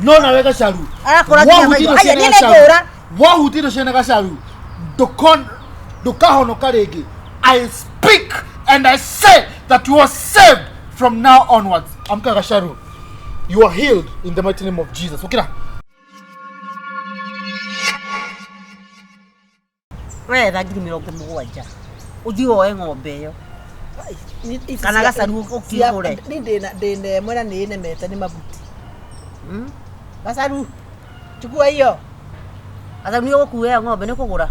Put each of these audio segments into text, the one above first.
No nawe gacaru. Arakũra nginya Wahutia maitho. indo Aya, ciene niĩ gacaru. nĩngũra. Wahutia indo ciene gacaru. Ndũkahonoka rĩngĩ. I speak and I say that you are saved from now onwards. Amka gacaru. You are healed in the mighty name of Jesus. Ũkĩra. Wetha 70,000 ũthiĩ woe ng'ombe ĩyo Kana gacaru ũkĩgũre. Ni ndĩna ndĩna ĩmwe na nĩ ĩnemete nĩ mabuti. Gacaru chukua hiyo. Gacaru nĩ ũgũkua ĩyo ng'ombe nĩ ũkũgũra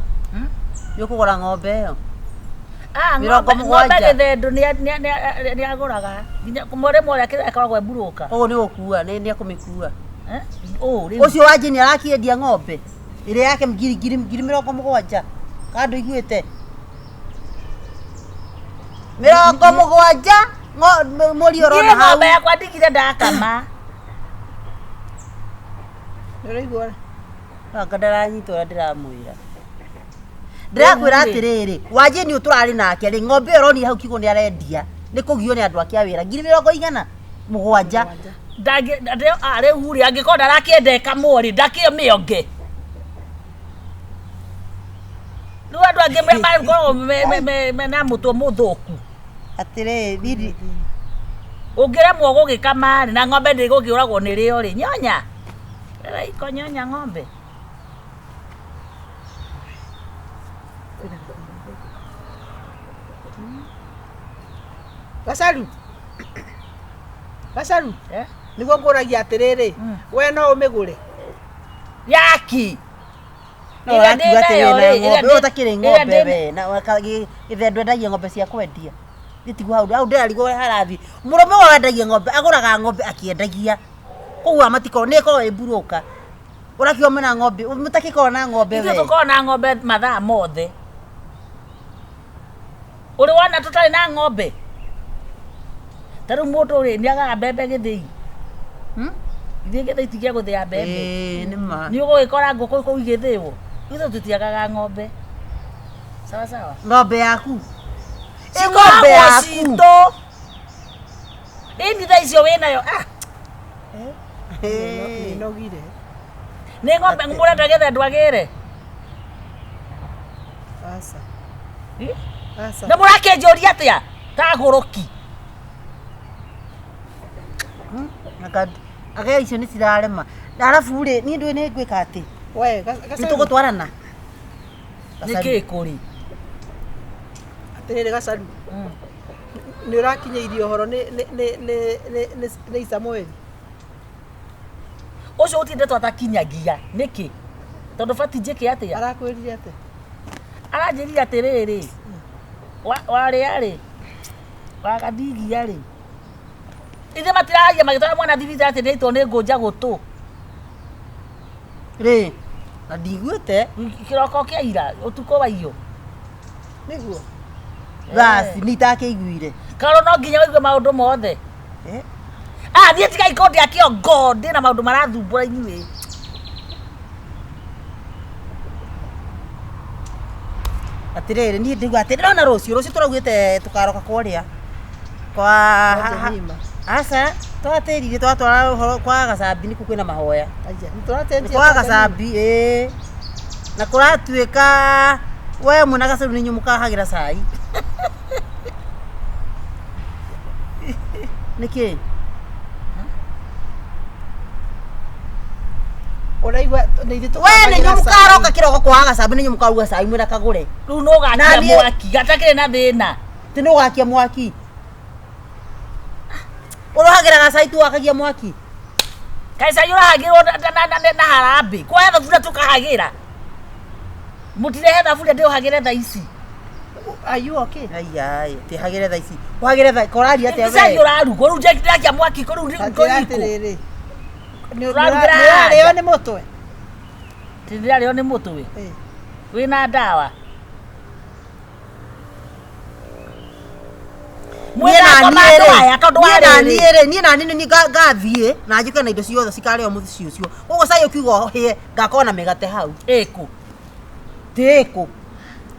nĩ ũkũgũra ng'ombe ĩyo Ah, Mĩrongo ng'ombe ng'ombe mũgwanja. gĩthendũ nĩ agũraga nginya mũrĩmo ũrĩa akoragwo e mburũka. Koguo nĩ ũgũkua nĩ nĩ ekũmĩkua. Eh? Ũũ rĩu. Ũcio wa Jane arakĩendia ng'ombe ĩrĩa yake ngiri ngiri 70,000 kana ndũiguĩte 70 mũri Niĩ ũrona hau ng'ombe yakwa ndigire ndakama. Nĩ ũraigua? Anga ndaranyita ũrĩa ndĩramwĩra ndĩrakwĩra atĩrĩrĩ wanjĩ nĩ tũrarĩ nake rĩ ng'ombe ĩyo ũronire hau kiugo nĩ arendia nĩ kũgio nĩ andũ ake a wĩra 70,000. Rĩu rĩ angĩkorwo ndarakĩenda ĩkamwo rĩ ndakĩmĩonge. Rĩu andũ angĩ makoragwo mena mũtwe mũthũku. Atĩrĩrĩ niĩ Ũngĩremwo gũgĩkama rĩ na ng'ombe ndĩgũkĩũragwo nĩ rĩo rĩ nyonya. Iko nyonya ng'ombe. Gacaru. Gacaru. Eh? Nĩguo ngũragia atĩrĩrĩ, we no ũmĩgũre? Yaki. No Ĩrĩa ũrakiuga atĩ ndĩnayo wĩna rĩ, ng'ombe ĩrĩa we ũtakĩrĩ ĩrĩa ng'ombe ndĩ- we na gĩthendũ endagia ng'ombe cia kwendia niĩ tiguo hau hau ndĩrarigwo ũrĩa harathiĩ mũrũme ũyũ wendagia ng'ombe agũraga ng'ombe akĩendagia koguo amatikorwo nĩ ĩkoragwo ĩ mburũka ũrakiuga mwĩna ng'ombe mũtakĩkorwo na ng'ombe Ithuĩ we tũkoragwo na ng'ombe mathaa mothe. Ũrĩ wona tũtarĩ na ng'ombe? Ta rĩu mũndũ rĩ nĩ agaga mbembe gĩthĩi. Ithuĩ gĩthĩi ti gĩa gũthĩa mbembe. Ĩĩ, nĩ ma Nĩ ũgũgĩkora ngũkũ kũu igĩthĩo. Ithuĩ tũtiagaga ng'ombe. Sawa sawa. Ng'ombe yaku ĩ Cikoragwo ng'ombe yaku citũ. Ĩni thaa icio wĩnayo. Ah, Nĩ nogire. nĩ ng'ombe mũrenda gĩthendũ agĩre. Aca. Ĩ? Aca. Nĩ mũrakĩnjũria atĩa? Ta gũrũki. Anga icio nĩ cirarema arabu rĩ niĩ ndũĩ nĩ ngwĩka atĩ We, nĩ gacaru. tũgũtwarana Nĩ kĩ kũrĩ? Atĩrĩrĩ gacaru. Nĩ ũrakinyĩirio ũhoro nĩ nĩ nĩ nĩ nĩ nĩ nĩ Samueli. Ũcio gũtirĩ ndeto atakinyagia. Nĩkĩ? Tondũ bati njĩke atĩa? Arakwĩrire atĩa? Aranjĩrire atĩrĩrĩ, warĩa rĩ, wagathigia rĩ, ithe matiraria magĩtwara mwana thibitarĩ atĩ nĩaitwo nĩ ngũnja gũtũ. Rĩ na ndiguĩte Kĩroko kĩa ira, ũtukũ wa iyo. Nĩguo. Basi nĩ itakĩiguire. Karwo no nginya ũigue maũndũ mothe. Eh? Ah, niĩ tigai kũndĩa kĩongo, ndĩna maũndũ marathumbũra inyuĩ. Atĩrĩrĩ niĩ ndĩgua atĩ ndĩrona rũciũ rũciũ tũraugĩte tũkaroka kũrĩa kwa Jemima. aca twatĩrire twatwara ũhoro kwa gacambi nĩkuo kwĩna mahoya. Aya, nĩ tũracenjia Kwa gacambi ĩĩ na kũratuĩka we mwĩna gacaru nĩ inyuĩ mũkahagĩra cai nĩkĩ Ũraigua nĩ ithuĩ we nĩ inyuĩ tũkahagĩra mũkaroka cai. kĩroko kwa gacambi nĩ inyuĩ mũkaruga cai mwĩna kagũre. Rĩu nũ ũgakia Na niĩ- mwaki, gatakĩrĩ na thĩna. Tĩ nĩ ũgakia mwaki ũrohagĩra gacai tu wakagia mwaki. Kaĩ cai ũrahagĩrwo na harambĩ? Kuoya thaburia tũkahagĩra. Mũtirehe thaburia ndĩũhagĩre thaa ici. Are you okay? Ai ai tihagĩre thaa ici ũhagĩre thaa koraria atĩa Cai we ũrarugwo rĩu ndĩrakia mwaki kũ rĩu Atĩra kũ atĩrĩrĩ. Nĩ Ũrarugĩra ũrarĩo nĩ mũtwe? Ndĩrarĩo nĩ mũtwe. Ĩ. Wĩna ndawa. Niĩ na Mwĩna niĩ andũ rĩ, aya tondũ niĩ na wa rĩrĩ. niĩ rĩ, niĩ na niĩ nĩ ngathiĩ na njũke na indo ciothe cikarĩo mũciĩ ũcio koguo cai ũkiuga ũhĩe ngakorwo na mĩgate hau. Ĩkũ. Tĩkũ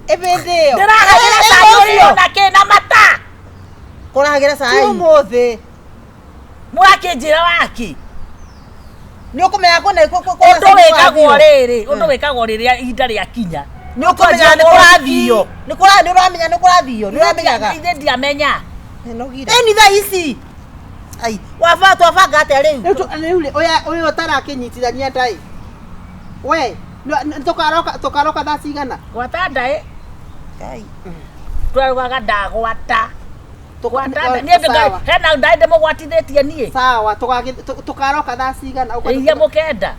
Ĩbĩndĩ ĩyo. Ndĩrahagĩra cai ũrĩo na kĩ na mata. kũrahagĩra Ti cai ũmũthĩ. Mũrakĩnjĩra wakĩ? Nĩ ũkũmenya kwĩna Ũndũ wĩkagwo rĩrĩ, ũndũ wĩkagwo rĩrĩa ihinda rĩakinya. Nĩ ũkũmenya nĩ kũrathio. Nĩ kũra nĩ ũramenya nĩ kũrathio. Nĩ ũramenyaga. Ithe ndiamenya. Nogire. Ĩni thaa ici. Ai, waba twabanga atĩa rĩu? Rĩu rĩu rĩ, ũyũ ũyũ ũtarakĩnyitithania ndaĩ. We, tũkaroka tũkaroka thaa cigana? Gwata ndaĩ, Ai. twarugaga ndagwata. Gwata Tũka- ndaĩ. Niĩ ndĩ- Sawa. hena ndaĩ ndĩmũgwatithĩtie niĩ. Sawa, tũkaroka thaa cigana? Ũkwenda Iria mũkenda.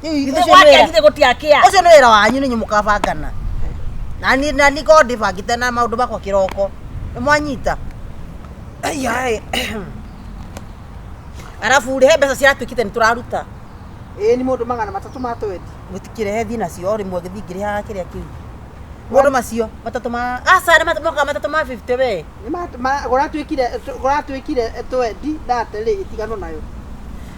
Rĩu Ithe ũcio nĩ gwakĩa wĩra- githĩ gũtiakĩa. ũcio nĩ wĩra wanyu nĩ inyuĩ mũkabangana. Na niĩ ngorwo ndĩbangĩte na maũndũ makwa kĩroko. Nĩ mwanyita? Ai, ai. Arabu rĩ, he mbeca ciratuĩkĩte nĩ tũraruta. Ĩĩ nĩ mũndũ 300 ma twendi. Gũtikĩrehe thiĩ nacio o rĩmwe ngĩthiĩ ngĩrĩhaga kĩrĩa kĩu. Mũndũ macio matatũ ma aca nĩ mokaga matatũ ma 50 we. Nĩ kũratuĩkire kũratuĩkire twendi thate rĩ itiganwo nayo.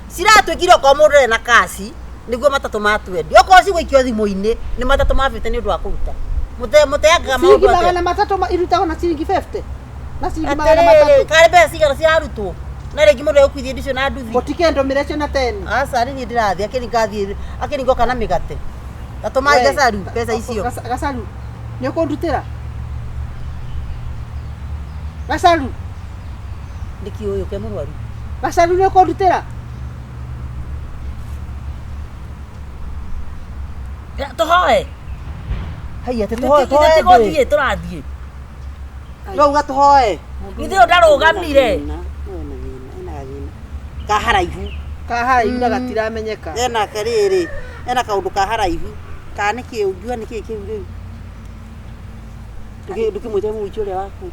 Ciratuĩkire okorwo mũndũ ena kaci nĩguo matatũ ma twendi. Okorwo cigũikio thimũ-inĩ nĩ matatũ ma 50 nĩ ũndũ wa kũruta. Mũteangaga Ciringi maũndũ atĩa? 300 irutagwo na ciringi 50. Na ciringi magana Atĩrĩrĩ, matatũ. karĩ mbeca cigana cirarutwo? Na rĩngĩ mũndũ egũkuithia indo icio na nduthi. Mũtikendũmĩre icio na teni. Aca nĩ niĩ ndĩrathiĩ akĩringa ngathiĩ akĩringa na mĩgate. Tatũma We, Gacaru mbeca icio. Gacaru, nĩ ũkũndutĩra? Gacaru, Nĩkĩ ũyũ ke mũrwaru? Gacaru nĩ ũkũndutĩra? Ya, Tũhoe. Haiya atĩ tũhoe Ithe tũhoe ti ndũĩ. gũthiĩ tũrathiĩ. Ndauga tũhoe. Ithe ũyũ ndarũgamire. Ena thĩna, ena gathĩna. Ka haraihu. Ka haraihu na gatiramenyeka. Ena karĩrĩ, ena kaũndũ ka haraihu. Ka nĩkĩ ũngiuga nĩkĩ kĩu rĩu? Ndũkĩmwĩte mũici ũrĩa waku.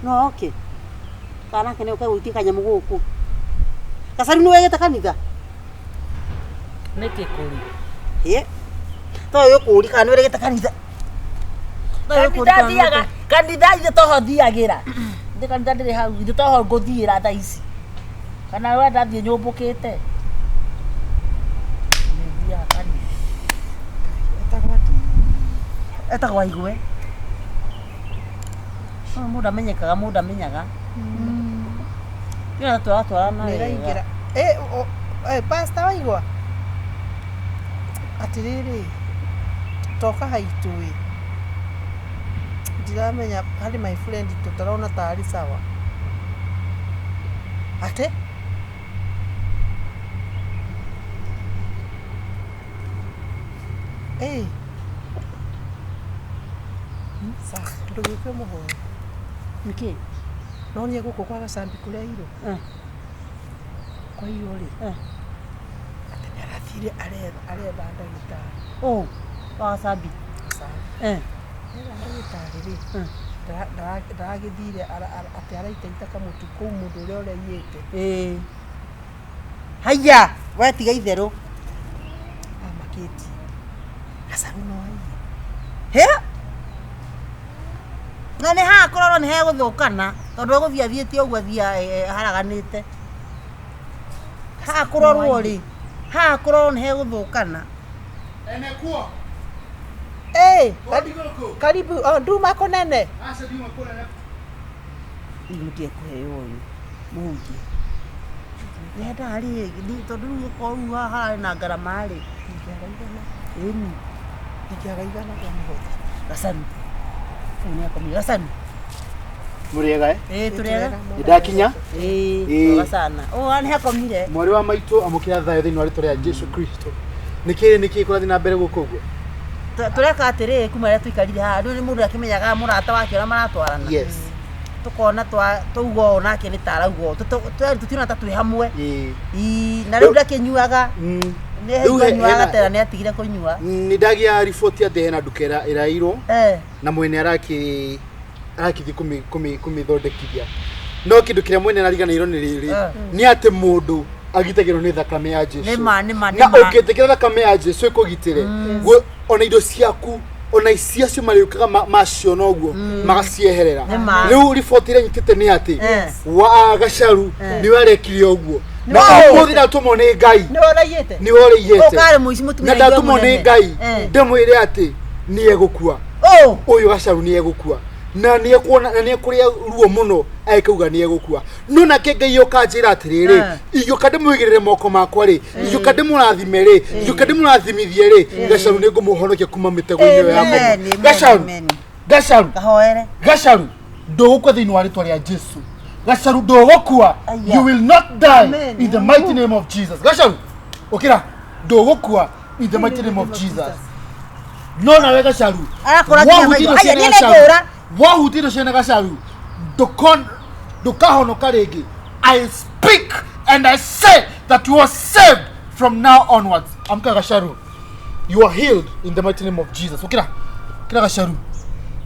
No oke. Kana nake nĩ ũke gũitie kanyamũ gũkũ. Gacaru nĩ wegete kanitha? Nĩkĩ kũri? Ĩ. To ũyũ kũũri kana nĩ wĩregete kanitha? To ũyũ kũũri Kanitha kana nĩ thiaga, kanitha ithe toho thiagĩra. Ithe kanitha ndĩrĩ hau, ithe toho ngũthiĩra thaa ici. Kana we ndathiĩ nyũmbũkĩte. Nĩ thiaga kanitha. Etagwo atĩa? Etagwo Waigwe. Ũyũ mũndũ amenyekaga, mũndũ amenyaga. Nĩ tũratwarana Nĩ wega. ĩraingĩra. Ĩ, pastor waigua? Atĩrĩrĩ, toka haitũ ĩ. Ndiramenya harĩ my friend tũtarona tarĩ sawa. Atĩ? Ĩ. Sawa, ndũgĩũke ũmũhoe. Nĩkĩ? No nĩ gũkũ kwa Gacambi kũrĩa irũ. Kwa irũ rĩ. Atĩ nĩ arathire aretha aretha ndagĩtarĩ. Ũ, wa Gacambi. Gacambi. Aretha ndagĩtarĩ rĩ. Ndaragĩthire atĩ araitaita kamũtu kũu mũndũ ũrĩa ũraiyĩte. Ĩĩ. Haiya, we tiga itherũ. Amakĩtie. Gacaru no aiye. Hĩ? Na nĩ haha kũrorwo nĩ hegũthũkana tondũ egũthiĩ athiĩte ũguo athiĩ haraganĩte. Haha kũrorwo rĩ, haha kũrorwo nĩ hegũthũkana. Enekuo. Ĩ, Kodi gũkũ. karibu oh, nduma kũnene. Aca ndiuma kũnene. Rĩu mũtige kũheo ũyũ mũhunjia. Nendaga rĩ, tondũ rĩu okorwo rĩu haha hararĩ na ngarama rĩ. Ingĩaga igana. Ĩni, Ingĩaga igana rĩa mũhothi. Gacaru. Ũyũ nĩ akomire. Gacaru. Mũrĩega eh? Ĩĩ tũrĩega. Nĩ ndakinya. Ĩĩ, Ĩĩ. wega sana. Ũũ nĩ akomire. Mwarĩ wa maitũ amũkĩra thayũ thĩinĩ wa rĩtwa rĩa Jesu Kristo. Nĩkĩ nĩkĩ kũrathiĩ na mbere gũkũ ũguo? Tũreka atĩrĩrĩ kuma rĩrĩa tũikarire haha rĩu nĩ mũndũ akĩmenyaga mũrata wake ũrĩa maratwarana. Yes. Tũkona twauga ũũ nake nĩ ta arauga ũũ. Tũtiona ta twĩ hamwe. Ĩĩ. Ii, na rĩu ndakĩnyuaga. Mm. Nĩ Rĩu anyuaga hena- tena nĩ atigire kũnyua. Nĩ ndagĩa riboti atĩ hena nduka ĩrairwo Eh. na mwene arakĩthiĩ kũmĩthondekithia. No kĩndũ kĩrĩa mwene arariganĩirwo nĩ rĩrĩ nĩ atĩ mũndũ agitagĩrwo nĩ thakame ya Jesu. Nĩ ma, nĩ ma, nĩ Na ma. ũngĩtĩkĩra thakame ya Jesu ĩkũgitĩre ona indo ciaku ona ici acio marĩũkaga maciona ũguo magacieherera. Nĩ ma. Rĩu riboti ĩrĩa nyitĩte nĩ atĩ Yes. wa Gacaru nĩwe arekire ũguo. Na Nĩwe. ũmũthĩ ndatũmwo nĩ Ngai Nĩwe ũraiyĩte? nĩwe ũrĩiyĩte. Ũkarĩ mũici mũtumia Na ndatũmwo nĩ mũnene. Ngai Eh. ndĩmwĩre atĩ nĩ egũkua. Ũũ. Ũyũ Gacaru nĩ egũkua. Na nĩ ekuona na nĩ ekũrĩa ruo mũno agĩkauga nĩ egũkua. No nake Ngai ũkanjĩra atĩrĩrĩ, ingĩũka ndĩmũigĩrĩre moko makwa rĩ, ingĩũka ndĩmũrathime rĩ, ingĩũka ndĩmũrathimithie rĩ, Gacaru nĩ ngũmũhonokia kuma mĩtego-inĩ ĩyo ya Amen, ngoma. amen, Gacaru, amen. Gacaru, Kahoere. Gacaru, ndũgũkua thĩinĩ wa rĩtwa rĩa Jesu. Gacaru ndũgũkua. Aya. You will not die Amen. in the mighty name of Jesus. Gacaru, ũkĩra, ndũgũkua in the mighty name of Jesus. No nawe Gacaru, Arakũra nginya wahutia maitho. indo Aya, ciene niĩ Gacaru, nĩngũra. wahutia indo ciene Gacaru, ndũkahonoka rĩngĩ. I speak and I say that you are saved from now onwards. Amka Gacaru, you are healed in the mighty name of Jesus. Ũkĩra, ũkĩra Gacaru,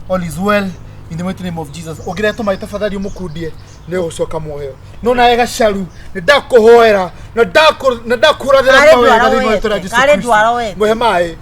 all is well in the mighty name of Jesus. Ũngĩrehe tũmaĩ tafadhali ũmũkundie nĩ ũgũcoka muoyo. No nawe Gacaru, nĩ ndakũhoera na ndakũrathĩra Karĩ mawega ndwara thĩinĩ wa rĩĩtwa rĩa wete, Jesu karĩ Kristo. ndwara wete. Mũhe maĩ.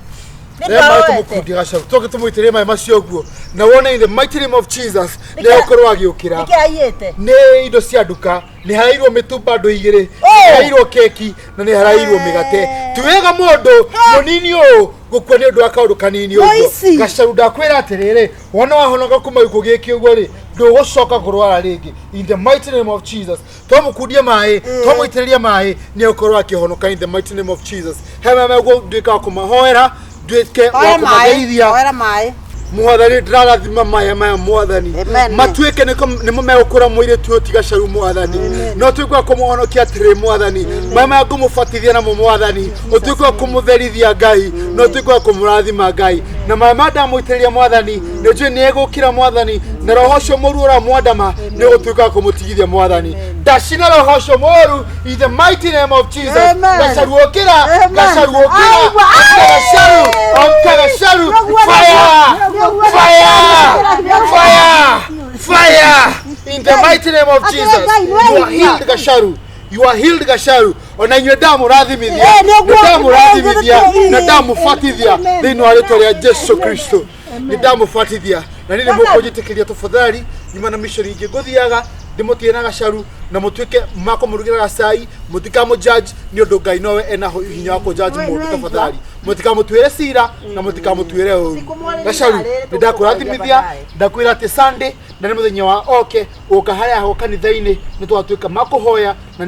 Nĩ Rĩa maĩ ndwara wete. tũmũkundie Gacaru. Tũke tũmũitĩrĩrie maĩ macio ũguo. Na wone in the mighty name of Jesus nĩ Nĩkĩ- egũkorwo agĩũkĩra. Nĩkĩ aiyĩte? Nĩ indo cia nduka, nĩ harairwo mĩtumba andũ igĩrĩ, nĩ Oh! harairwo keki na nĩ harairwo mĩgate. Ti wega mũndũ mũnini ũũ gũkua nĩ ũndũ wa kaũndũ kanini ũguo. Ici. Gacaru ndakwĩra atĩrĩrĩ, wona wahonoka kuma gĩkuũ gĩkĩ ũguo rĩ, ndũgũcoka kũrwara rĩngĩ in the mighty name of Jesus. Twamũkundia maĩ, twamũitĩrĩria maĩ, nĩ egũkorwo akĩhonoka in the mighty name of Jesus. He maya meguo nduĩka wa kũmahoera, nduĩke wa Hoera maĩ. kũmageithia. Hoera maĩ. Mwathani ndĩrarathima maya maya mwathani Amen. matuĩke nĩmo megũkũra mũirĩtu ũyũ ti Gacaru mwathani no tuĩke wa kũmũhonokia atĩrĩ mwathani maya maya ngũmũbatithia namo mwathani ũtuĩke wa kũmũtherithia Ngai no ũtuĩke wa kũmũrathima Ngai na maya maya ndamũitĩrĩria mwathani nĩ njũĩ nĩ egũkĩra mwathani na roho ũcio mũru ũramwandama nĩ ũgũtuĩka wa kũmũtigithia mwathani ndacina roho ũcio mũru in the mighty name of Jesus. Amen. Gacaru ũkĩra, Amen. Gacaru ũkĩra, Aigua. amka Gacaru, amka Gacaru, fire! Fire! Fire! Fire! In the mighty name of Jesus. You are healed, Gasharu. You are healed, Gasharu. Ona inyuĩ ndamũrathimithia. Eh, nĩguo. Ndamũrathimithia na ndamũbatithia thĩinĩ wa rĩtwa rĩa Jesu Kristo. Nĩ ndamũbatithia na niĩ nĩ mũkũnjĩtĩkĩria tafadhali nyuma na mission ingĩ ngũthiaga ndĩmũtige na Gacaru na mũtuĩke makũmũrugĩra gacai mũtikamũ judge nĩ ũndũ Ngai nowe ena hinya wa kũ judge mũndũ tafadhali mũtikamũtuĩre cira na mũtikamũtuĩre ũru. Gacaru nĩ ndakũrathimithia ndakwĩra atĩ Sunday na nĩ mũthenya wa oke ũka harĩa ho kanitha-inĩ nĩ twatuĩka makũhoya na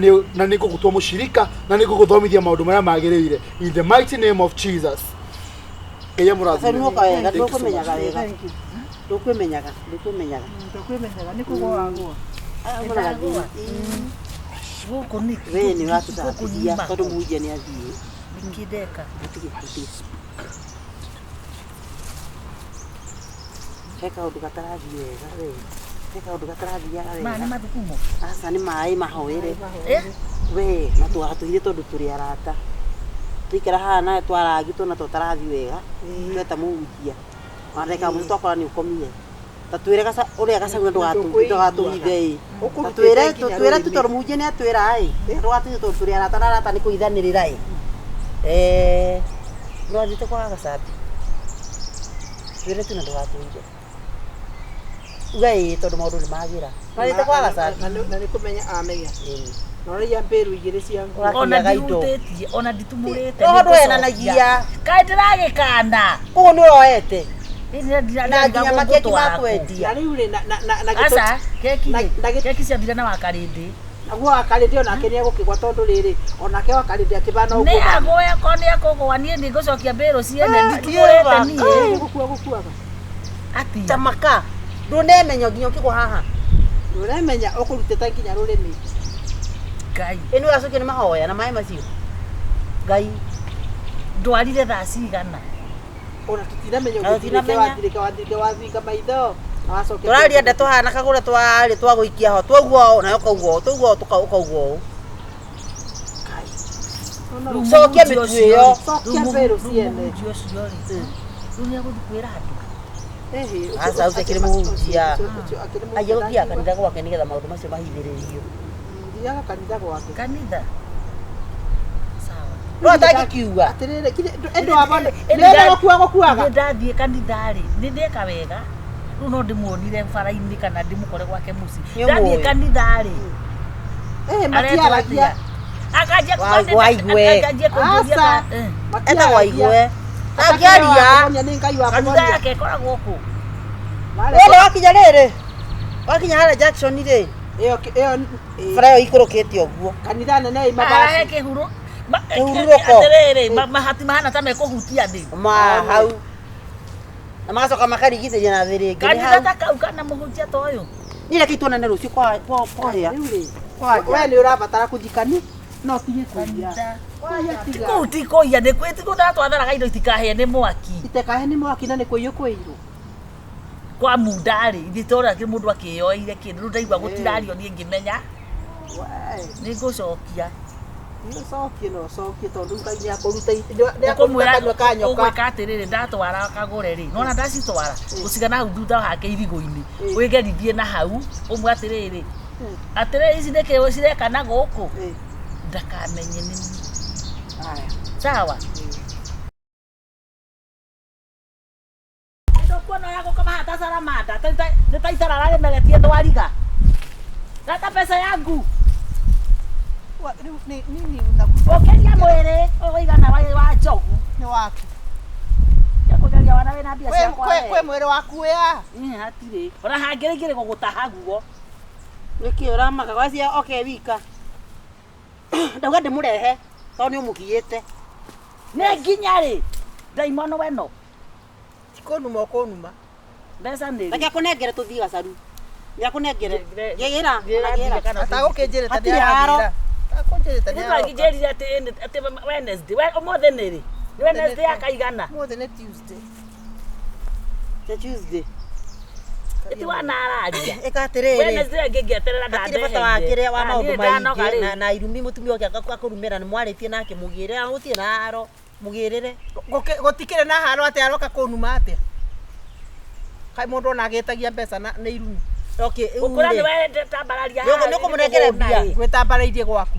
nĩ ngũgũtua mũcirika na nĩ ngũgũthomithia maũndũ marĩa magĩrĩire in the mighty name of Jesus. Ngai amũrathime. Gacaru nĩwoka wega, Thank you so much. ndũkwĩmenyaga wega. Ndũkwĩmenyaga, ndũkwĩmenyaga. Ndakwĩmenyaga nĩ kũgwa wagwa. Agũraga thimũ. Gũkũ nĩkĩ? We nĩ Gũkũ ũratũtambithia nyuma tondũ kũ? mũhunjia nĩ athiĩ. Nĩkĩ ndeka? Gũtirĩ, gũtirĩ. He kaũndũ gatarathiĩ wega we. He kaũndũ gatarathiaga Maya nĩ wega. mathugumo. Aca nĩ maĩ mahoere. Eh? We na twatũire tondũ tũrĩ arata. Twaikara haha nawe twarangi tuona tũtarathiĩ wega. Tweta mũhunjia. Ona ndagĩka mũico twakora nĩ ũkomire. Ta twĩre ũrĩa Gacaru na ndũgatũhithe ĩ. Ta twĩre tũtwĩre tu tondũ mũhunjia nĩ atwĩra ĩ. Ndũgatũhithe tondũ tũrĩ arata na arata nĩ kũhithanĩrĩra ĩ. Eh, ndũrathiĩte kwa Gacambi. Twĩre tu na ndũgatũhithe. Uga ĩ tondũ maũndũ nĩ magĩra. Ndũrathiĩte kwa Gacambi. Na nĩ kũmenya amenya. Ĩni. Na ũraiya mbĩrũ igĩrĩ cia nguo. Ona Ũrakinyaga indo. ndihutĩtie, ona nditumũrĩte. Roho nĩ ndwenanagia. Kaĩ ndĩragĩkana. Koguo nĩ ũroete. Ĩĩ Na nginya makeki ma kwendia. Na rĩu rĩ na Aca, keki na- rĩ, na gĩ- keki ciathira na wakarĩndĩ. naguo wakarĩndĩ onake nĩ egũkĩgwa tondũ rĩrĩ onake wakarĩndĩ akĩbana Nĩ ũguo agũe ko nĩ ekũgũa niĩ nĩ ngũcokia mbĩrũ ciene nditumũrĩte niĩ. gũkua gũkuaga Atia. Tamaka. Ndũnemenya nginya ũkĩgwa haha. ndũremenya ũkũrutĩte nginya rũrĩmĩ. Ngai. Ĩ nĩ ũracokio nĩ mahoya na maĩ macio. Ngai. Ndwarire thaa cigana. Ona tũtinamenya Na ũgĩthirĩke tũtinamenya. wathirĩke wathirĩke wathinga maitho na wacokia Tũraria ndeto haha na kagũre twarĩ twagũikia ho twaugua ũũ nawe ũkaugua ũũ twaugua ũũ ũkaugua ũũ. Rĩu Cokia mũhunjia mĩtu ũcio ĩyo. rĩ, Cokia rĩu mbĩrũ rĩu ciene. mũhunjia ũcio rĩ, rĩu nĩ egũthiĩ kwĩra andũ. Aca, ũcio akĩrĩ mũhunjia. Aia gũthiaga kanitha gwake nĩgetha maũndũ macio mahithĩrĩrio. Thiaga kanitha gwake. Kanitha. Sawa. No atangĩkiuga. Atĩrĩrĩ, ĩndĩ wabona Ĩndĩ nĩwona gũkua gũkuaga. Nĩ ndathiĩ kanitha rĩ, nĩ ndeka wega. Rĩu no ndĩmuonire bara-inĩ kana ndĩmũkore gwake mũciĩ. Nĩ Ndathiĩ ũmũĩ. kanitha rĩ, Eh, aretwo matiaragia. atĩa? Akanjia Waigue. akanjia kũnjũria Aca. ka- Etagwo Matiaragia. Aigue. Atangĩaria Angĩaria. wa kũmonia nĩ Ngai wa kanitha kũmonia. yake ĩkoragwo kũ? Wona wakinya rĩrĩ wakinya harĩa junction rĩ Ĩyo ĩyo bara ĩyo ikũrũkĩte ũguo kanitha nene ĩ Arahe mabati. kĩhuru Kĩhurũko. atĩrĩrĩ mahati mahana ta mekũhutia thĩ ma hau na magacoka makarigithĩria na thĩ rĩngĩ nĩ kanitha hau ta kau kana mũhunjia ta ũyũ niĩ reke tuonane rũciũ kwa kwa kwarĩa Rĩu rĩ. We nĩ ũrabatara kũthikani no tige kũiya. Kũiya tiga. kũu ti kũiya nĩ kwĩ ti gũthara twatharaga indo itikahĩe nĩ mwaki Itekahe nĩ mwaki na nĩ kũiyũ kwĩirwo. kwa munda rĩ ithe tũrĩa mũndũ akĩyoeire kĩndũ rĩu ndaigua gũtirario niĩ ngĩmenya Wee. nĩ ngũcokia Nĩ ũcokie na ũcokie tondũ Ngai nĩ akũruta nĩ akũruta ũkũmwĩra kanua ka nyoka. ũgwĩka atĩrĩrĩ ndatwara kagũre rĩ nona ndacitwara ũcigana hau thutha hake irigũ-inĩ wĩgerithie na hau ũmwe atĩrĩrĩ atĩrĩrĩ ici nĩkĩ cireka na gũkũ ndakamenye nĩ niĩ. Haya. Sawa Ndokuona ũrĩa gũkoma haha ta salamanda nĩ ta itara rarĩmeretie thwariga leta pesa yangu Wa- rĩu nĩ- nini unakuja ũkĩria mwĩrĩ ũigana wa njogu nĩ waku. kũgeria wana wĩna mbia Kwĩ ciakwa kwĩ kwĩ we. mwĩrĩ waku wĩ Ĩ, hatirĩ ona hangĩrĩngĩrĩ gũgũtaha guo nĩkĩ ũramaka gwacia oke wika ndauga ndĩmũrehe tondũ nĩ ũmũkiĩte nĩ nginya rĩ ndaimono weno Ti kũnuma ũkũnuma. mbeca nĩ reke akũnengere tũthiĩ gacaru nĩ akũnengere Ngĩre- gĩra ngĩra gĩra kana Atagũkĩnjĩrĩte nĩ Hatirĩ haro. aragĩra. Atagũkĩnjĩrĩte nĩ aroka. nĩtwangĩnjĩrire atĩ atĩ Wednesday ũmũthĩ nĩ rĩ nĩ Wednesday yakaigana Ũmũthĩ nĩ Tuesday. Nĩ Tuesday ĩti wanararia ĩka atĩrĩrĩ Wednesday ĩngĩ ngĩeterera hatirĩ bata wa kĩrĩa wa maũndũ ndanoga maingĩ rĩu na- na irumi mũtumia ũke akũrumĩra nĩ mwarĩtie nake mũgĩre gũtirĩ na haro mũgĩrĩre Gũtikĩrĩ na haro atĩ aroka kũnuma atĩa. Kaĩ mũndũ ona agĩtagia mbeca na nĩ irumi. okay rĩu gũkũra rĩ, nĩ wetambararia Nĩ ũkũmũnengere mbia. Gwĩtambarairie gwaku.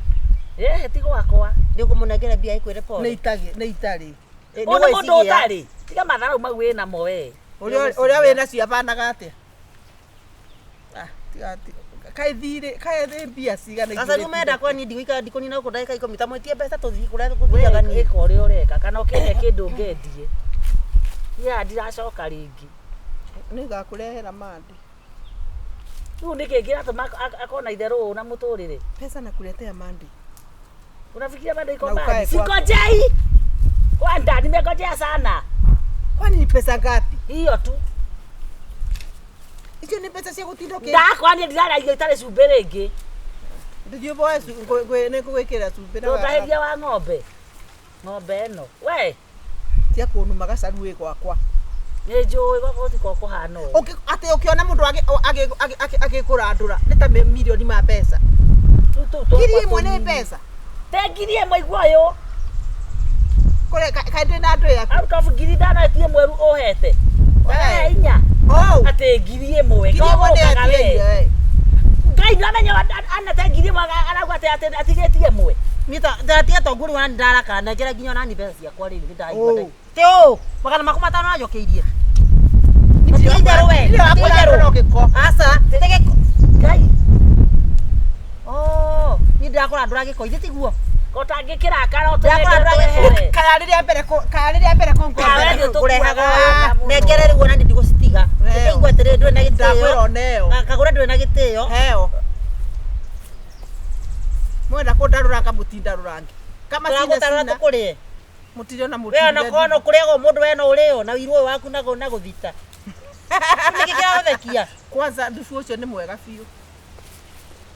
ĩhĩ ti gwakwa nĩ ũkũmũnengere mbia ĩkwĩre Nĩ pole itarĩ nĩ itarĩ. Ĩ, nĩ ũyũ nĩ mũndũ ũgwĩciria. ũtarĩ tiga matharau mau wĩnamo we Ũrĩa ũrĩa wĩnacio abanaga atĩa? Ah, tiga kaĩ thirĩ kaĩ thĩ mbia cigana Gacaru igĩrĩ menda ti- kwa niĩ ndigũikara ndikũnina gũkũ ndagĩka ikũmi ta mwĩtie mbeca tũthiĩ kũrĩa tũgũthiaga niĩ ĩka ũrĩa ũreka kana ũkĩne kĩndũ ngendie niĩ ndiracoka rĩngĩ Nĩ ngakũrehera mandi. rĩu nĩkĩ kĩratũma akorwo na itherũ ũũ na mũtũrĩre Pesa nakuletea mandi. unafikiria bado iko Na ukae mbali kwako. sikojei kwanda nimegojea sana Kwani ni pesa ngapi? hiyo tu Icio nĩ mbeca cia gũtinda ũkĩ ndakwa niĩ ndirarĩa irio itarĩ cumbĩ rĩngĩ Ndĩthiĩ ũboe nĩ ngũgwĩkĩrĩra cumbĩ na ndũtahĩria wa ng'ombe ng'ombe ĩno we cia kũnuma gacaru wĩ gwakwa. nĩ njũĩ gwakwa gũtikoragwo kũhana ũũ Ũkĩ- Atĩ ũkĩona mũndũ agĩkũrandũra nĩ ta mirioni ma mbeca. Rĩu tũu twakwa Ngiri ĩmwe nĩ tũnini. mbeca. te ngiri ĩmwe igua ũyũ Kũrĩ kaĩ ndĩ na andũ yaku. out of 5,000 etie mweru ũhete We. inya Oh. atĩ 1,000 Ngiri ĩmwe nĩ Koguo we. etiĩire we. Ngai ndamenya anate 1,000 arauga atĩ atĩ atigĩtie ĩmwe niĩ ndatiga tongu rĩu nani ndarakara nengere nginya onani mbeca ciakwa rĩu nĩ ndaigua Ũũ. ti ũũ magana makwa matano anjokeirie Ti itherũ we, Ndirĩ ti wakũrandũra itherũ. ũgĩko. aca tegeko Ngai oh niĩ ndĩrakũrandũra gĩko ithe tiguo kotangĩkĩrakara Ndakũrandũra gĩko. Kaya rĩrĩa mbere kaya rĩrĩa mbere Kaya kũngomera. rĩrĩa kũrehaga tũkuaga mũno. nengere rĩu onani ndigũcitiga Heo. ndĩigua atĩrĩ ndũrĩ na Ndakwĩra gĩtĩo oneo. kagũre ndũrĩ na gĩtĩo Heo. Mwenda kũndarũranga mũtindarũrange. Kama sina tũragũtarũra sina. tũkũrĩe Mũtirĩ ona we mũtindire. ona kono kũrĩagwo mũndũ we no ũrĩo na ũiru ũyũ waku na gũthita nĩkĩ kĩragũthekia Kwanza thubu ũcio nĩ mwega biũ.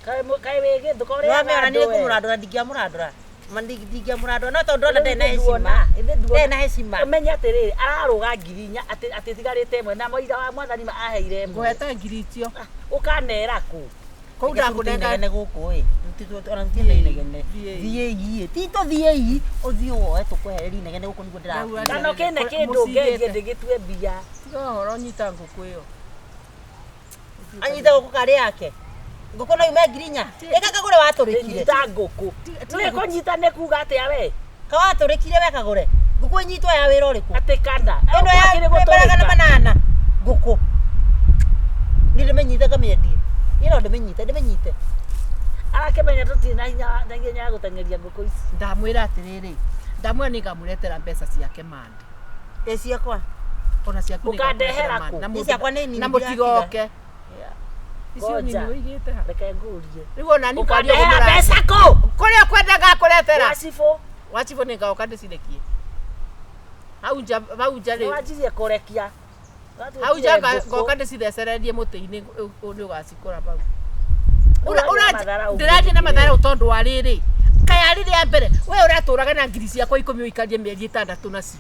Kaĩ wĩ gĩthũka nĩwamenya ona niĩ ũrĩaga kũmũrandũra ndingĩamũrandũra Ma ndingĩamũrandũra no tondũ ndona ndarĩ na heshima ndarĩ na heshima ũmenye atĩrĩrĩ ararũga 4,000 atĩ ĩtigarĩte ĩmwe na mũira wa mwathani ma aheire ĩmwe Ngũhete ngiri icio. ũkanera kũ Kũu ndakũnenga inegene gũkũ ĩ ona tũtirĩ na inegene Thiĩi. thiĩi ti tũthiĩi ũthiĩ woe tũkwehereria inegene gũkũ nĩguo Ndauga ndĩrakwĩra kana ũkĩne kĩndũ Mũcigĩte. ngendie ndĩgĩtue mbia Tiga ũhoro nyita ngũkũ ĩyo. anyite gũkũ karĩ yake ngũkũ no yume 4,000 ĩka kagũre watũrĩkire nyita ngũkũ nĩ kũnyita nĩ kuga atĩa we kawatũrĩkire we kagũre ngũkũ ĩnyitwo ya wĩra ũrĩkũ atĩ kana ĩno ya Akĩrĩ magana gũtũrĩka. manana ngũkũ niĩ ndĩmĩnyite ngamĩendie niĩ no ndĩmĩnyite ndĩmĩnyite arakĩmenya tũtirĩ na hinya na hinya ya gũteng'eria ngũkũ ici Ndamwĩra atĩrĩrĩ. Ndamwĩra nĩngamũretera mbeca ciake mande. ĩ ciakwa Ona ciaku nĩ Ũkandehera ngakũretera kũ? ma- na Niĩ mũndũ- ciakwa nĩ nini na mũtigoke. Icio Ngoja. nini wĩigĩte ha. Reke ngũrie. Rĩu ona niĩ kwaria ũguo Ũkandehera mũra- mbeca kũ? Kũrĩa kwendaga kũretera. Wacibũ. Wachibũ nĩ ngoka ndĩcirekie. Hau nja hau nja rĩ. Nĩwanjirie kũrekia. Hau nja ngoka ndĩcithecererie mũtĩ-inĩ nĩ ũgacikora bau. Ndĩrathiĩ na matharau tondũ wa rĩrĩ. Kaya rĩrĩa mbere we ũratũraga na ngiri ciakwa ikũmi ũikarie mĩeri ĩtandatũ nacio.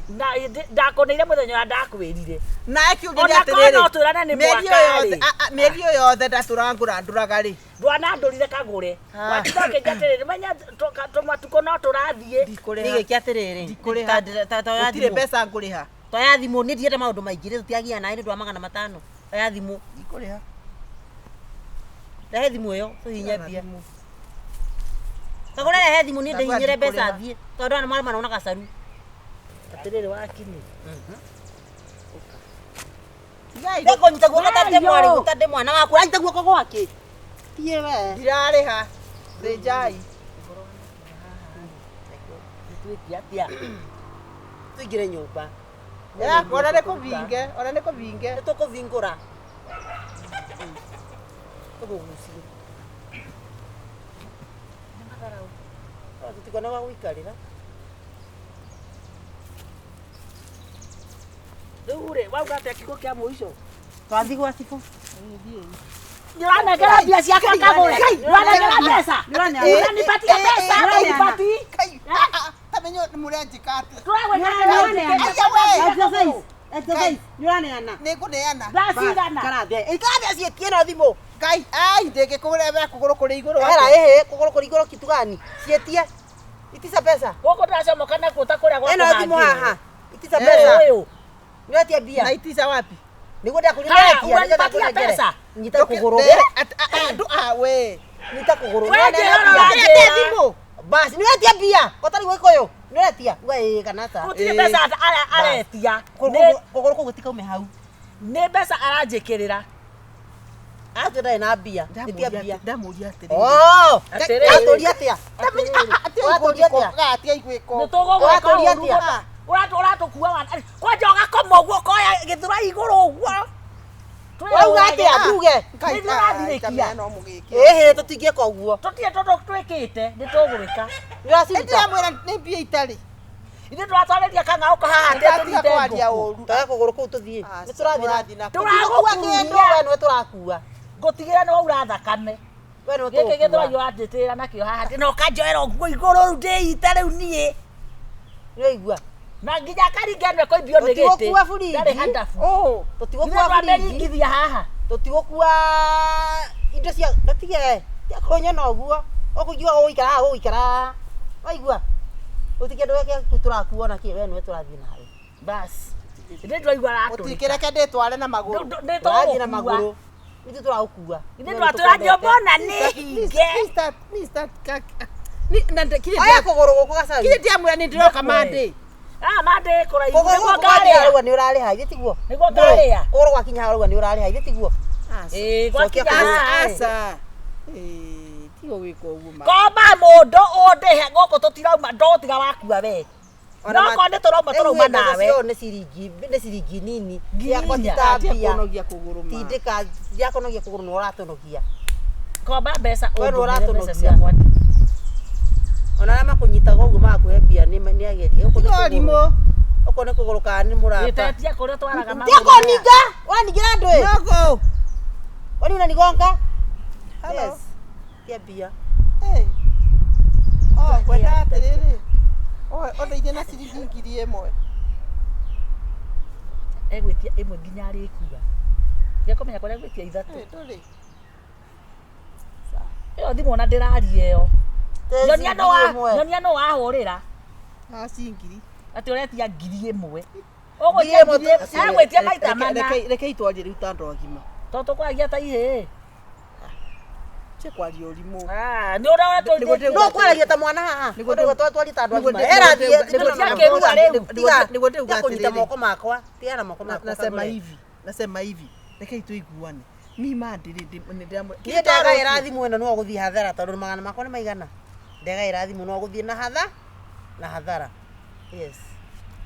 Ndakoneire mũthenya ũrĩa ndakwĩrire. Na kĩũria nĩ Ona korwo no atĩrĩrĩ. twĩrane nĩ Mĩeri mwaka ĩyo yothe rĩ. mĩeri ĩyo yothe ndatũraga ngũrandũraga rĩ. Ndwanandũrire kagũre. Watinda ũkĩnjia atĩrĩrĩ, menya tũmatukũ no tũrathiĩ. Ndikũrĩha. Ndigĩkia atĩrĩrĩ. Ndikũrĩha. Toya Gũtirĩ thimũ. mbeca ngũrĩha. Toya thimũ niĩ ndirenda maũndũ maingĩ rĩ tũtiagia naĩ nĩ ũndũ wa 500. Toya thimũ. Ndikũrĩha. Rehe thimũ ĩyo tũhihinye mbia. Kagũre rehe thimũ niĩ ndĩhihinyĩre mbeca thiĩ tondũ andũ marĩ marona gacaru. Atĩrĩrĩ wakini. Ndĩkũnyita guoko ta ndĩ mwarĩ Wayo. ta ndĩ mwana waku ũranyita guoko gwakĩ. Tiĩ we. Ndirarĩha. Thĩnjai. Nĩtwĩke atĩa? Tũingĩre nyũmba. Ya, ona nĩ kũvinge, ona nĩ kũvinge. Nĩ tũkũvingũra. Tũkũgucie. Tũtikona wa gũikarĩra. Rĩu rĩ, wauga atĩa kiugo kĩa mũico? Twathiĩ gwa cibũ. Nĩũranengera mbia ciakwa kagũre. Nĩũranengera mbeca. Nĩũranipatia mbeca, ũnipatii. Kai, ta menyo nĩ mũrenjĩka atĩa. Tũragwĩka atĩa? Aya we. Exercise. Exercise. Nĩũraneana. Nĩ ngũneana. Ndacigana. Karathia. Ikarathia ciĩtie na thimũ. Ngai, ai ndĩngĩkũrehera kũgũrũ kũrĩ igũrũ. Hera ĩhĩ kũgũrũ kũrĩ igũrũ kitu gani? Ciĩtie. Itica mbeca. Gũkũ ndĩracomoka nakuo ta kũrĩa gwa Ĩno thimũ kũhangĩrwo. haha. Itica mbeca. Ũyũ. Nĩũretia mbia. Na itica wapi? Nĩguo ndakũria Haya, nĩũretia, nĩgetha unanipatia ngũnengere. pesa? Nyita kũgũrũ. Andũ a we. Nyita kũgũrũ. We Nĩũraneana njĩra mbia. ũranjĩra. Thimũ. Basi nĩũretia mbia. Kotarĩ Gĩkũyũ. Nĩũretia. Uga ĩĩ kana aca. Gũtirĩ mbeca aretia. Kũgũrũ kũu gũtikaume hau. Nĩ mbeca aranjĩkĩrĩra. Atũ ndarĩ na mbia. Ĩtia mbia. Ndamũria atĩrĩrĩ. Oh! Atĩrĩrĩ. Atũria atĩa? Ũratũria atĩa? Gatia igwĩko. Nĩ tũgũgwĩka Ũratũria ũru. atĩa? Ũratũkua wa kwanja ũgakoma ũguo ũkoya gĩthũra igũrũ ũguo. Wauga atĩa nduge? Nĩ ndĩrathirĩkia. No mũgĩke. Ĩhĩ tũtingĩka ũguo. Tũtirĩ tondũ twĩkĩte nĩ tũgwĩka. Nĩũraciruta. Ndĩramwĩra nĩ mbia itarĩ. Ithuĩ tũratwarĩria kang'aũ haha atĩ Ndatiga tũnyite kwaria ngũkũ. ũru. Toya kũgũrũ kũu tũthiĩ. Aca, Nĩ tũrathiĩ na mũrathiĩ na kũ? Tũtigũkua kĩndũ we nĩwe tũrakua. Ngũtigĩra nĩ waura thakame. We nĩwe Gĩkĩ gĩthũrai tũgũkua. ũranjĩtĩrĩra nakĩo haha atĩ na ũkanjoera ũguo igũrũ rĩu ndĩite rĩu niĩ. Nĩwaigua? Na nginya karinga ĩno ĩkũimbio nĩ gĩtĩ. Tũtigũkua buringi. Ndarĩ handabu. Ũũ. Tũtigũkua Ithuĩ buringi. twamĩringithia haha. Tũtigũkua indo cia tũtige kũnyona ũguo. Ũkũigua ũgũikara haha ũgũikara. Waigua? Gũtirĩ kĩndũ gĩaku tũrakua ona kĩ we nĩwe tũrathiĩ nawe. Bas. Ithuĩ tũraigua aratũrĩka. Mũtikĩreke ndĩtware na magũrũ. Nĩ Tũrathiĩ na tũgũkua. magũrũ. Ithuĩ tũragũkua. Ithuĩ twatũra nyũmba ona nĩ hinge. Oya kũgũrũ gũkũ gacaru. Kinya ndiamwĩra nĩ ndĩroka Monday. Ah, Monday kũraihu. Kũgũrũ Nĩguo gũkũ gwakinya ngarĩa. rauga nĩ ũrarĩha ithe tiguo. Nĩguo ngarĩa. Kũgũrũ gwakinya haha rauga nĩ ũrarĩha ithe tiguo. Ĩĩ, Cokia gwakinya kũgũrũ. haha. Aca. Ĩĩ, tiga gwĩka ũguo ma. Komba mũndũ ũndĩhe gũkũ tũtirauma ndũtiga wakua we. Ona No korwo nĩ tũrauma tũrauma nawe. Rĩu nĩ ciringi nĩ ciringi nini. Ngiri Yakwa inya. ti ta Atia mbia. kũnogia kũgũrũ ma. Tindĩka ndiakũnogia kũgũrũ nĩ ũratũnogia. Komba mbeca We nĩ ũndũmĩre mbeca ũratũnogia. ciakwa. Ona arĩa makũnyitaga ũguo magakũhe mbia nĩ nĩ ageria. Gũkũ nĩ Tiga kũgũrũ. ũrimũ. Gũkũ nĩ kũgũrũ kana nĩ mũramba. Wĩtetie kũrĩa twaraga Tia kũninga. Ũraningĩra andũ ĩ. Nogo. Kwani unanigonga? Hello. Yes. Tia mbia. Ĩĩ. Oh, ngwenda atĩrĩrĩ. Oh, ũndeithie na ciringi 1000. Egwĩtia ĩmwe nginya arĩkua. Ndiekũmenya kũrĩa egwĩtia ithatũ. Ĩĩ, ndũrĩ. Ĩyo thimũ ona ndĩraria ĩyo. Te Nyonia ciringi nũ wa ĩmwe. nyonia nũ wahũrĩra. Ah, ci ngiri. Atĩ ũretia 1000. Ngiri Ũgwĩtia ĩmwe ngiri tu- egwĩtia maita mana. Reke itwarie rĩu ta andũ agima. Tondũ tũkwaragia ta ihĩĩ. Tie kwaria ũrimũ. Ah, nĩ ũrĩa ũratũithĩtie. No kwaragia ta mwana haha. Nĩguo Nĩguo twatwaria ta andũ nĩguo agima. ndĩ- Hera nĩguo thiĩ. ndĩ- Tiga rĩu. nĩguo ndĩuga Kũnyita atĩrĩrĩ. moko makwa. Tiga na moko makwa. Nasema kagũre. hivi. Nasema hivi. Reke tuiguane. Mi ma ndĩrĩ ndĩramwĩra. Niĩ ndagaĩra thimũ ĩno no gũthiĩ hathara tondũ magana makwa nĩ maigana. Ndagaĩra thimũ no gũthiĩ na hatha na hathara. Yes.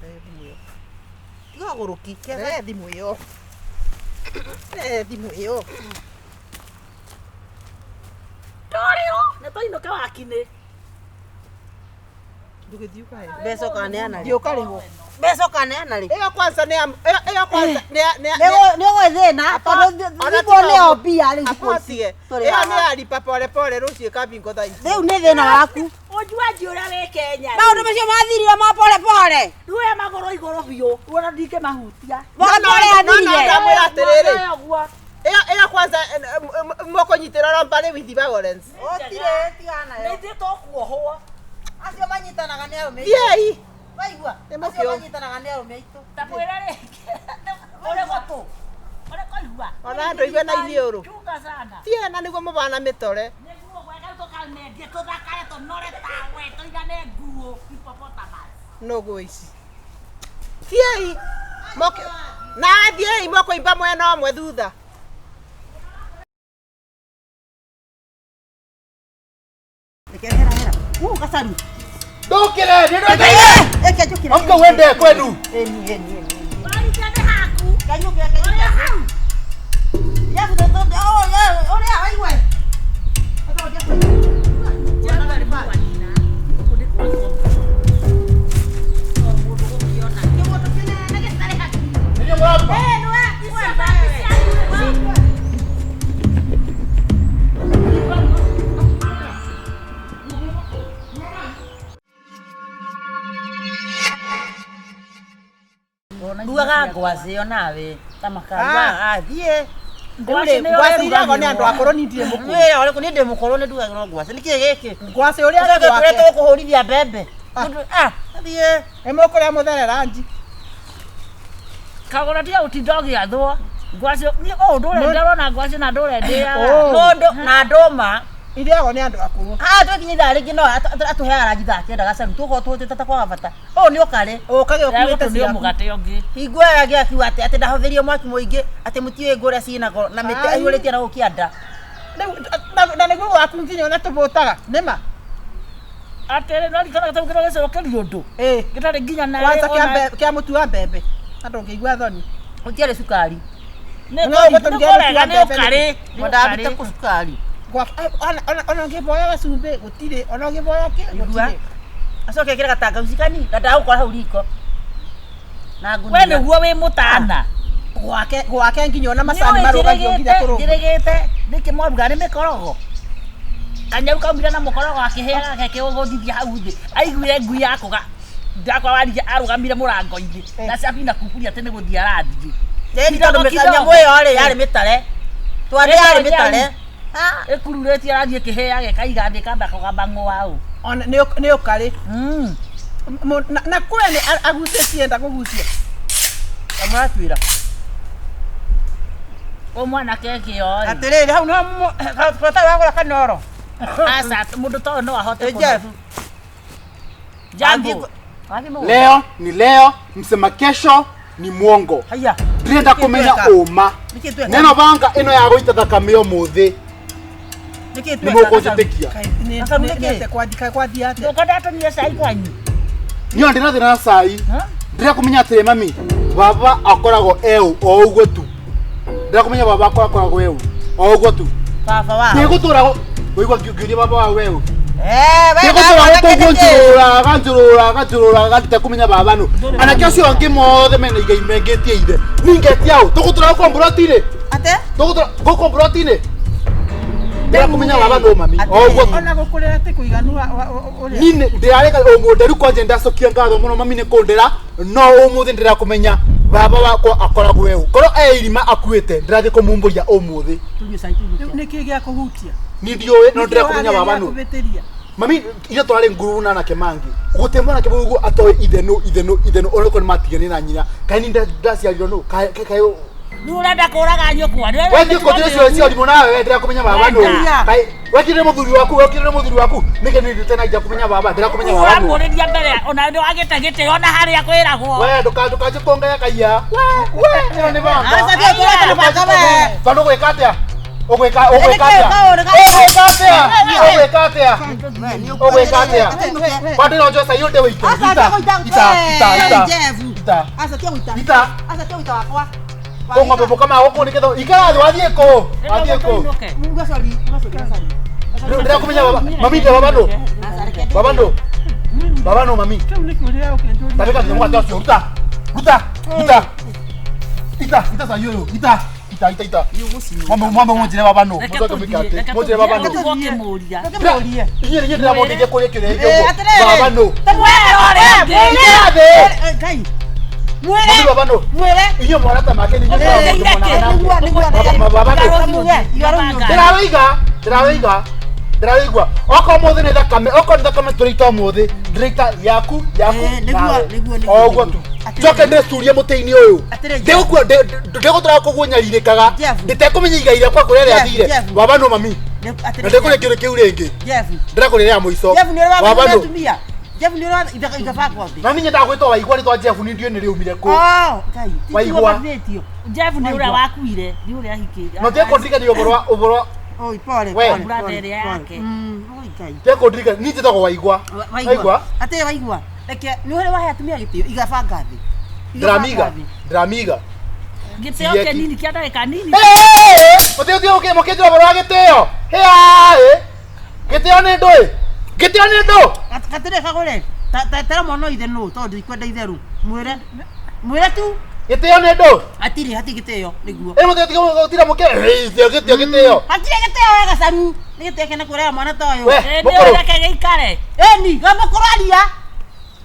Thimũ ĩyo. Tiga gũrũki. Rehe thimũ ĩyo. Rehe thimũ ĩyo. Tũrĩo nĩ tũinũke wakinĩ. Ndũgĩthiĩ ũkahe. Mbeca ũkaneana rĩ? Thiĩ ũkarĩhwo. Mbeca ũkaneana rĩ? Ĩyo kwanza nĩ ya ĩyo kwanza nĩ ya nĩ ya Nĩ ũgwĩthĩna tondũ Ona thimũ nĩyo mbia rĩu thikũ ici Apotie. tũrĩ Ĩyo haha. nĩ ya lipa pole pole rũciũ ĩkabingwo thaa ici. Rĩu nĩ thĩna waku. Ũnjuanji ũrĩa wĩ Kenya. Maũndũ macio mathirire ma pole pole. Rĩu aya magũrũ igũrũ biũ. Wona ndingĩmahutia. Pole No, pole no, no, yathirire. ndamwĩra atĩrĩrĩ. Muoyo ũguo. Ĩyo ĩyo kwanza mũkũnyitĩra ro mbarĩ with violence. Gũtirĩ tigana Nĩ nayo. ithuĩ tũkuohwo. Acio manyitanaga nĩ arũme aitũ. Thiĩi. Waigua? Nĩ Acio mũkĩo. manyitanaga nĩ arũme aitũ. Ta mwĩre rĩngĩ. Ũrĩ gũtũ. Ũrĩ kũigua. Ona andũ igue na iniũrũ. Chunga sana. Thiĩ na nĩguo mũbana mĩtore. Nĩguo gwega tũkamendie tũthakare tũnore tawe tũigane nguo hippopotamus. Nũgũ ici. Thiĩi. Moke na thiĩi mũkũimba mwena ũmwe thutha. Reke hera hera. Uu gacaru. Ndũkĩre, nĩ ndwetereire. Eke njũkĩre. Amka wende kwenu. Ĩni ĩni ĩni. Warithia nĩ haku. Kanyũkĩra Ũrĩa kanyũkĩra. hau. Jeff tũtũ oh yeah, ũrĩa waigua. Gũkũ nĩ kwa ngombo. O mũndũ gũkĩona. Kĩũndũ kĩnene gĩtarĩ hakiri. Nĩ mũramba. Icio bagi cia Rugaga ngwacĩ o nawe ta makarugaga thiĩ. Ngwacĩ nĩyo Ngwacĩ iragwo nĩ ĩrugagĩrwo. andũ akũrũ niĩ ndirĩ mũkũrũ. Wĩra ũrĩkũ niĩ ndĩ mũkũrũ nĩ ndugagĩrwo ngwacĩ. Nĩkĩ gĩkĩ? Ngwacĩ ũrĩa Ũrĩa gwake. tũkũhũrithia mbembe. Ah. Mũndũ ah thiĩ. Nĩ mũkũrĩa mũthere ranji. Kagũra tiga gũtinda ũgĩathwo. Ngwacĩ niĩ ũũ ndũre ndĩrona ngwacĩ na ndũre ndĩaga. Oh. Mũndũ na ndũma. Irĩagwo nĩ andũ akũrũ. Ah twakinya ithaa rĩngĩ no atũheaga ranji thaa kenda gacaru tũkorwo tũhũtĩte ta kwaga bata. Ũũ nĩ ũkarĩ. Ũkage ũkuĩte Egũtũnio ciaku. mũgate ũngĩ. Hingo ĩyo ĩngĩ akiuga atĩ atĩ ndahũthĩrie mwaki mũingĩ atĩ mũtiũĩ ngũrĩa ciĩna goro na mĩtĩ Ai. aihũrĩtie na gũkũ kĩanda. Rĩu na nĩguo gwaku nginya ona tũbũtaga. Nĩma. Atĩrĩ no rikana gĩtarĩ kĩrĩa gĩcokerio ũndũ. Ĩĩ. Gĩtarĩ nginya na Kwanza kĩa kĩa mũtu wa mbembe. Andũ ũngĩigua thoni. Gũtiarĩ cukari. Nĩ No, ũgũtũrugia mũtu kũrega wa nĩ mbembe ũkarĩ. Nĩ Ndambĩte ũkarĩ. kũ cukari. Ona ũngĩboya gacumbĩ gũtirĩ. Ona ũngĩboya kĩ Igua. gũtirĩ. Acoke ekĩre gatangauci kanini na ndagũkora hau riko. Na We ngunia. nĩguo wĩ mũtana. Gwake gwake nginya ona macani marũgagio nginya kũrũga. Njĩrĩgĩte nĩkĩ mwaruga nĩ mĩkorogo. Kanyau kaumire na mũkorogo akĩhĩaga gake gũthithia hau thĩ. Aiguire ngui yakũga. Ndakwa waririe arũgamire mũrango-inĩ na cabi na kuburi atĩ nĩ gũthiĩ arathiĩ. Ĩni tondũ Kidogo, kidogo. nyamũ ĩyo rĩ yarĩ mĩtare. Twarĩ Ĩno yarĩ mĩtare. nyau. Ĩkururĩtie arathiĩ ĩkĩhĩaga ĩkaiga thĩ ĩkamba kũgamba ng'ũa ũ. Ona nĩ ũkarĩ. Na kũrĩa nĩ agucĩtie enda kũgucia. Mũratwĩra. Ũ mwanake kĩo rĩ. Atĩrĩrĩ hau nĩho bata wagũra kanoro. Aca mũndũ ta ũyũ no ahote Ĩ Jeff. Jambo. Wathiĩ mũgũnda. Leo ni leo, msema kesho ni mwongo. Haiya. Ndĩrenda Nĩkĩ kũmenya tweka? ũma. Nĩkĩ tweka? Neno banga ĩno ya gũita thakame ũmũthĩ Nĩkĩ nĩ tweka? mũkũnjĩtĩkia. Gacaru nĩkĩ? Kwathiĩ atĩa? Ndũkwenda tũnyue cai kwanyu? Niĩ ona ndĩrathĩna na cai. Ndĩrenda kũmenya atĩrĩ mami, baba akoragwo eũ o ũguo tu. Ndĩrenda kũmenya baba akwa akoragwo eũ o ũguo tu. Baba wao. Ndĩgũtũra wĩigua ngĩũria baba wa weũ. Eh, we Ndĩgũtũra gũkũ njũrũraga njũrũraga njũrũraga nditekũmenya baba nũ. Anake acio angĩ mothe mena igai mengĩtie ithe. Ningetia ũ? Tũgũtũra gũkũ mburoti-inĩ. Ate? Tũgũtũra gũkũ mburoti-inĩ. Ndĩrenda kũmenya baba nũ mami o ũguo tu. Ona gũkũrĩra ti kũiganu ũrĩa. Niĩ ndĩrareka ũmũthĩ rĩu kwanja ndacokia ngatho mũno mami nĩ kũndĩra no ũmũthĩ ndĩrenda kũmenya baba wakwa akoragwo eũ korwo e irima akuĩte ndĩrathiĩ kũmumbũria ũmũthĩ. Tunyue cai tunyue. Nĩkĩ gĩa kũhutia? Niĩ ndiũĩ no ndĩrenda kũmenya baba nũ. Kũbĩtĩria. Mami ira twarĩ nguru na anake mangĩ gũtirĩ mwanake ũguo atoĩ ithe nũ ithe nũ ithe nũ ona korwo nĩmatiganire na nyina kaĩ niĩ ndaciarirwo nũ kaĩ kaĩ Rĩu ũrenda kũraga nyũkwa. wethiĩ kũnjĩra cio cio rimũ nawe we ndĩra kũmenya baba nũ Wenda. kaĩ wekire mũthuri waku wekire mũthuri waku nĩkĩ niĩ ndĩte na nja kũmenya baba ndĩra kũmenya baba nũ. Ũramũrĩria mbere ona nĩ wagĩte gĩtĩo na harĩa kwĩragwo. We ndũkanjie kũngaya kaiya we we ĩno nĩ banga. Aca thiĩ ũtũre nĩ banga we. Tondũ ũgwĩka atĩa? Ũgwĩka ũgwĩka Nĩkĩ atĩa? kaũndũ Ũgwĩka atĩa? Ũgwĩka atĩa? Ũgwĩka atĩa? Kwandĩra njoe cai ũndĩ wĩike. Aca Ita ita ita ita ita. Jeff. Ita. Ruta. Aca tia guita. Ita. Aca tia guita wakwa. Kũ ng'ombe mũkama gũkũ nĩgetha ikara thĩ wathiĩ kũ? Wathiĩ kũ? Muga sorry, muga sorry, sorry. Ndĩrakũmenya baba. Mami nde baba ndũ. Aca reke. Baba ndũ. Baba nũ mami. Kĩu nĩ kĩũria ũkĩnjũria. Tandĩka nginya mũgate ũcio. Ruta. Ruta. Ruta. Ita, ita cai ũyũ. Ita. Ita, ita, ita. Mwambe mwambe mũnjĩre baba nũ. Reke Mũcoke tũthiĩ, mũikate. reke Mũnjĩre baba tũthiĩ, nũ. nĩguo ũkĩmũria. Reke Inyuĩ inyuĩ ndĩramũteithia kũrĩa kĩrĩa Eh, ũguo. atĩrĩrĩ. Baba nũ. Mwĩre ũrĩa ũngĩ. Ikara thĩ. Ngai. Mami Mwĩre. baba nũ. Mwĩre. Inyuĩ mwarata make nĩ inyuĩ Ũtũteithie mũrona kĩ? nake. Nĩguo, nĩguo. Baba nũ. Muge, igarũ Ndĩrawĩiga, ndĩrawĩiga, ndĩrawĩigua. Okorwo ũmũthĩ nĩ thakame, okorwo nĩ thakame tũrĩita ũmũthĩ, ndĩraita yaku, yaku, Eh, nĩguo, nawe. nĩguo, nĩguo, O ũguo nĩguo. tu. Atĩrĩrĩ. Njoke ndĩcurie mũtĩ-inĩ ũyũ. Atĩrĩrĩ. Ndĩgũkua, ndĩgũtũra kũguo nyarirĩkaga. Jeff. Ndĩtekũmenya igai rĩakwa kũrĩa Jeff, rĩathire. Jeff. Baba nũ mami. Na ndĩkũrĩa kĩũrĩ kĩu rĩngĩ. Jeff. Ndĩrakũrĩa rĩa mũico. Jeff nĩ ũrĩa Baba wa nũ. atumia. Jeff nĩ ũrĩa igabangwo thĩ. Na niĩ nyendaga gwĩtwo Waigua rĩtwa Jeff nĩ ndiũĩ nĩ rĩumire kũ. Oh, Ngai. Waigua. Tiguo Jeff nĩ ũrĩa wakuire, nĩ ũrĩa ahikĩte. No tiekũndirikania ũhoro wa ũhoro Oi, pole, We. pole. Brother pole, ĩrĩa pole. yake. Oi, Ngai. tiekũndirikania niĩ njĩtagwo Waigua. Waigua. Atĩ waigua. Reke nĩ ũrĩa wahe atumia gĩtĩo igabanga thĩ. Ndĩramiga, ndĩramiga. Gĩtĩo Sieki. kĩnini kĩa ndagĩka nini. Mũtĩ mũkĩnjĩra ũhoro wa gĩtĩo. Hĩaĩ. Gĩtĩo nĩ ndũĩ. Gĩtĩo nĩ ndũ. Gatĩrĩ kagũre. Tera mwana ithe nũ tondũ ndikwenda itherũ. Mwĩre. Mwĩre tu. Gĩtĩo nĩ ndũ. Hatirĩ hatirĩ gĩtĩo nĩguo. Ĩ mũtĩ gũtira mũkĩ. Gĩtĩo gĩtĩo gĩtĩo. Hatirĩ gĩtĩo we gacaru. Nĩ gĩtĩo kĩene kũrera mwana ta ũyũ. We, Ĩ, nĩ mũkũrũ. reke gĩikare. Ĩni, gamũkũrũ aria.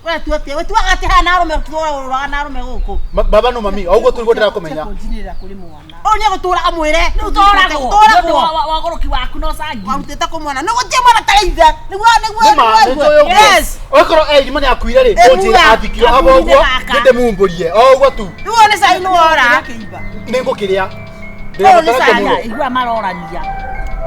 We tu atĩa? We tuaga atĩ haha na arũme tũraga na arũme gũkũ. Baba nũ mami, o ũguo tu nĩguo ndĩrakũmenya. Kũnjinĩrĩra kũrĩ mwana. Ũyũ nĩ egũtũra amwĩre. Rĩu tũragwo. Nĩ ũndũ Tũragwo. wa ũgũrũki waku na ũcangi. Warutĩte kũ mwana. Nĩ gũtirĩ mwana tarĩ ithe. Nĩguo nĩguo Nĩ ma, nĩ njũĩ ũguo. Yes. Okorwo irima nĩ akuire rĩ, Ĩ, ũnjĩre muga. athikirwo hau Kaburi-inĩ ũguo, gaka. nĩ ndĩmumbũrie. O ũguo tu. Nĩguo nĩ cai nĩ wora. Kĩimba. Nĩ ngũkĩrĩa. Ũyũ nĩ Ndĩrabatara cai. kĩo mũno. Igua marorania.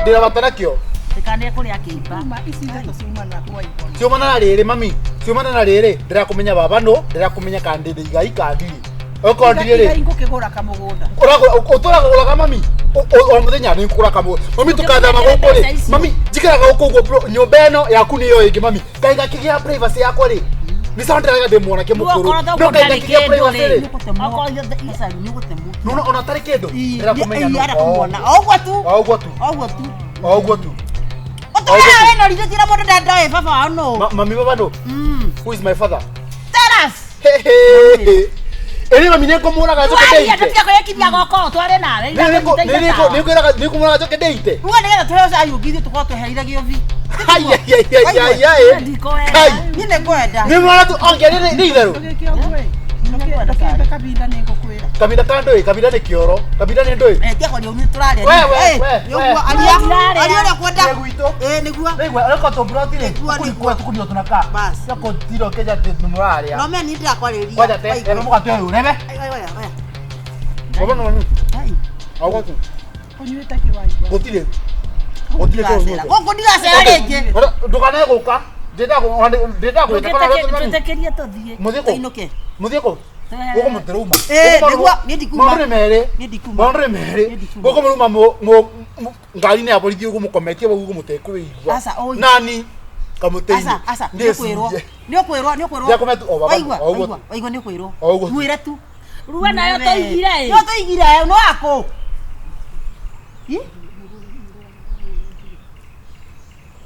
Ndĩrabatara kĩo. Ndĩkane kũrĩa kĩimba. Kuma ici ndeto ciumana kwa Waigua. Ciumana na rĩrĩ mami, ciumana na rĩrĩ, ndĩrakũmenya baba nũ, ndĩrakũmenya kana ndĩ igai kana ndirĩ. Okorwo ndirĩ rĩ, Igai ngũkĩgũra kamũgũnda. ũtũraga ũraga mami o mũthenya nĩ ngũra kamũ mami tũkathama gũkũ rĩ mami njikaraga gũkũ ũguo bro nyũmba ĩno yaku nĩyo ĩngĩ mami kaĩ ngakĩgĩa privacy yakwa rĩ nĩ sawa ndĩraga ndĩ mwanake mũkũrũ Okorwo no thoguo kaĩ ndarĩ ngakĩgĩa kĩndũ privacy rĩ. rĩ Okorwo Gacaru nĩ ũgũtemwo. nona ona tarĩ kĩndũ ndĩrakũmenya Ĩ, nũ. arakuona. O ũguo tu. o ũguo tu O ũguo tu. o ũguo tu Ũtũraga wĩna ritho tira mũndũ ndandoĩ baba wao nũ. Mami baba nũ who is my father Tell us. ĩrĩ mami nĩ ngũmũraga njoke Twaria ndĩite tũtige kwĩkinyia goko tware nawe. nĩ ngũmũraga njoke ndĩite Uga nĩgetha tũheo cai ũngĩ ithuĩ tũkorwo twehereire gĩothi. Ai Ndikoenda. kai Niĩ nĩ ngwenda. nĩ mwana tu onge nĩ itherũ Ndũgĩke ũguo ĩ. Ndũkĩambe kabinda nĩ ngũkwĩra. kabinda ka ndũĩ kabinda nĩ kĩoro kabinda nĩ ndũĩ Eh, tia kwaria ũguo tũraria. We, we, Eh, we, nĩ ũguo, we. aria. Tũrarĩa. Aria ũrĩa ũkwenda. Nĩ gwitũ. Eh, nĩguo. Rĩu areko tũmburoti rĩ Nĩguo, kũrikũra tũkunio tũnaka Bas. ciakũtiro kenya mũrarĩa No me niĩ ndĩrakwarĩria. kwanja te Waigua. ebe mũgate ũyũ rebe Ai, oya, oya. baba no mami Ai. augo tu Ũnyuĩte kĩ Waigua? gũtirĩ gũtirĩ Ndigacera. Gũkũ ndigacera rĩngĩ. ndũkanae gũka ndĩnda gwĩta Twĩtĩkĩrie tũthiĩ. mũthiĩ kũ Tũinũke. mũthiĩ kũ gũkũ mũtĩrauma Eh, nĩguo, niĩ ndikuma. maũndũ nĩ merĩ Niĩ ndikuma. maũndũ nĩ merĩ Niĩ ndikuma. gũkũ mũrauma ngari-inĩ ya borithi ũguo mũkometie ũguo mũtekwĩigua Aca, oi. nani kamũtĩ-inĩ Aca, aca, nĩ ũkwĩrwo. Nĩ ũkwĩrwo, nĩ ũkwĩrwo. Ndiakomete, o baba, Waigua, o ũguo waigua, tu. waigua nĩ ũkwĩrwo. O ũguo tu. Mwĩre tu. Rua nayo tũigire ĩ. No tũigire, no akũ. Ĩ?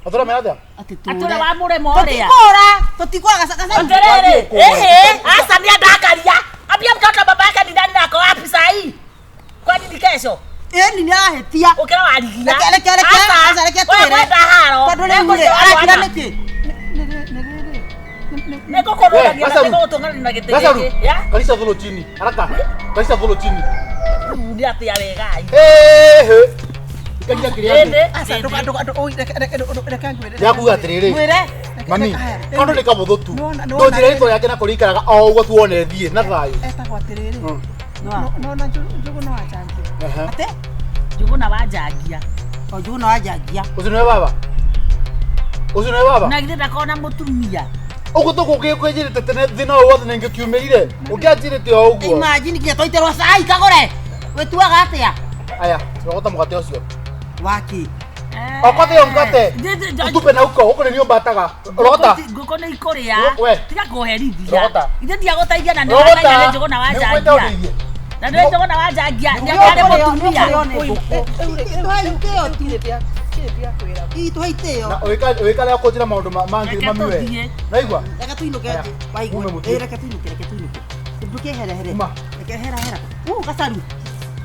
atũra mera atĩa Atĩ Atũra tũre. wa mũrĩmo ũrĩa. Tũtikũra, tũtikũra gaca gaca. Atĩrĩrĩ, ehe, aca nĩ andakaria. Ambia mtoto baba yake ni nani na ako wapi saa hii? Kwani ni kesho? Ĩni nĩ arahĩtia. Ũkĩra warigia. Reke reke reke aca reke Wewe twĩre. kwenda haro. Tondũ rĩu rĩ, arakira nĩkĩ? Nĩ rĩrĩ. Nĩ ngũkũrũragia na Gacaru. nĩ ngũgũtũngana na gĩtĩ Gacaru, gĩkĩ. Ya? karisha tholo chini haraka karisha tholo chini Rĩu nĩ atĩa wegai. Ehe. Ikaria kĩrĩa thĩ. Ĩndĩ, Aca ĩndĩ. reke ngwĩre. Ndĩrakuga atĩrĩrĩ Mwĩre. mami kaũndũ nĩ kabũthũ tu Nĩwona- nĩwona ndũnjĩre rĩrĩ. rĩtwa rĩake na kũrĩa ikaraga o ũguo tu wone thiĩ na thayũ Etagwo atĩrĩrĩ. No. Nona Njũgũna wa Njangia. Ehe. Atĩ? Njũgũna wa Njangia. O Njũgũna wa Njangia. ũcio nĩwe baba ũcio nĩwe baba Na githĩ ndakona mũtumia. ũguo tũkũngĩkwenjĩrĩte tene thĩna ũyũ wothe nĩngĩkiumĩrire ũngĩanjĩrĩte o ũguo Imagine nginya twaitĩrwo cai kagũre. Wĩtuaga atĩa? aya rogota mũgate ũcio Waki. Okote yo mkate. Utupe na huko, huko nĩ mbataga. Rogota. Ngũkũ nĩ ikũrĩa. We. Tiga kũherithia. Rogota. Ithe ndiagũteithia na nĩ Rogota. wamenya nĩ Njũgũna Nĩngwenda wanjangia. ũndeithie. Na nĩ Njũgũna wanjangia. Nĩ arĩ mũtumia. Tũhe itĩo. Na ũgĩka rĩa kũnjĩra maũndũ mangĩ Reke mami we. tũthiĩ. Naigua? Reke tuinũke Aya, nje. Waigua. mume mũthiĩ. Ĩ, reke tuinũke, reke tuinũke. Ndũkeherehere. Uma. Reke hera hera. Gacaru.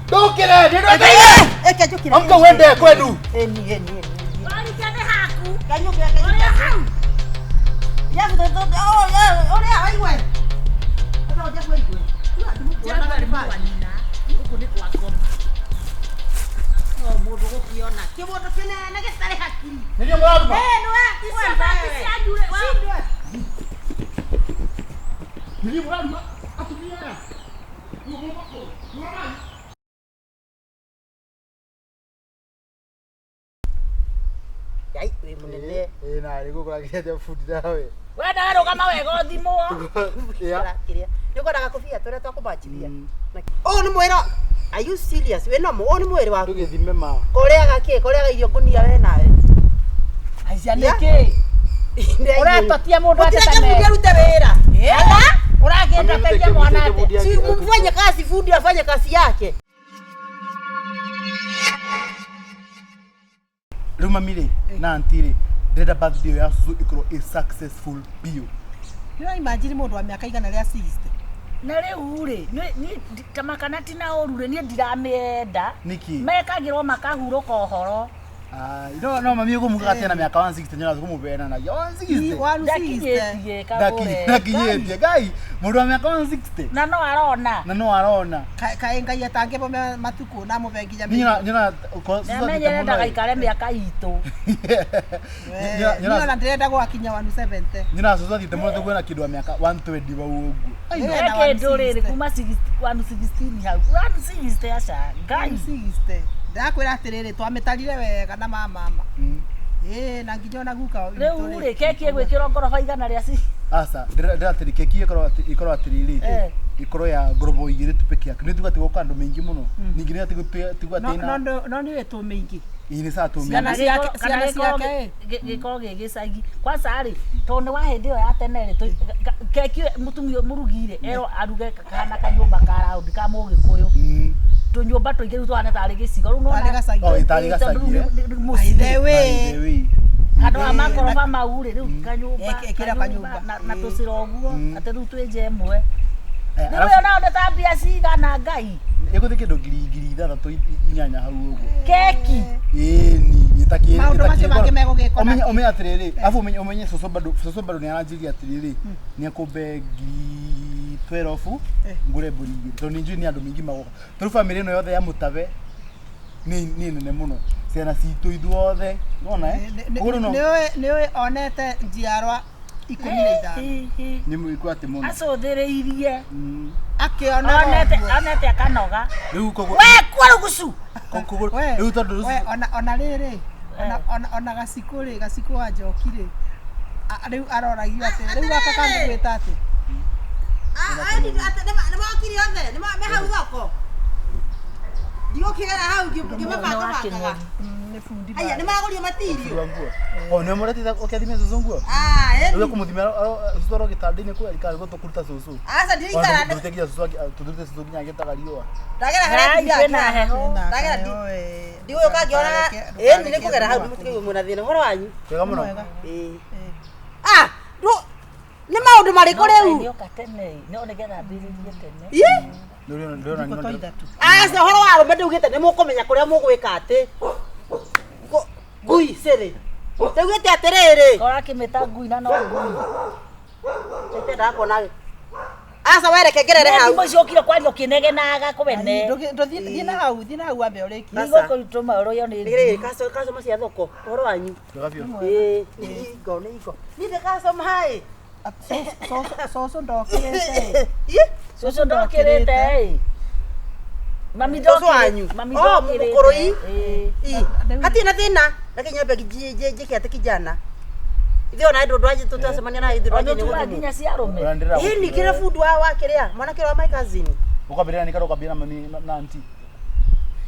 Ndũkĩre, nĩ ndwendeire. Eke njũkĩre. Amka uende kwenu. Ĩni, ĩni, ĩni. Warike nĩ haku. Kanyũke, kanyũke. Ũrĩa hau. Yabu, oh, yeah, ũrĩa waigua. Ata Jeff waigua. Jeff arĩ kwa nyina. Gũkũ nĩ kwa ngoma. No mũndũ gũkĩona. Kĩmũndũ kĩnene gĩtarĩ hakiri. Nĩ niĩ mũraruma. Eh, nĩwe. Icio bati cianyu rĩ, Nĩ niĩ mũraruma. Atumia aya. Nĩ Yai, wĩ mũnene. Ĩ na rĩ gũkũragĩria atĩa bundi nawe. We nawe rũgama wega ũthimwo. Yeah. Kĩrĩa. Nĩ ũkwendaga kũbia tũrĩa twakũmachithia. Ũyũ nĩ mwĩra. Are you serious? Wĩ nomo, ũyũ nĩ mwĩrĩ waku. Ndũgĩthime ma. Kũrĩaga kĩ? Kũrĩaga irio ngũnia we nawe. Aicia nĩkĩ? Ũratotia mũndũ atĩ Gũtirĩ ta kĩbundi arute wĩra. Ũragĩenda teithia mwana atĩa? Si mfanye kazi, fundi afanye kazi yake. Rĩu mami rĩ na aunty rĩ ndĩrenda birthday ĩyo ya cucu ĩkorwo ĩ successful biũ. Nĩ imagine mũndũ wa mĩaka igana rĩa 60. Na rĩu rĩ, niĩ kama ti na ũru rĩ, niĩ ndiramĩenda. Nĩkĩ? Mekagĩrwo makahurũka ũhoro. Ah, no mami ũkũmugaga atĩ ena mĩaka 160 nyonaga kũmũbenanagia 160. 160. Ndakinyĩtie kagũre. Ndakinyĩtie ngai mũndũ wa mĩaka 160 Na no arona. na no arona. Kaĩ Ngai atangĩmũhe matukũ na amũhe nginya Niĩ nyona Nĩamenyere ndagaikare mĩaka itũ. Niĩ ona ndĩrenda gwakinya 170. Nyona cucu athiĩte mũno tũkuona kĩndũ wa mĩaka 120 wau ũguo. Ĩ, He na kĩndũ rĩrĩ 160. kuma 116 hau. 160 aca. Ngai. 160. Ndakwĩra atĩrĩrĩ twamĩtarire wega na mamama. Ĩ na nginya ona guka witũ Rĩu rĩ, keki ĩgwĩkĩrwo ngoroba igana rĩa ci. Aca ndĩra atĩrĩ keki ĩkorwo atĩrĩrĩ Eh. ĩkorwo ya ngorobo igĩrĩ tu peke yake. Nĩ tuga atĩ gũka andũ maingĩ mũno. Ningĩ nĩ atĩ tigwa No atĩ no no nĩ tũ mĩingĩ. ĩ nĩ saa tũ Ciana mĩingĩ. ciake- Kana ciana gĩkorwo ciake, gĩkorwo gĩ gĩcagi. Kwanza rĩ, tondũ nĩ wa hĩndĩ ĩyo ya tene rĩ, keki ĩyo mũtumia mũrugi rĩ, erwo aruge kahana kanyũmba ka raundi ka mũgĩkũyũ. Tũnyũmba tũingĩ rĩu tũhana tarĩ gĩcigo. Rĩu Tarĩ nĩwona- gacagi. Oh, tarĩ Ĩ, tondũ gacagi, rĩu eh? mũciĩ. By the way. way. Handũ ha makoroba mau rĩ, rĩu kanyũmba, Ĩkĩra kanyũmba. na tũcĩra ũguo, atĩ rĩu twĩnje ĩmwe. Eh, Rĩu arabu ĩyo nayo nĩ ta mbia cigana Ngai. ĩgũthiĩ kĩndũ ngiri ithathatũ inyanya hau ũguo. Keki. Ĩni ĩtakĩ Maũndũ macio mangĩ megũgĩkwo Ũmenye nakĩ? ũmenye atĩrĩrĩ, arabu ũmenye ũmenye cũcũ bado cũcũ bado nĩ aranjĩria atĩrĩrĩ, nĩ akũmbe ngiri 12 ngũre mbũri igĩrĩ tondũ nĩ njũĩ nĩ andũ maingĩ magoka. Tondũ bamĩrĩ ĩno yothe ya Mũtabe nĩ nene mũno. Ciana citũ ithuothe, nĩwona eh? Ũguo no Nĩ onete njiarwa 15. nĩ mũikũ atĩ mũno. Acũthĩrĩirie. Akĩona Onete onete akanoga. Rĩu koguo We kuo rũgucu. koguo rĩu tondũ we ona ona rĩrĩ ona ona ona gacikũ rĩ gacikũ wa njoki rĩ rĩu aroragio atĩ rĩu gaka kangĩgwĩta atĩ Nĩ mokire othe, nĩ me hau thoko. Ndigũkĩgera hau ngĩmabangabangaga. nĩ bundi Aya, nĩ maragũrio matirio. nguo. O nĩ mũretete ũkĩathimia cũcũ nguo? Ah, Rĩu ĩni. kũmũthimia cũcũ aro gĩtanda-inĩ kweri kana nĩguo tũkũruta cũcũ. Aca ndirikara. Tũrute nginya cũcũ tũrute cũcũ nginya agĩtaga riũa. Ndagera harĩa Ngai ndirira. kwĩna heho. Ndagera ndigũka ngĩonaga. Ĩni nĩ kũgera hau mũtikaigue mwĩna thĩna ũhoro wanyu. Wega mũno. Ĩĩ. Ah, nĩ maũndũ marĩkũ rĩu? Nĩoka tene, no nĩgetha ambĩrĩrie tene. Ĩ? Ndũrĩ ndũrĩ Thikũ to ithatũ. Aca ũhoro wa arũme ndaugĩte nĩ mũkũmenya kũrĩa mũgwĩka atĩ. Ngui cĩrĩ. Ndaugĩte atĩrĩrĩ. Kora akĩmĩta ngui na no ngui. Ndendaga kuona. Aca we reke ngerere hau. Thimũ icio ũkire kwaria ũkĩnegenaga kwene. Ndũthiĩ na hau thiĩ na hau wambe ũrĩkie. Nĩgũkũtũma ũrũĩo nĩ Rĩrĩ customer cia thoko ũhoro wanyu. Wega biũ. Ĩĩ nĩ hingo nĩ hingo. Niĩ ndĩ customer ĩ. Cũcũ ndokĩrĩte. Ĩ? Cũcũ ndokĩrĩte ĩ. Mami Cũcũ wanyu. Mami Oh, ndokĩrĩte. mũkũrũ ĩ? Ĩ. Ĩ. Hatirĩ na thĩna. Reke nyambe njĩke atĩ kijana. Ithuĩ ona ndũ ndwanji tũtacemania na ithuĩ Ona ndwanji ũtuaga nĩ nginya cia arũme. Ũrandĩra Ĩ ni kĩrĩa bundi wa kĩrĩa mwanake wa my cousin. Ũkambĩrĩra nĩ karo ũkambĩrĩra mami na aunty.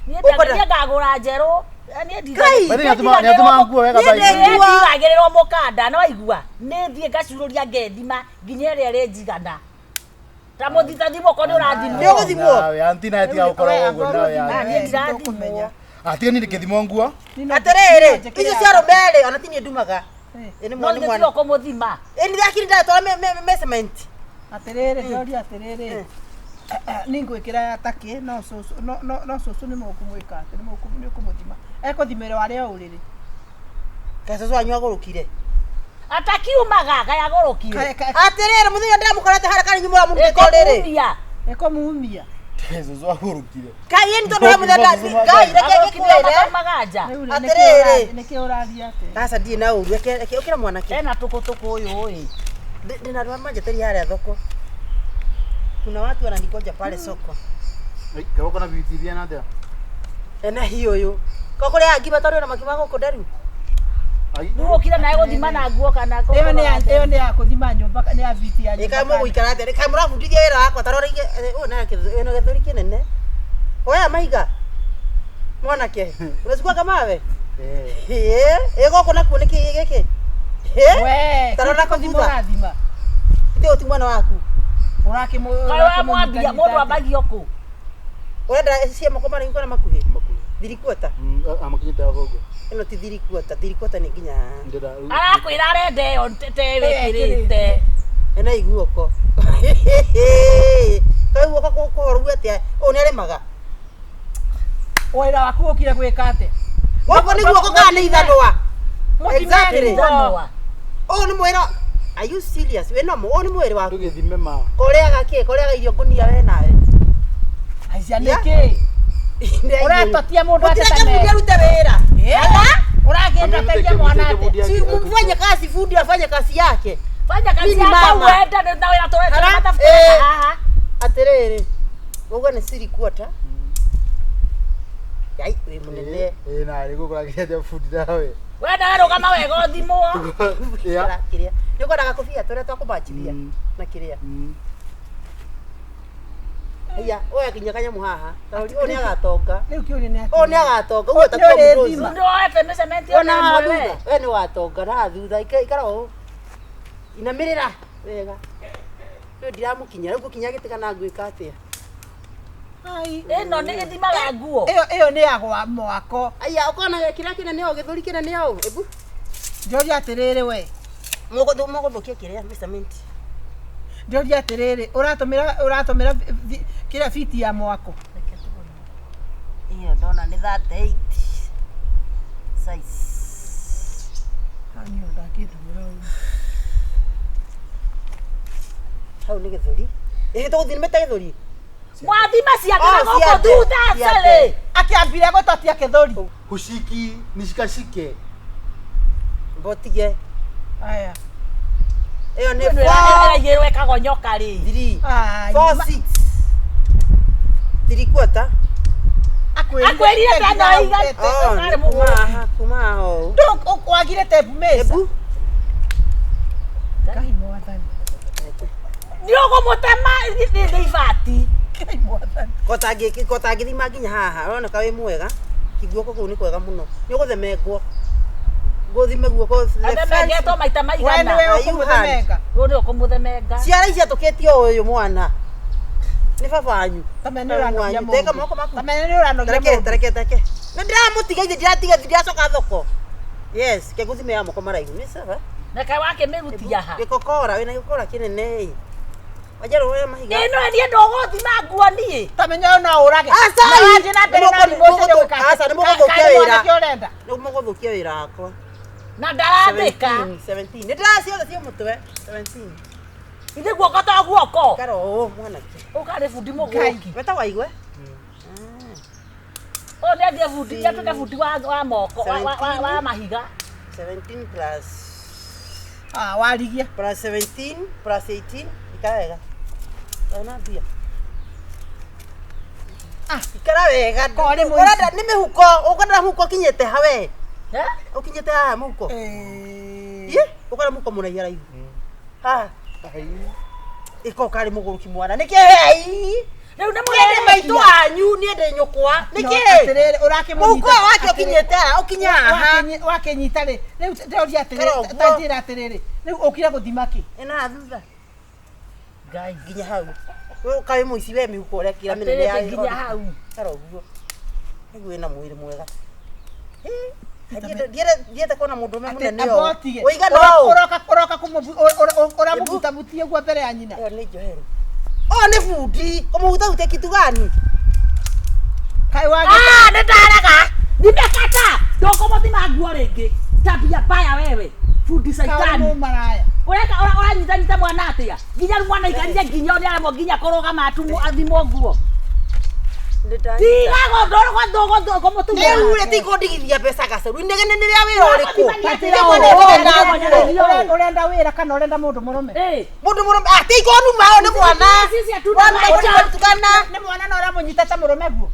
Niĩ Ũkwenda- niĩ ngagũra njerũ. Niĩ Ngai! By the way, nĩatũmaga nguo wega by the way. Niĩ ndĩ- ndiragĩrĩrwo mũkanda no aigua nĩ thiĩ ngacururia ngethima nginya ĩrĩa ĩrĩ njigana. Ta mũthitathimwo ko nĩ ũrathimwo. Nĩ ũgũthimwo. Nawe, aunty nawe tiga gũkoragwo ũguo nawe, Ah, aunty. niĩ ndirathimwo. Ah, tiga niĩ ndĩkĩthimwo nguo. Atĩrĩrĩ, icio cia arũme-rĩ, ona ti niĩ ndumaga. Ĩ nĩ No mwana nĩ mwana. tiga kũmũthima. Ĩ nĩ ndakiri ndatwara measurement. Atĩrĩrĩ, ndoria atĩrĩrĩ, nĩ ngwĩkĩra ya takĩ no cũcũ no cũcũ nĩ mũkũmwĩka atĩ nĩ mũkũmũthima ekũthimĩrwo arĩ o ũrĩrĩ. Kaĩ cũcũ wanyu agũrũkire. Atakiumaga kayagũrũkire. Atĩrĩrĩ, mũthenya ndĩramũkorete harĩa karĩ nyumba mũrutĩte ũrĩrĩ. Ĩkũmumia. Ĩkũmumia. Cũcũ agũrũkire. Kaĩ ĩ nĩ tondũ he mũthenya Ngai reke Agũrũkire ngĩkwĩre. makaumaga nja. Rĩu rĩ, Atĩrĩrĩ. nĩkĩ ũraria atĩ? Aca ndirĩ na ũru, reke ũkĩra mwanake. Ena tũkũtũkũ ũyũ ĩ. Ndĩna andũ a manjeteria harĩa thoko. Kuna watu wananigoja pale soko. Ai, kĩroko na beauty na atĩa? Ena hiyo ũyũ. Ko kũrĩa ngima tondũ na makima gũkũ nderu. Ai. Rĩu ũkire nawe gũthima na nguo kana Ĩyo nĩ ya ĩyo nĩ ya kũthima nyũmba nĩ ya viti ya Ĩ nyũmba. kaĩ mũgũikara atĩa? Kaĩ mũrabundithia wĩra wakwa ta rora ũyũ na ĩno gĩthũri kĩnene. Oya mahiga. Mwanake, unachukua kamawe? Eh. Ĩ, ĩ gũkũ nakuo nĩkĩ gĩkĩ? Ĩ? We, Ta rora kũthima kũthutha. ũrathima. Ithe ũti mwana waku. Ũrakĩmũ Kaĩ wamwambia mũndũ ambagia kũ? Ũrenda cia moko maraihu kana makuhĩ? Makuhĩ. Thirikuota. Amakinyĩte haha ũguo. Ĩno ti thirikuota, thirikuota nĩ nginya haha. Ndĩra. Arakwĩra arenda ĩyo te wĩkĩrĩte. Ena iguoko. Kaĩ guoko kũhoru atĩa? Ũyũ nĩ arĩmaga. Wĩra waku ũkire gwĩka atĩa? Gũkũ nĩ guoko kana nĩ ithanwa? Exactly. Ithanwa. Ũyũ nĩ mwĩra. Are you serious? Wĩ nomo, ũyũ nĩ mwĩrĩ waku. Tũgĩthime ma. Kũrĩaga kĩ? Kũrĩaga irio ngũnia we nawe. Aicia Yeah. nĩkĩ? Ũratotia mũndũ atĩ Mũtireke ta bundi me- arute wĩra. Ũrakĩndoteria mwana atĩa? Si mfanye kazi, fundi afanye kazi yake. Fanya kazi Mimi yako mama. uende na wĩra tũrenda Ara- matafuta eh. haha. Atĩrĩrĩ, ũguo nĩ siri quarter. Yai, wĩ mũnene. Ĩ na rĩ gũkũragĩria atĩa bundi nawe. We nawe rũgama wega ũthimwo. Yeah. Kĩrĩa. Nĩ ũkwendaga kũbia tũrĩa twa kũmachithia na kĩrĩa. Aya, oya kinya kanyamũ haha. Taũri ũyũ nĩ agatonga. Rĩu kĩũria nĩ Ũyũ nĩ atĩrĩrĩ. agatonga. Ũguo ta Nĩ Tom Cruise. ũrĩthima. Nĩ woete mĩcementi Ona ĩmwe haha we. thutha. We nĩ watonga na haha thutha. Ikara ũũ. Inamĩrĩra wega. Rĩu ndiramũkinya. Rĩu ngũkinya gĩtĩ kana ngwĩka atĩa? Ai. Ĩno nĩ ĩthimaga nguo. Ĩyo ĩyo nĩ ya gwa mwako. Aya, ũkona kĩrĩa kĩnene ũũ, gĩthũri kĩnene ũũ. Ebu. Njoria atĩrĩrĩ we. Mũgũthũkia kĩrĩa measurement. Njoria atĩrĩrĩ, ũratũmĩra ũratũmĩra kĩrĩa fiti ya mwako. Iyo ndona nĩ 38 size. Niĩ ndangĩthimĩra ũguo. Hau nĩ gĩthũri. Ĩ tũgũthimĩte gĩthũri. Mwathima ciake Oh, na gũkũ ciande, thutha ciande. cĩrĩ. Akĩambire gũtotia kĩthũri. Hushiki nishikashike. Mbotige. Aya. Ĩyo nĩ Ĩno 4 ĩraigĩrwo ĩkagonyoka rĩ. 3 Ai, 4 6 3 quarter. Akwĩrire ta no iga- Oh, Ũkarĩ nĩ kuma mũgũrũ. haha, kuma haha ũũ. Ndũ wagire tebu meza. Ebu. Ngai mwathani. Nĩ ũgũmũtema nĩ ibati. Ngai mwathani. Kotangĩthima nginya haha, ũroneka wĩ mwega. Kiguoko kũu nĩ kwega mũno. Nĩ ũgũthemengwo. Ngũthime guoko. Athemengetwo maita We maigana. nĩwe Are you ũkũmũthemenga. Ũyũ nĩ ũkũmũthemenga. Ciara ici atũkĩtie ũyũ mwana. Nĩ baba wanyu. Tamenya nĩ ũranogia Mwanyu. Teka mũndũ. moko maku. Tamenya nĩ ũranogia Tareke, mũndũ. tareke, tareke. Nĩ ndĩramũtiga ithe ndĩratiga ndiracoka thoko. Yes, ke ngũthime ya moko maraihu. Nĩ sawa. Na kaĩ wakĩmĩrutia ha? Gĩkokora, wĩna gĩkokora kĩnene ĩ. Wanjerũ oya mahiga. Ĩno niĩ ndũgũthima nguo niĩ. Tamenya ũyũ no ũrage. Aca, Na wathiĩ na mbere na nĩ thimũ ũcio mũgũthũ- nĩ gwĩka atĩa? aca, nĩ mũgũthũkia Kaĩ wĩra. mwanake ũrenda? Nĩ mũgũthũkia wĩra wakwa. Na ndarandĩka. 17, 17. Nĩ ndĩra ciothe cia mũtwe. 17. Ithe guoko to guoko. Ikara ũũ mwanake. Ũkarĩ bundi mũgũrũki. Weta waigwe. Ũyũ nĩ athiĩ bundi, nĩ atuĩke bundi wa moko, wa mahiga. 17 plus Ah, warigia. plus 17 plus 18. Ikara wega. Ona mbia. Ah. Ikara wega. Korĩ mũici. Ũrenda nĩ mĩhuko, ũkwenda mũhuko ũkinyĩte ha we? Eh? Ũkinyĩte haha mũhuko? Eh. Ĩ, ũkwenda mũhuko mũraihu haraihu. Haha. Ĩko karĩ mũgũrũki mwana. Nĩkĩ hei? Rĩu nĩ Niĩ ndĩ maitũ mũrerekia. wanyu, niĩ ndĩ nyũkwa. Nĩkĩ? Atĩrĩrĩ, ũrakĩmũnyita. Mũhuko ũyũ wake ũkinyĩte haha, ũkinya haha. Wakĩnyita rĩ, rĩu ndĩroria atĩrĩrĩ, Karogwo. ta njĩra atĩrĩrĩ, rĩu ũkire gũthima kĩ? Ĩno haha thutha. Ngai. Nginya hau. Wewe ũkaĩ mũici we mĩhuko ũrĩa kĩra mĩnene ya Atĩrĩrĩ nginya hau. Karogwo. Nĩguo wĩna mwĩrĩ mwega. Ndiende kuona mũndũrũme mũnene Amba ũũ. ũtige. Ũigana ũũ. Ũroka ũroka ũramũbutabutia ũguo mbere ya nyina. Ĩyo nĩ njohero. Ũyũ nĩ bundi. Kũmũhutahutia kitu gani? Kaĩ wagĩte Ah, nĩ ndarega. Nimekata. Ndũkũmũthima nguo rĩngĩ. Tabia mbaya wewe. Fundi kaĩ saitani. mũmaraya. Ũreka ũranyitanyita mwana atĩa? Nginya rĩu mwana aikarire nginya nĩ aremwo nginya kũrũgama atumwo athimwo nguo. Tiga kũmũtumia. Rĩu rĩ ti kũndigithia mbeca gacaru. Inegene nĩ rĩa wĩra ũrĩkũ? Atĩrĩrĩ, Mwana ũrenda ũrenda nguo. Ũrenda wĩra kana ũrenda mũndũ mũrũme? Eh. Mũndũ mũrũme ah ti konuma ũyũ nĩ mwana. Sisi hatuna Mwana maisha. ũtukana. Nĩ mwana na ũramũnyita ta mũrũme guo?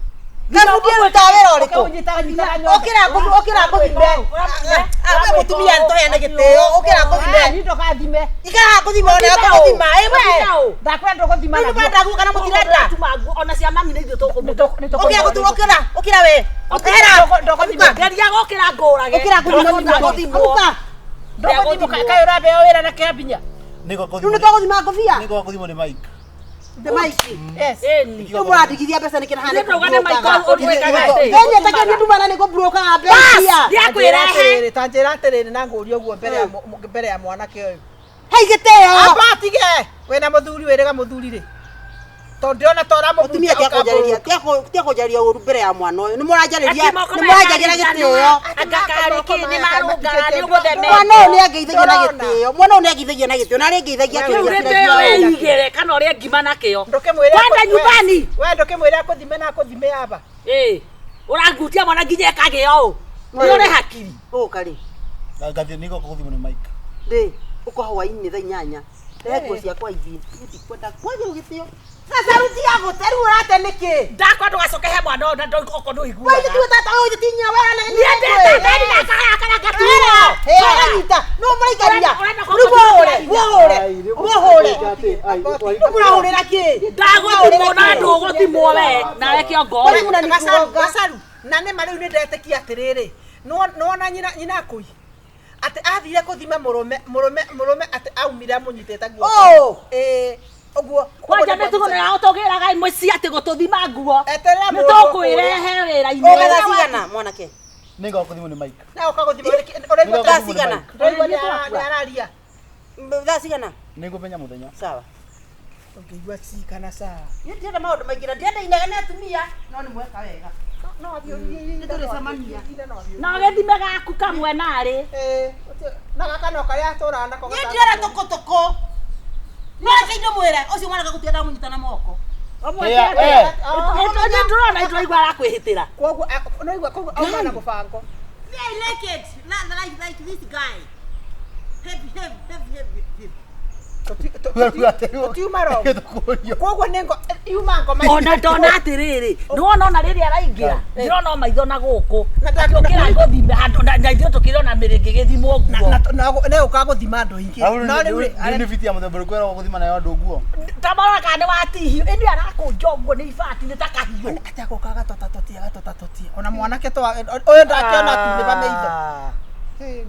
Gabundi arutaga wĩra ũrĩkũ? Ũkĩmũnyita nyitaga nyondo. Ũkĩra ũkĩra ngũthime. Ah we mũtumia nĩtũheane gĩtĩo. Ũkĩra ngũthime. Niĩ ndũgathime. Ikara haha ngũthime ona ngũthima. Ĩ we. Ndakwĩra ndũgũthima Rĩu naguo. nĩmũrenda nguo kana mũtirenda? Tuma nguo ona cia mami nĩ ithuĩ tũkũmũtua. Ũkĩra gũthima ũkĩra ũkĩra we. Ũkĩra. Ndũgũthima. Geria gũkĩra ngũrage. Ũkĩra ngũthima Ndũgũthimwo. Amuka. Ndũgũthimwo. Kaĩ ũrabeo wĩra na kĩambinya? Rĩu nĩtwagũthima ngũbia. Nĩgoka gũthimwo nĩ Mike. The Mike. Yes. Ĩni. Rĩu mũrandigithia mbeca nĩkĩ na haha Nĩ ndauga nĩ Mike ũtwĩkaga atĩ. Nyenyetagia nĩ ndumana nĩ ngũmburokaga mbeca. Ndiakwĩrehe. Ta njĩra atĩrĩrĩ na ngũrie ũguo mbere ya mbere ya mwanake ũyũ. Hei gĩtĩo. Amba atige. Wĩna mũthuri wĩrĩga mũthuri rĩ. Tondũ ndĩrona ta ũramũbuta Mũtumia tiakũnjarĩria tiakũnjarĩria ũru mbere ya mwana ũyũ. Nĩ mũranjarĩria Ati moko nĩ mũranjagĩra gĩtĩo. Anga karĩ kĩ nĩ marũngaga nĩ ũgũthemete. Mwana ũyũ nĩ angeithagia na gĩtĩo. Mwana ũyũ nĩ angeithagia na gĩtĩo na arĩ ngeithagia Rĩu akĩũria gĩtĩo wĩigĩre kana ũrĩe ngima nakĩo. Ndũkĩmwĩre Kwenda nyumbani. We ndũkĩmwĩre akũthime na akũthime aba. Ĩ. Ũrangutia mwana nginya ĩkagĩa ũũ. Nĩ ũrĩ hakiri. Ũka rĩ. Ngathiĩ nĩgoka gũthimwo nĩ Mike. Ndĩ ũka hwainĩ thaa inyanya. Rehe nguo ciakwa ithiĩ. Niĩ ndikwenda kwagĩrwo gĩtĩo. Sasa rutia gũte rĩu ũrate nĩkĩ? Ndakwa ndũgacoke he mwana ũyũ na okorwo Wewe ndũiguaga. tiwe tata ũyũ ti nyina wewe na Niĩ ndĩ tata nĩ ndakara gaturwo. Ũranyita no mũraikaria. Rĩu mũhũre mũhũre mũhũre. Rĩu mũrahũrĩra kĩ? Ndagũthimwo na ndũgũthimwo we nawe kĩongo. Rĩu na Gacaru, nĩkuonga. gacaru. Na nĩ ma rĩu nĩ ndetĩkia atĩrĩrĩ. Nĩwona nyina nyina akũi. Atĩ athire kũthima mũrũme mũrũme mũrũme atĩ aumire amũnyitĩte guoko. Oh! Ĩĩ ũguo. Kwanja mĩtugo nĩ yao tũgĩraga mũciĩ atĩ gũtũthima nguo. Eterera Nĩ mũndũ tũkwĩrehe wĩra-inĩ. Ũga thaa cigana mwanake? Nĩgoka gũthimwo nĩ Mike. Na ũkagũthima ũraigua Thaa cigana? Ũraigua nĩ araria. Thaa cigana? Nĩngũmenya mũthenya. Sawa. Ũngĩigua ci kana saa. Niĩ ndienda maũndũ maingĩ na ndienda inegene atumia no nĩ mweka wega. No athiĩ Nĩ tũrĩcemania. Na ũgĩthime gaku kamwe narĩ. Na gaka no karĩa atũraga nako Niĩ ndirenda tũkũtũkũ. No reke ndĩmwĩre ũcio mwanake gũtirĩ ndamũnyita na moko. Nĩ ndũrona ndũraigua arakwĩhĩtĩra. Koguo noigua koguo auma na mũbango. Me, I like it. Like this guy. Heavy, heavy, heavy, heavy, heavy. Tũtiuma wrong. Koguo nĩ ngo yuma ngoma. Ona ndona atĩrĩrĩ, nĩwona ona rĩrĩa araingĩra, ndĩrona o maitho na gũkũ. Na Ũkĩra ngũthime handũ na ithuĩ tũkĩrona mĩrĩngĩ gĩthimwo nguo. Na ũka gũthima andũ aingĩ. No rĩu rĩ, Nĩ biti ya mũthemba ũrĩkũ ĩragwo gũthima nayo andũ nguo? Ta marora kana nĩ watihio, ĩndĩ arakũnja ũguo nĩ ibati nĩ ta kahiũ. atĩ agoka agatotatotia agatotatotia. Ona mwanake to ũyũ ndakĩona atunĩba maitho.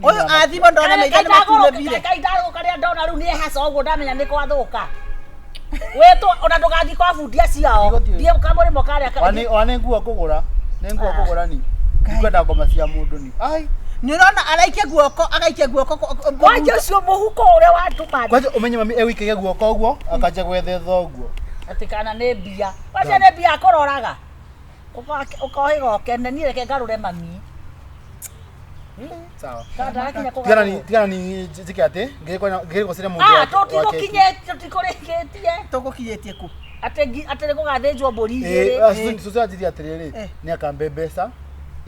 Ũyũ athima ndona maitho nĩ matunĩbire. Kai ndarũka rĩrĩa ndona rĩu nĩ ehaca ũguo ndamenya nĩ kwathũka. Wĩtwo ona ndũgathiĩ kwa bundi acio. Thiĩ kamũrĩmo karĩa Ona nĩ nguo ngũgũra. Nĩ nguo ngũgũra ni. Ndikwenda ngoma cia mũndũ ni. Ai. Nĩ ũrona araikia guoko agaikia guoko Kwanja ũcio mũhuko ũrĩa watũma Kwanja ũmenye mami egũikagia guoko ũguo akanjia gwethetha ũguo. atĩ kana nĩ mbia. Kwanja nĩ mbia akũroraga. Ũkohĩga ũkene niĩ reke ngarũre mami. Sawa. Kana ndarakinya Tigana ni kũgarũrwo. tigana ni njĩke atĩ ngĩrĩ gwacĩra mũndũ Ah, wa tũtigũkinyĩtie tũtikũrĩkĩtie. Tũgũkinyĩtie kũ? Atĩ atĩ nĩ gũgathĩnjwo mbũri igĩrĩ. Cũcũ anjĩrie atĩrĩrĩ nĩ akambe mbeca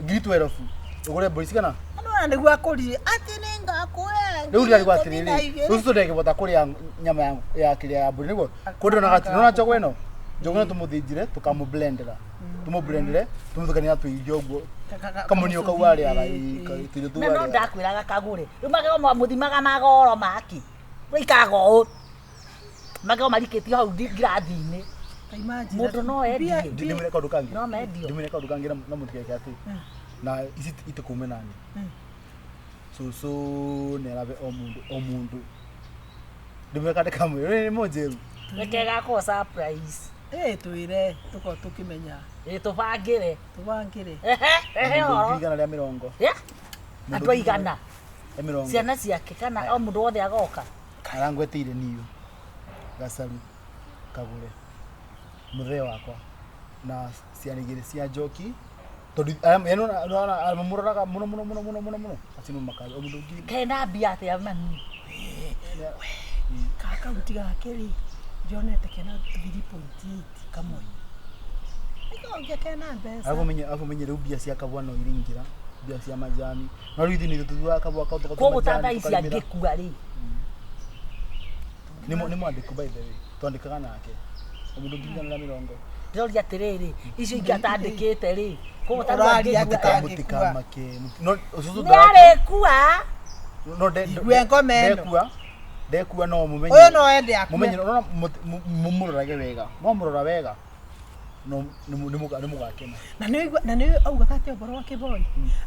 ngiri twerobu ũgũre mbũri cigana Nĩwona nĩguo akũririe atĩ nĩ ngakũhe rĩu ndĩrarigwo atĩrĩrĩ rũciũ ndengĩbota kũrĩa nyama ya kĩrĩa ya mbũri nĩguo kũndĩ onaga nĩwona njogu ĩno njogu ĩno tũmũthĩnjire tũkamũblendera tũmũblendere tũmũthukanie na tũirio ũguo kamunio kau arĩaga tũirio tũu Na no arĩaga ndakwĩraga kagũre. Rĩu magego mũthimaga magoro maki. Rĩikaraga ũũ. Magego marikĩtio hau ngirathi-inĩ. Ta imagine. Mũndũ no endie. Ndimwĩre kaũndũ kangĩ. No mendio. Ndimwĩre kaũndũ kangĩ na mũtigeke atĩ na ici itikume nani. Cũcũ nĩ arabe o mũndũ o mũndũ. Ndimwĩre kandĩ kamwe nĩ mũnjĩru. Reke gakorwo surprise. Ĩ twĩre tũkorwo tũkĩmenya Ĩ tũbangĩre. tũbangĩre. Ehe, ehe Mũndũ ũhoro. 120,000. Yeah. Andũ aigana. Mĩrongo. Ciana ciake kana o mũndũ wothe agoka. Arangwetĩire niũ gacaru kagũre mũthee wakwa na ciana igĩrĩ cia njoki tondũ mamũroraga mũno mũno mũno mũno mũno mũno acio nĩ makari o mũndũ ngiri Kena mbia atĩa mami? Ka akaunti gake rĩ ndionete kena 3.8 kamwe. Ĩkongia kena mbeca. arabu menye rĩu mbia cia kabwa no iringĩra mbia cia majani no rĩu ithuĩ nĩ tũthuaga kabwa kau tũgatua Koguo ta thaa majani ici tũkarĩmĩra. angĩkua rĩ. Nĩ mwandĩku by the way twandĩkaga nake o mũndũ 120,000. Ndĩroria atĩrĩrĩ, icio ingĩ atandĩkĩte rĩ. Koguo ta rĩu Ũraria angĩkua. atĩ Mũtikamake no ũcũcũ Nĩ arĩkua. no Igue ngoma ĩno. ndekua ndekua no mumenye Ũyũ no ende akue. mumenye no mumurorage wega mwamurora wega no nĩ mũgakena. Na nĩ na nĩ augaga atĩ ũhoro wa Kĩboi.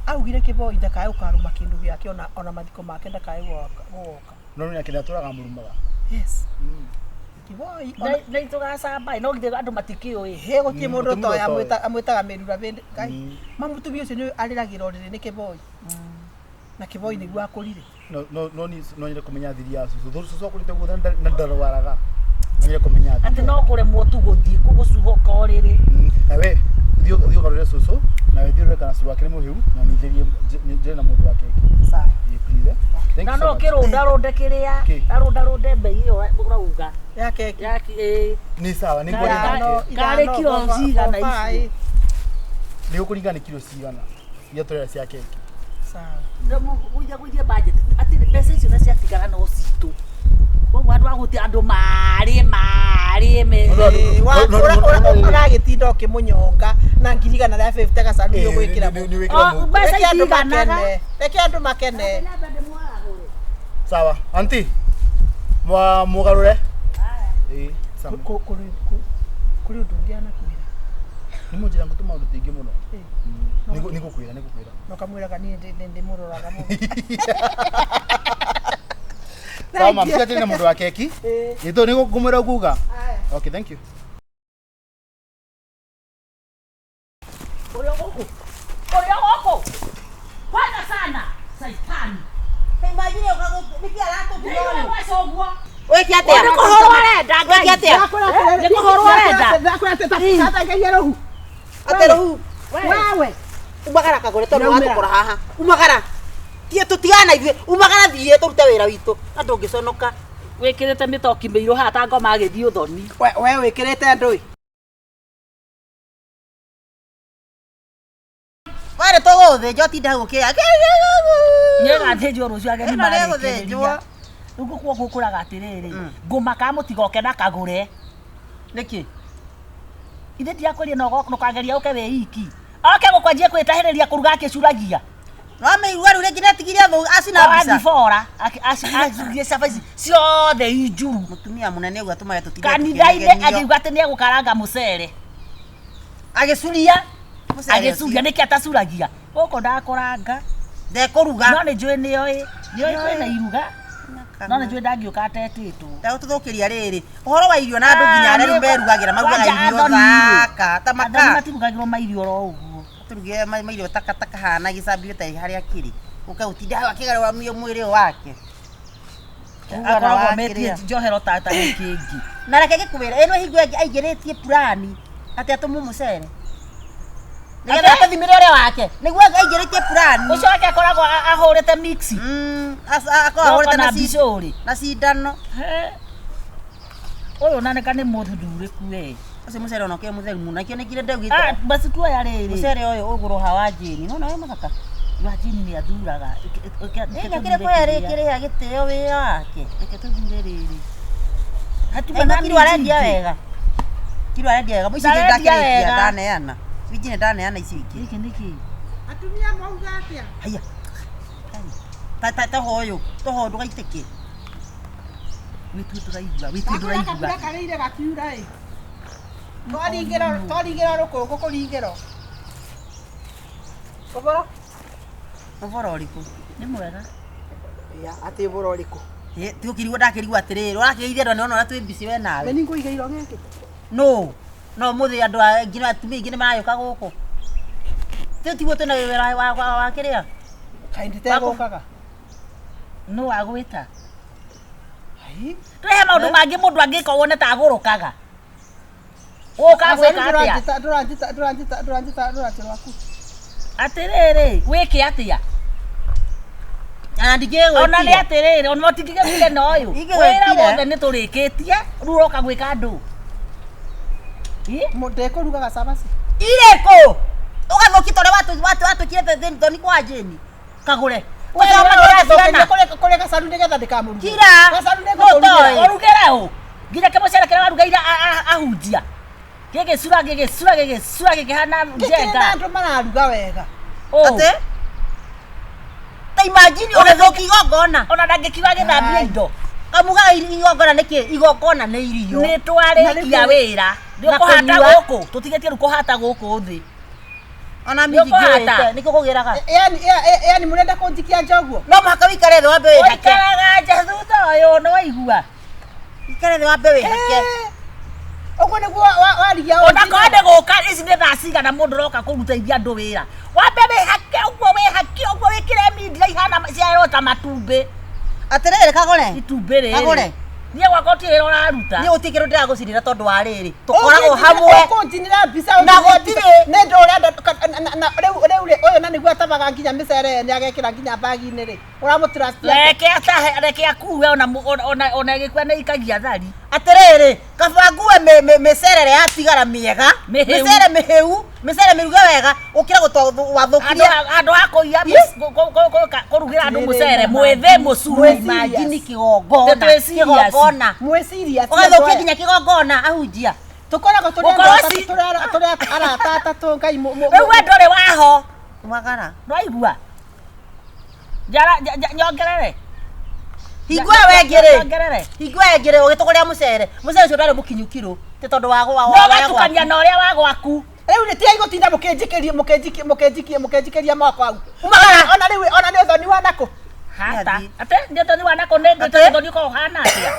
Augire Kĩboi ndakae gũkarũma kĩndũ gĩake ona mathiko make ndakae gũgoka. No nĩ akĩna tũraga mũrumaga. Yes. Kĩboi ona Na itũgacamba no githĩ andũ matikĩũĩ. hĩ gũtirĩ Mm, mũndũ gũtirĩ ũtoĩ mũndũ ũtoĩ. amwĩtaga mĩrura bĩndĩ Ngai. Mm. Ma mũtumia ũcio nĩ arĩragĩra ũrĩrĩ nĩ Kĩboi. Na Kĩboi nĩguo akũrire. No no no ni no nyende kũmenya thiri ya cucu tondũ cucu akũrĩte guothe na ndarwaraga no nyende kũmenya thiri. Atĩ no kũremwo tu gũthiĩ gũcuhũka ũrĩrĩ. Nawe thiĩ ũkarore cucu nawe thiĩ ũrore kana cũrũ wake nĩ mũhĩu na ningĩrie njĩre na mũndũ wa keki. Sawa. Yeah, please, eh. Thank Na you so no much. kĩrũndarũnde kĩrĩa Kĩ? arũndarũnde mbei ĩyo ũrauga. Ya keki. Ya ĩ. Nĩ sawa nĩ Na- ngwenda Ithano, nake. Karĩ ithano, kiro four, cigana four, icio? five. Nĩ gũkũringana nĩ kiro cigana iria tũrera cia keki. Sawa. Gũithia gũithia budget atĩ mbeca icio na ciatigara no citũ. Koguo andũ a gũti andũ marĩe marĩe me. No, no, Ĩ, wa- no, no, ũra- no, ũra- no, no. ũragĩtinda ũkĩmũnyonga na 150,000 gacaru Ĩ, ũgwĩkĩra nĩ wĩkĩra O, mũhuko. mbeca Reke andũ itiganaga. makene. Reke andũ makene. Sawa, auntie. Mwa mugarure. Ĩ, sawa. Kũrĩ ũndũ ũngĩ anakwĩra. Nĩ mũnjĩra ngũtũ maũndũ tingĩ mũno. Ĩ. Nĩngũkwĩra, nĩngũkwĩra. Na ũkamwĩraga niĩ ndĩmũroraga mũno. Sawa, mama, tigatĩre na mũndũ wa keki. Ĩ. Ĩ, tondũ nĩngũmwĩra nguga. Aya. Okay, thank you. Ũrĩa gũkũ. Ũrĩa gũkũ. Kwanza sana. Saitani. Imagine nĩkĩ aratũtua Nĩ ũyũ? gwaca ũguo. Wĩke atĩa? Nĩ kũhũrwo arenda Ngai. Wĩke atĩa? Nĩ kũhũrwo arenda. Ndakwĩra atĩ tatangagia rũhu. Atĩ rũhu. Wewe. Umagara kagũre tondũ Nĩaumĩra. watũkora haha. Umagara. Tie tũtigana ithuĩ. Umagara thiĩ tũrute wĩra witũ. Na ndũngĩconoka. Wĩkĩrĩte mĩtoki mĩirũ haha ta ngoma agĩthiĩ ũthoni. We wĩkĩrĩte ndũĩ. Were tũgũthĩnjwo tinda hau ũkĩya. Nĩgathĩnjwo rũciũ ageni Ĩno nĩgũthĩnjwo. marĩkĩrĩria. Rĩu ngũkũ gũkũraga atĩrĩrĩ, ngũmaka mũtigoke na kagũre. Nĩkĩ? Ithe ndirakũria na ũkageria ũke wĩ iki. Oke gũkwanjia kwĩtahĩrĩria kũruga akĩcuragia. Nĩwamĩigua rĩu rĩngĩ nĩatigire thũ acina mbica. Athibora acurie cabaci ciothe injuru. Mũtumia mũnene ũguo atũmaga tũtinde Kanitha-inĩ tũkĩnegenio. akiuga atĩ nĩegũkaranga mũcere. Agĩcuria. Mũcere Agĩcuria ũcio. nĩkĩ atacuragia. Gũkũ ndakũranga. Ndekũruga. No nĩ njũĩ nĩoĩ. Nĩoĩ kwĩna iruga. No nĩ njũĩ ndangĩũka atetĩtwo. Ndagũtũthũkĩria rĩrĩ ũhoro wa irio na andũ nginya arĩa rĩu merugagĩra marugaga Kwanja irio athoni. thaka ta Athoni maka matirugagĩrwo mairio oro ũguo. tũrugĩre mairio takataka hana gĩcambio ta harĩa kĩrĩ ũke ũtinde hau akĩgarũra mwĩrĩ ũyũ wake. Akoragwo Wa metie kĩrĩa. njohero ta ta gĩkĩngĩ. Na reke ngĩkwĩre ĩno hingo ĩngĩ aingĩrĩtie purani atĩ atũmwo mũcere nĩgetha Atĩ? atũthimĩre ũrĩa wake nĩguo aingĩrĩtie purani. Ũcio wake akoragwo ahũrĩte mix. Akoragwo ahũrĩte Roka na na mbicũrĩ. na cindano. He. Ũyũ nanĩka nĩ mũthundũrĩku we. Ũcio mũcere ona ũkĩrĩ mũtheru mũno nakĩo nĩkire Ah, ndaugĩte basi tuoya rĩrĩ. mũcere ũyũ ũgũrwo ha wa Jane nona wĩ mũthaka. Wa Jane nĩ athuraga. Ĩĩ kĩrĩ kũhe rĩkĩrĩha gĩtĩo wĩra wake. Reke tũthure rĩrĩ. Hatirĩ Ĩno na kiro arendia minji ingĩ. wega. Kiro arendia wega. Ici ingĩ Ndarendia ndakĩrĩkia wega. ndaneana. Ici ingĩ ndaneana ici ingĩ. Gĩkĩ nĩkĩ? Atumia mauga atĩa? Haya. Ta ta toho ũyũ. Toho ndũgaitĩke. Wĩtue ndũraigua, wĩtue Ndakũra ndũraigua. kabura karĩire gakiura ĩ. Twaringĩra twaringĩra rũkũngũ kũringĩrwo. Ũboro? Ũboro ũrĩkũ? Nĩ mwega. Ya, atĩ ũboro ũrĩkũ? Tigũkĩrigwo ndakĩrigwo atĩrĩrĩ, ũrakĩgeithia andũ nĩwona ũrĩa twĩ busy we nawe. Nĩ ningũigĩirwo gĩkĩ. No, no mũthĩ andũ aingĩ atumia aingĩ nĩ maragĩũka gũkũ. Tĩ tiguo twĩna wĩra wa kĩrĩa? Kaĩ nditegũkaga? Nũ wagwĩta? Ai. Tũrehe maũndũ mangĩ mũndũ angĩka wone ta agũrũkaga. Ũka gwĩka atĩa? Ndũranjĩta ndũranjĩta ndũranjĩta ndũranjĩta rwaku. Atĩrĩrĩ, wĩke atĩa? Ona ndingĩgwĩtire. Ona nĩ atĩrĩrĩ, ona ũtingĩgĩtire na ũyũ. Ingĩgwĩtire. Wĩra wothe nĩ tũrĩkĩtie, rĩu ũroka gwĩka andũ. Ndĩkũrugaga cabaci. Irĩkũ? Ũgathũkia ta ũrĩa watwĩkire thoni kwa Jane. Kagũre. Kũrĩ gacaru nĩgetha ndĩkamũruge. Kira. Gacaru nĩngũkũrugĩra. Ũrugĩre ũ? Nginya kĩmũcere kĩrĩa warugeire ahunjia. Gĩgĩcura gĩgĩcura gĩgĩcura gĩkĩhana Gĩkĩrĩ na njenga. andũ mararuga wega. Atĩ? Ta imagine ũgĩthũkia igongona. Ona ndangĩkiuga gĩthambie indo. Kamugaga igongona nĩ kĩ? Igongona nĩ irio. Nĩ twarĩkia wĩra. Nĩ ũkũhata gũkũ. Tũtigĩtie rĩu kũhata gũkũ thĩ. Ona minji ngĩũĩte nĩkĩo kũgĩraga. Yani yani mũrenda kũnjikia nja ũguo? No mũhaka wĩikare thĩ wambe wĩhake. Ũikaraga nja thutha ũyũ nĩ waigua. Ikare thĩ wambe wĩhake. Ũguo nĩguo warigia Onakorwo nĩ gũka ici nĩ thaa cigana mũndũ ũroka kũrutithia andũ wĩra. Wambe wĩhake ũguo wĩhake ũguo wĩkĩre mindia ihana ciarwo ta matumbĩ. Atĩrĩrĩ Kagũre. Itumbĩ rĩrĩ. Kagũre. Niĩ gwakwa gũtirĩ wĩra ũraruta. Niĩ gũtirĩ kĩndũ ndĩragũcirĩra tondũ wa rĩrĩ. Tũkoragwo hamwe. Ũkũnjinĩra mbica Na gũtirĩ. Nĩ ndũ ũrenda rĩu rĩu rĩ ũyũ na nĩguo atabaga nginya mĩcere nĩ agekĩra nginya bagi-inĩ rĩ. Ũramũtrust atĩa? Reke atahe reke akue ona ona ona ĩgĩkua nĩ ikagia thari. Atĩrĩrĩ, kaba ngue mĩcere ĩrĩa yatigara mĩega, mĩcere mĩhĩu, mĩcere mĩruge wega, gũkĩra wathũkirie. Handũ ha kũiya kũrugĩra andũ mũcere mwĩthĩ mũcuru. Imagine kĩgongona, kĩgongona. Mwĩ serious. Ũgathũkia nginya kĩgongona ahunjia. Tũkoragwo tũrĩ arata atatũ Ngai. Rĩu we ndũrĩ waho. Magara. Nĩwaigua? Njara nyongerere. Hingo ĩyo wengĩ-rĩ, hingo ĩyo wengĩ-rĩ, ũgĩtũgũrĩra mũcere, mũcere ũcio ndwarĩ mũkinyu kiro, ti tondũ wa gwa No ũgatukania na ũrĩa wa gwaku. Rĩu nĩ tigai gũtinda mũkĩnjikĩria mũkĩnjikia mũkĩnjikia mũkĩnjikĩria moko hau. Umagara. Ona rĩu ona nĩ ũthoni wa nakũ. Hata. Ate nĩ ũthoni wa nakũ nĩ ũthoni ũkoragwo ũhana atĩa?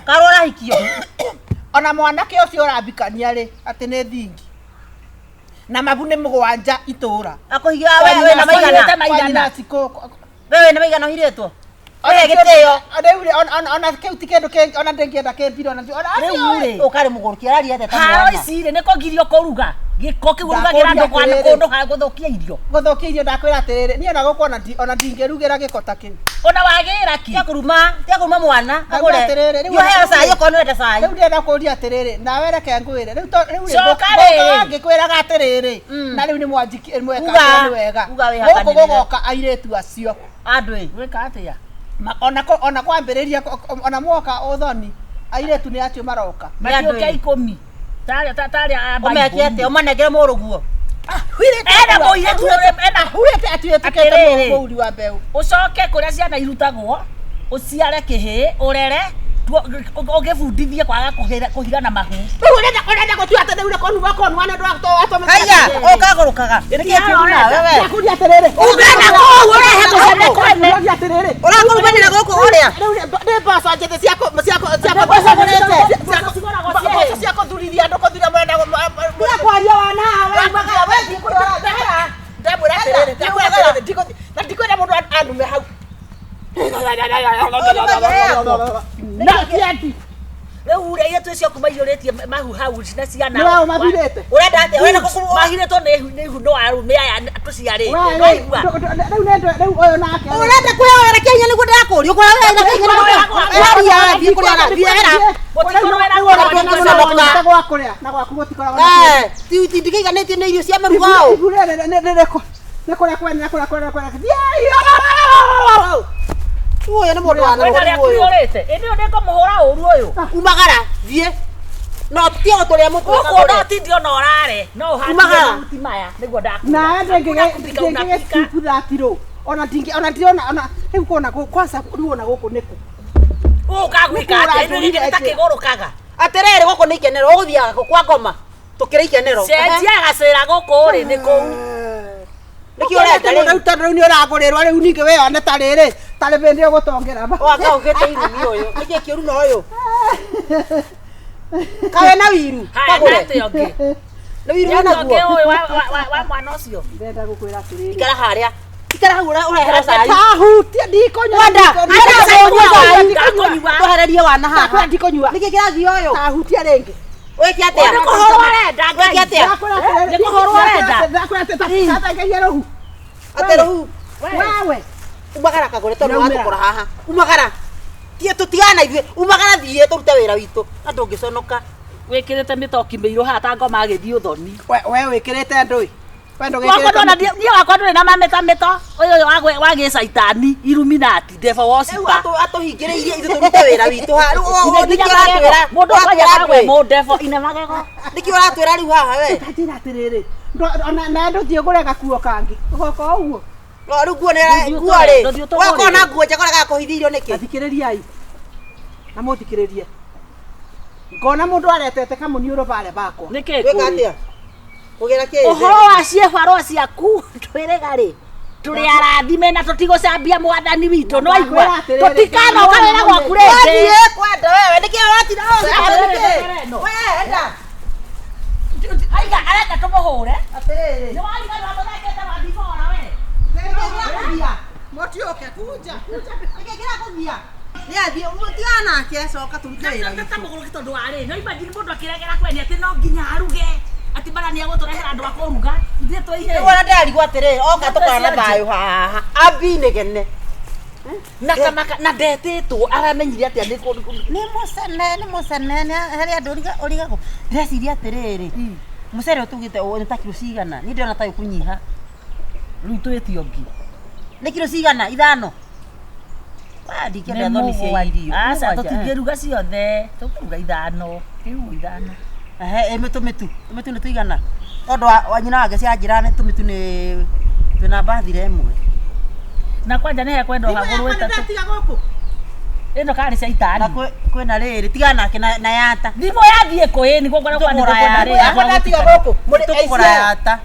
Karwo ũrahikio. Ona mwanake ũcio ũrambikania rĩ, atĩ nĩ thingi. Na mabu nĩ mũgwanja itũra. Akũhikia we wĩna maigana. We wĩna maigana ũhirĩtwo? Wehe gĩtĩo. Rĩu ona kĩu ti kĩndũ kĩngĩ ona ndĩngĩenda kĩmbiro ona Rĩu rĩ. Ũkarĩ mũgũrũki araria atĩa ta Haro mwana. ici rĩ nĩ kũgirio kũruga. Gĩko kĩu ũrugagĩra andũ kwa kũndũ ha gũthũkia irio. Gũthũkia irio ndakwĩra atĩrĩrĩ, niĩ ona gũkũ ona ndingĩrugĩra gĩko ta kĩu. Ona wagĩra kĩ? Tia kũruma, tia kũruma mwana, Ndauga kagũre. atĩrĩrĩ, rĩu Yoheo cai okorwo nĩ ũrenda cai. Rĩu ndĩrenda kũũria atĩrĩrĩ, nawe reke ngwĩre. Rĩu rĩu rĩ Coka rĩrĩ. ngĩkwĩraga atĩrĩrĩ, na rĩu nĩ mwanjiki mweka Uga, nĩ wega. uga Gũkũ wĩhakanĩrĩre. gũgoka airĩtu acio. Andũ ĩ. Gwĩka atĩa? Ona ona kwambĩrĩria ona mwoka ũthoni airĩtu nĩ acio maroka. Matiũke ikũmi. Tarĩa tarĩa a Ũmeke atĩa? Ũmanengere mũrũguo. Ena mũirĩtu ena hurĩte atuĩtũkĩte mũũri wa mbeũ. Ũcoke kũrĩa ciana irutagwo, ũciare kĩhĩĩ, ũrere, ũgĩbundithie kwaga kũhirana mahu. Rĩu ũrenda ũrenda gũtua atĩ rĩu konua konua nĩ ũndũ wa Haiya, ũkagũrũkaga. Nĩkĩĩ kĩũru nawe we? Ndakũria atĩrĩrĩ. Uga na kũu ũrehe mũcere kwene. Ndakũria atĩrĩrĩ. Ũrakũrumanĩra gũkũ ũrĩa? Rĩu nĩ mboco njĩthĩ cia cia cia Mboco ngũrĩte. Mboco cia kũthurithia andũ kũthuria mũrenda Tiga kwaria wana haha we umaga we thiĩ kũrĩa ũrathiĩ. Ndamwĩra atĩrĩrĩ, ndakwĩra atĩrĩrĩ, ndigũthiĩ na ndikwenda mũndũ anume hau. Na kĩandi. Rĩu rĩ airĩtu acio aku maiyũrĩtie mahu hau na ciana. Nĩ wao mahirĩte? Ũrenda atĩa? Ũrenda kũkuru Mahirĩtwo nĩ ihu nĩ ihu no arũme aya tũciarĩte. Nĩwaigua? Rĩu nĩ rĩu ũyũ nake. Ũrenda kũheo wĩra kĩa hinya nĩguo ndĩrakũria. Ũkũheo wĩra kĩa hinya nĩguo ndĩrakũria. Aria thiĩ kũrĩa arathiĩ ehera. Gwa kũrĩa na gwaku gũtikoragwo na Eh, ti ndikĩiganĩtie nĩ irio cia maruga ũũ. Ibu rĩrĩ nĩ kũrĩa kwene na kũrĩa kwene kwene. Ũyũ nĩ mũndũ wa Kwĩna arĩa ũyũ. kũiyũrĩte. Ĩndĩ ĩyo nĩngũmũhũra ũru ũyũ. Umagara thiĩ. No tiga gũtũrĩa mũtwe Gũkũ kagũre. no tindi ona ũrare. No ũhatire Umagara. mahuti maya nĩguo ndakwĩra. Nawe Unapika, unapika. ndĩngĩgĩcipu thatirũ ona ndingĩ ona ndirona ona rĩu kona kwanza rĩu ona gũkũ nĩkũ Ũka gwĩka atĩa? Ĩno gĩkĩ nĩ ta kĩgũrũkaga. Atĩrĩrĩ gũkũ nĩ ikenero ũgũthiaga kũ kwa ngoma. Tukire ikenero. Cenjia gacĩra gũkũ rĩ nĩ kũu. Nĩkĩ ũrenda rĩu? rĩu? Rĩu tondũ rĩu nĩ ũragũrĩrwo rĩu ningĩ wĩyone ta rĩrĩ tarĩ bĩndĩ ũgũtongera. Wanga ugĩte irumi ũyũ. Nĩkĩ kĩũru na ũyũ? Kawe na wiru. Haya Kagũre. na atĩa ũngĩ? Nĩ wiru Nĩ atĩa ũngĩ wĩnaguo. ũyũ wa mwana ũcio? Ndĩrenda gũkwĩra atĩrĩrĩ. Ikara harĩa. Ikara hau ũreherwo cai. Tahutia ndikũnyua. Wanda, ndikũnyua, arĩa ndikũnyua, Ndakũnyua. Twehererie wana haha. Ndakwĩra ndikũnyua. Nĩkĩ kĩrathiĩ ũyũ? Tahutia rĩngĩ. Wĩke atĩa? Nĩ kũhũrwo arenda Wĩke Ngai. atĩa? Ndakwĩra atĩrĩrĩ, Nĩ kũhũrwo arenda. Ndakwĩra atĩ tathengeria rũhu. Atĩ rũhu. Wewe. Umagara kagũre tondũ Nĩaumĩra. watũkora haha. Umagara. Tie tũtigana ithuĩ. Umagara thiĩ tũrute wĩra witũ. Na ndũngĩconoka. Wĩkĩrĩte mĩtoki mĩirũ haha ta ngoma agĩthiĩ ũthoni. We wĩkĩrĩte ndũĩ. We Wakwa ndũgĩkĩrĩte ndona niĩ wakwa ndũrĩ na mamĩtamĩto ũyũ ũyũ wa gĩcaitani Illuminati devil Rĩu worshiper. atũhingĩrĩirie ithuĩ tũrute wĩra witũ haha. Rĩu Ine nĩkĩ nginya ũratwĩra? magego. Mũndũ ũkwanja Ũratwĩra karagwe ndũĩ? mũ devil ine magego. Nĩkĩ ũratwĩra rĩu haha we? Tanjĩra atĩrĩrĩ. Ona nawe ndũthiĩ ũgũre gakuo kangĩ. Ũgoka o ũguo. No rĩu nguo nĩ Ndũthiĩ nguo rĩ. ndũthiĩ ũtũgũrĩre. Wakorwo na nguo njega ũregaga kũhithia irio nĩkĩ? Athikĩrĩriai. Na mũthikĩrĩrie. Ngona mũndũ aretete kamũniũrũ barĩa bakwa. Nĩkĩ Wĩka kũrĩ? atĩa? Kũgĩra kĩ? Ũhoro wa ciĩbarũa ciaku twĩrĩga rĩ tũrĩ arathime na tũtigũcambia mwathani witũ no aigua Ndakwĩra atĩrĩrĩ, tũtikanoka wĩra gwaku rĩngĩ. Wathiĩ kwenda wewe nĩkĩ ũratinda Atĩrĩrĩ, We enda. Aiga arenda tũmũhũre. Atĩrĩrĩ. Nĩ wariganĩrwo mũthekete wa ndibora we. Nĩkĩ kĩrakũgia? Mũtiũke kunja. Nĩkĩ kĩrakũgia? Nĩ athiĩ tigana nake coka tũrute wĩra witũ. Ta mũgũrũki tondũ warĩ no imagine mũndũ akĩregera kwendia atĩ no nginya aruge atĩ mara nĩ egũtũrehera andũ a kũruga ithuĩ twĩihĩre. Rĩu ona ndĩrarigwo atĩrĩrĩ oka tũkorana thayũ haha ambi inegene. Na kamaka na ndetĩtwo aramenyire atĩa nĩ kũ Nĩ mũcene nĩ mũcene nĩ harĩ andũ ũrigagwo. Ndĩreciria atĩrĩrĩ mũcere ũyũ tugĩte nĩ ta kiro cigana niĩ ndĩrona ta ũkũnyiha. Rĩu twĩtie ũngĩ. Nĩ kiro cigana ithano. Wa ndingĩenda thoni cia irio. Aca Mũgwanja, eh. tũtingĩruga ciothe tũkũruga ithano kĩu ithano. Ehe, ĩ tũmĩtu tũmĩtu nĩ tũigana tondũ wa nyina wake cianjĩra nĩ tũmĩtu nĩ twĩna mbathire ĩmwe. Na kwanja nĩ hekwenda ũhagũrwo ĩtatũ. Ndatiga gũkũ. Ĩno karĩ Na caitani. kwĩna rĩrĩ tigana nake na yata. Thimũ yathiĩ kũ ĩ nĩguo ngoragwo Tũkũgũra nĩguo yata. rĩ Yakwa ndatiga gũkũ. Mũrĩ Tũkũgũra aici aya. yata.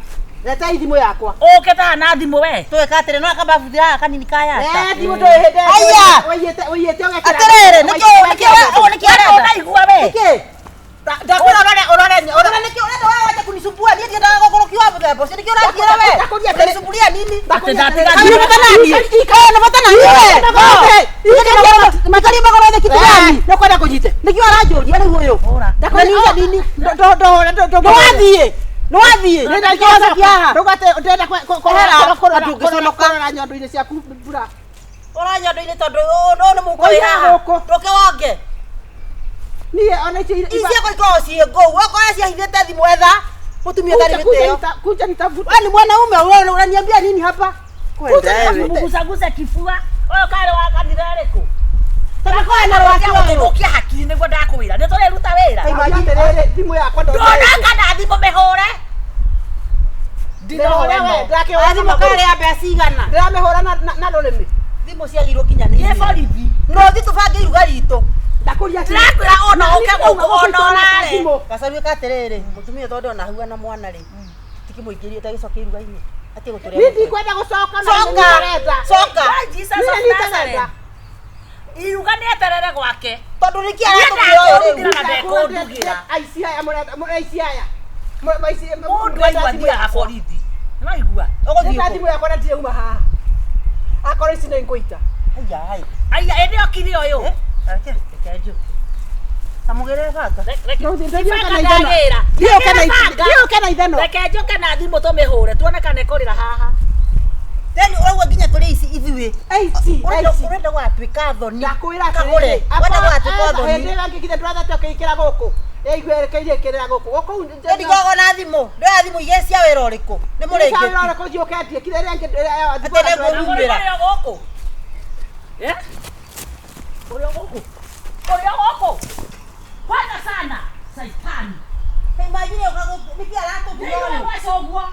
Retai thimũ yakwa. Ũke taha na thimũ we. Twĩka atĩrĩ no akababuthira gaka kanini ka yata. Eh, thimũ ndũĩ hĩndĩ ĩyo Aya! ũiyĩte ũgekĩra. Atĩrĩrĩ nĩkĩ nĩkĩ ũguo nĩkĩ Wendo ũrenda? ũraigua we. Nĩkĩ? Ndakwĩra ũrore ũrore Ũrona nĩkĩ ũrenda wewe wache kunisumbua niĩ ndiendaga gũkũrũki wa mũthemba ũcio nĩkĩ ũranjĩra we? Ndakũria atĩrĩ- Ũranisumbulia nini? Atĩ ndatiga Kaĩ nĩ bata naniĩ? Kaĩ nĩ bata naniĩ we? Makaria magũrũ thĩ kitu gani? Nĩũkwenda kũnyite. Nĩkĩ ũranjũria rĩu ũyũ? Hũra. Ndakũria nini? Nĩwathiĩ? Nĩwathiĩ? Nĩkĩ wacokia haha? Ndĩrenda Ehera, kũrora ndũngĩconoka. nyondo-inĩ ciaku mbura. Ũranyondo-inĩ tondũ ũyũ nĩ mũkũrĩ Oya haha. gũkũ. Ndũke wonge. Niĩ ona icio Ici ciakwa ikoragwo ciĩ ngũu. Wakorwo ciahithĩte thimũ etha. Mũtumia ũtarĩ gĩtĩo. Kunja nitavuta. Wewe ni mwanaume wewe unaniambia nini hapa? Kwenda wewe. Mũgucaguce kibua. Ũyũ karĩ wa kanitha ĩrĩkũ? Tamakoya na rwaki ũyũ. Gũthũkia hakiri nĩguo ndakwĩra. Nĩ tũreruta wĩra. Atĩrĩrĩ, thimũ yakwa Ndona kana thimũ mĩhũre. Ndinohũra ĩno. Thimũ karĩ ya mbeca cigana? Ndĩramĩhũra na rũrĩmĩ. Thimũ ciagirwo nginya nĩ Thiĩ ithuĩ. borithi. No thi tũbange iruga ritũ. Ndakũria Ndĩrakwĩra ona ũke gũkũ ona ũrare. Gacaru ĩka atĩrĩrĩ, mũtumia tondũ ona huana mwana rĩ. Tikimũingĩrie tagĩcoke iruga-inĩ. Atige gũtũrĩa. Niĩ ndikwenda gũcoka na Coka. nĩndĩrenda. Coka. Why Jesus Niĩ of nĩndĩrenda. Nazareth. Iruga nĩ eterere gwake. Tondũ nĩkĩ Niĩ aratũmia ũyũ rĩu? ndakũndugĩra na ndekũndugĩra. Aici aya mũrenda aici aya. Mũndũ aigua athiaga borithi. Nĩ waigua? Ũgũthiĩ Ndĩrenda kũ? thimũ yakwa na ndirauma haha. Akorwo ici nĩ ngũita. Aya, haya. Aiya ĩndĩ okire ũyũ. Reke, reke njũke. Kamũgĩre banga. Ndũthiĩ Banga na ithanwa. ndagĩra. Thiĩ Ndagĩra banga. ũke na ithanwa. Reke njũke na thimũ tũmĩhũre tuone kana ĩkũrĩra haha. Then ũrauga nginya tũrĩ ici ithuĩ. Aici, Ũrenda aici. ũrenda gwatuĩka thoni. Ndakwĩra Kagũre. Ũrenda gwatuĩka thoni. hĩndĩ ĩyo ĩngĩ githĩ ndũrathete ũkĩingĩra gũkũ. Ĩigua ĩrekeire ĩkĩrĩra gũkũ. Gũkũ Niĩ ndikoragwo na thimũ. Ndĩroya thimũ igĩrĩ cia wĩra ũrĩkũ? Nĩ mũrĩngĩti. ũrĩkũ ũkendie kira ĩrĩa ĩngĩ Atĩ nĩngũhumbĩra. Ũrĩ gũkũ. Eh? Ũrĩ gũkũ. Ũrĩ gũkũ. Kwanza sana. Saitani. Imagine ũka nĩkĩ aratũgia Nĩ ũyũ? gwaca ũguo.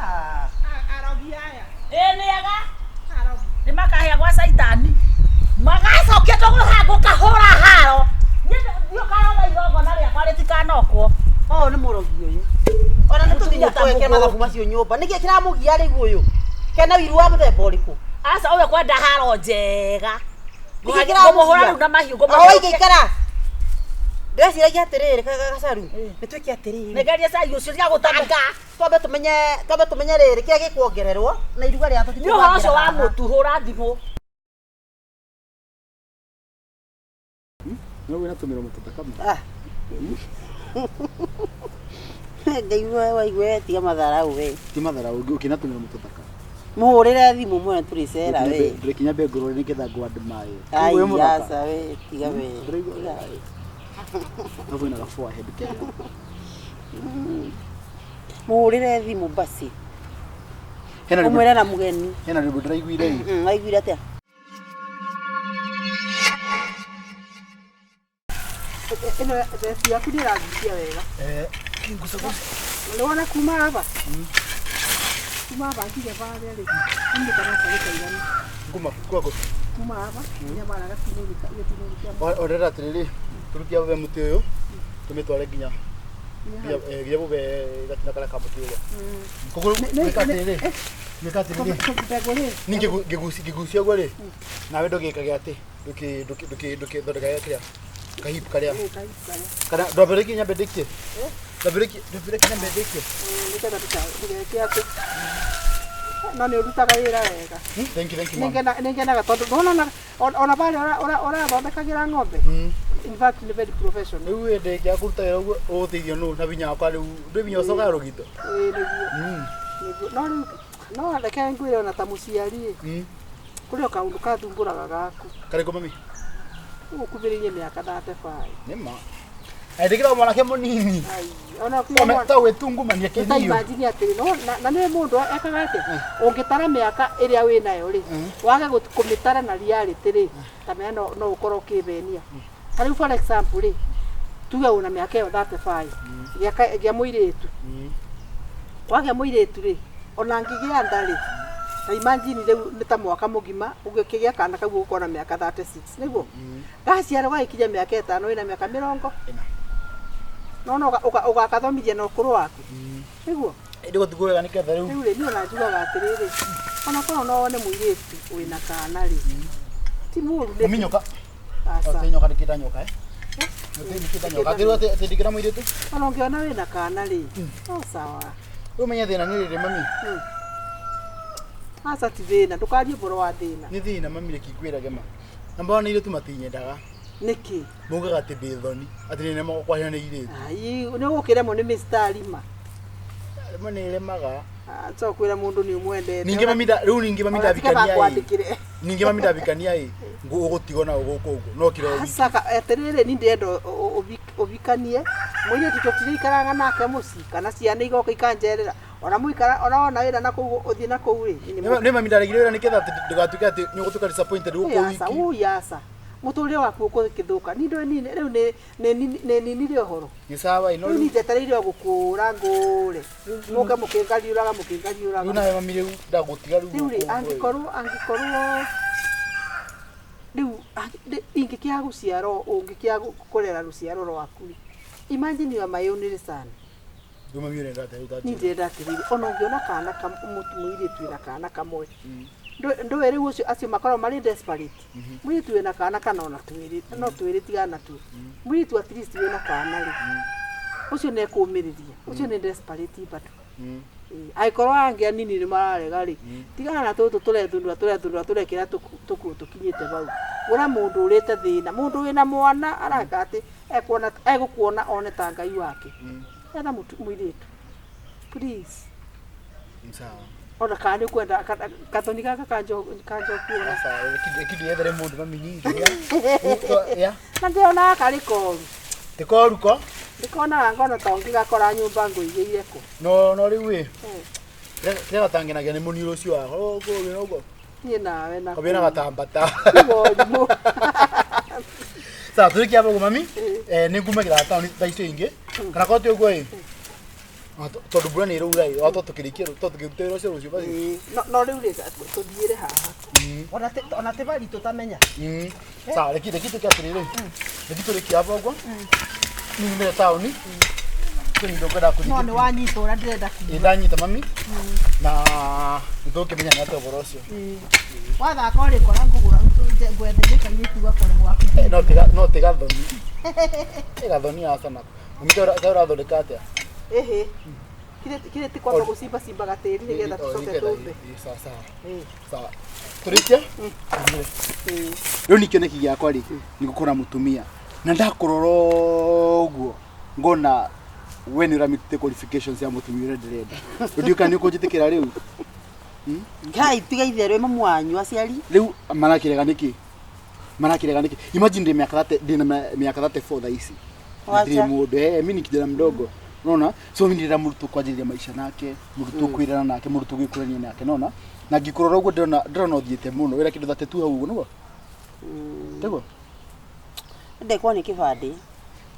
Ah. Arogi aya. Ĩ nĩega. Arogi. Nĩ makahĩa gwa caitani. Magacokia tũgũrũ haha ngũkahũra haro. Niĩ ndiũkaroga igongona rĩakwa rĩtikanokwo. Nginya ta Twekĩra mathabu mũgũrũki. macio nyũmba nĩkĩ kĩramũgia rĩu ũyũ kena wiru wa mũthemba ũrĩkũ? Aca ũyũ kwenda haro njega. Nĩkĩ Ngũmũhũra kĩramũgia? rĩu na mahiũ O ngũmũhũra. waingĩikara ndĩreciragia atĩrĩrĩ gacaru nĩ twĩke atĩrĩrĩ Nĩngerie cai ũcio tiga gũtanga. Twambe tũmenye rĩrĩ kĩrĩa gĩkuongererwo na iruga rĩa Nĩ ũhoro ũcio wa mũtu hũra thimũ. No wĩna tũmĩromo tũthaka. Ah. Ngai we waigue tiga matharau we. Ti matharau ũkĩna tũmĩromo tũthaka. Mũhũrĩre thimũ mwene tũrĩcera we. Ndĩrekinya mbe ngũrore nĩgetha ngũ-admire. Ai Wĩ mũthaka. aca we tiga we. Ndĩraigua Tiga we. Alafu ina forehead kega. Mũhũrĩre thimũ basi. Hena rwĩmbo Ũmwĩre na mũgeni. Hena rwĩmbo ndĩraiguire ĩ. Waiguire atĩa? Ĩno theci yaku nĩ ĩragucia wega. Eh, Nĩwona kuma haha? Kuma haha nginya barĩa rĩ, nĩ kana karĩ kaiganu. Kuma kwako. Kuma haha nginya barĩa gĩtina-inĩ kĩa Orera atĩrĩrĩ, tũrutie bube mũtĩ ũyũ, tũmĩtware nginya nginya hau. nginya bube gatina karĩa ka mũtĩ ũrĩa. Koguo gwĩka atĩrĩrĩ, gwĩka atĩrĩrĩ, Mbegũ rĩ, niĩ ngĩgucia ũguo rĩ, nawe ndũgĩkage atĩ, ndũkĩthondekage kĩrĩa kahipu karĩa. ĩ, kahiũ karĩa. Kana ndwambĩrĩrie nyambe ndĩkie? Ndwambĩrĩrie nyambe ndĩkie? Nĩgetha ndũgeke atĩ. No nĩ ũrutaga wĩra wega. Thank you, thank you, ma'am. Nĩngenaga tondũ ndona ona barĩa ũrathondekagĩra ng'ombe. In fact nĩ very professional. Rĩu ĩ ndĩngĩa kũruta wĩra ũguo ũgũteithio nũ na binya wakwa rĩu ndwĩ binya ũcokaga rũgito. Ĩ, nĩguo. Nĩguo. No rĩu no reke ngwĩre ona ta mũciari ĩ, kũrĩ o kaũndũ kathumbũraga gaku. Karĩkũ mami? Ũgũkuhĩrĩirie mĩaka 35. Nĩ ma. Ndĩkĩra mwanake mũnini. Ai, ona kwĩ mwana Ta gwĩtungumania ta kĩnio. imagine atĩrĩ no na nĩ mũndũ ekaga atĩa ũngĩtara mĩaka ĩrĩa wĩ nayo rĩ wage kũmĩtara na reality rĩ ta menya no ũkorwo ũkĩthenia. Ta rĩu for example rĩ, tuge wĩna mĩaka ĩyo 35, gĩa mũirĩtu, wagĩa mũirĩtu rĩ, ona angĩgĩa nda rĩ, ta imagine rĩu nĩ ta mwaka mũgima ũgĩkĩgĩa kana kau ũgũkorwo na mĩaka 36 nĩguo gaciarwo gagĩkinya mĩaka 5 wĩna mĩaka 40 no no ũgakathomithia na ũkũrũ waku nĩguo. Ĩndĩ gũtigwo wega nĩgetha rĩu. Rĩu rĩ, niĩ ona njugaga atĩrĩrĩ, ona korwo no wone mũirĩtu wĩna kana rĩ, ti mũũru nĩ Mami nyoka. Aca. Atĩ nyoka ndĩkĩta nyoka eh. Atĩ ndĩkĩta nyoka. Atĩ rĩu atĩ ndĩkĩra mũirĩtu. Ona ũngĩona wĩna kana rĩ, no sawa. Rĩu menye thĩna nĩ rĩrĩ mami. Aca ti thĩna, ndũkarie ũhoro wa thĩna. Nĩ thĩna mami reke ngwĩrage ma. Namba one airĩtu matinyendaga. Nĩkĩ? Maugaga atĩ ndĩ thoni. Atĩ nĩ nemagwo kwaria na airĩtu. Ai, nĩ ũgũkĩremwo nĩ mĩstari ma. Rĩmwe nĩ ĩremaga. Aca ũkwĩra mũndũ nĩ ũmwendete. Ningĩ mami rĩu ningĩ mami Ona tiga ndabikania ĩ. bakwandĩkĩre. Ningĩ mami ndabikania ĩ. Ũgũtigwo na ũgũkũ ũguo. No kira wiki. Aca atĩrĩrĩ, ni ndĩrenda ũbikanie mũirĩtu tũtirĩikaraga nake mũciĩ kana ciana igoka ikanjerera ona mũikara ona wona wĩra na kũu ũthiĩ na kũu rĩ niĩ nĩ Nĩ mami ndaregire wĩra nĩgetha atĩ ndũgatuĩke atĩ nĩ ũgũtuĩka disappointed gũkũ aca wiki. ui aca mũtũrĩre waku ũgũgĩthũka ni ndũĩ ni rĩu nĩ ninire ũhoro. Nĩ sawa ĩ no Rĩu rĩu ni njetereire o gũkũra ngũre mũke mũkĩngariũraga mũkĩngariũraga. Rĩu nawe mami rĩu ndagũtiga rĩu. Rĩu rĩ, gũkũ ũguo ĩ. angĩkorwo rĩu ingĩkĩaga gũciarwo ũngĩkĩaga kũrera rũciaro rwaku rĩ, imagine you are my only son. Rĩu mami ũrenda atĩa rĩu Niĩ tanjĩra. ndĩrenda atĩrĩrĩ, ona ũngĩona kana ka mũirĩtu wĩna kana kamwe, ndũĩ rĩu ũcio acio makoragwo marĩ desperate, mũirĩtu wĩna kana kana ona twĩrĩ no twĩrĩ tigana na tuo mũirĩtu at least wĩna kana rĩ, ũcio nĩ ekũmĩrĩria, ũcio nĩ desperate bado. Angĩkorwo angĩ anini nĩ mararega rĩ, tigana na tũtũ tũrethundũra tũrethundũra tũrekĩra tũkuo tũkinyĩte hau, gũra mũndũ ũrĩte thĩna, mũndũ wĩna mwana araka atĩ ekuona egũkuona one ta Ngai wake. Etha mũirĩtu please. Nĩ sawa. Ona kana nĩ ũkwenda kathoni gaka kanjokuona. Sawa, reke ndĩyethere mũndũ mami nyingĩ. Ya. Na ndĩronaga karĩ koru. Ti koru ko. Ndĩkonaga ngona ta ũngĩgakora nyũmba ngũigĩire kũ. No rĩu ĩ. Kĩrĩa gatangenagia nĩ mũniũrũ ũcio wakwa. Ũguo ũguo. Niĩ nawe na Kawĩra gatambata. Worimũ. Sawa, tũrĩkia hapo mami. Eh, nĩ ngumagĩra taũni thaa icio ingĩ. Kana korwo ti ũguo ĩ. Tondũ mbura nĩ ĩraura ĩ, to tũkĩrĩkie to tũkĩrute wĩra ũcio rũciũ basi. No rĩu rĩ tũthiĩre haha. Ona ti bari tũtamenya. Sawa, reke tuĩke atĩrĩrĩ. Reke tũrĩkie hapo ũguo. Niĩ nyumĩre taũni. Mission ndũkwenda No kũthiĩ. nĩ wanyita ũrĩa ndĩrenda kuga. Ĩ, ndanyita mami na nĩtũkĩmenya nĩ atĩa ũhoro ũcio. Wathaka ũrĩkora ngũgũra ngwenderie kairĩtu gakore gwaku. Eh, no tiga no tiga thoni. Tiga thoni aca nako. Mami ta ũrathondeka atĩa? Ĩhĩ. Kire ti kwamba gũcimbacimbaga tĩri nĩgetha tũcoke tũmbe. Ĩ, sawa sawa. Ĩ. Sawa. Tũrĩkia? Rĩu ni kĩoneki gĩakwa rĩ nĩ gũkorwo na mũtumia na ndakũrora ũguo ngona we nĩ ũramĩtĩte qualifications ya mũtumia ũrĩa ndĩrenda. Rĩu ndiũĩ kana nĩ ũkũnjĩtĩkĩra rĩu. Ngai tiga itherũ mamu wanyu aciari. Rĩu marakĩrega nĩkĩ? Marakĩrega nĩkĩ? Imagine ndĩ mĩaka 30 ndĩ na mĩaka 34 thaa ici. Na Wacha. Ndirĩ mũndũ, eh, mimi ni kijana mdogo. Unaona? So mimi ndĩrenda mũndũ tũkwanjĩrĩria maisha nake, mũndũ tũkwĩrana nake, mũndũ tũgĩkũrania nake, unaona? Na ngĩkũrora ũguo ndĩrona ũthiĩte mũno. Wĩra kĩndũ 32 hau ũguo nĩguo? Tiguo? Ndekwo nĩ kĩbandĩ.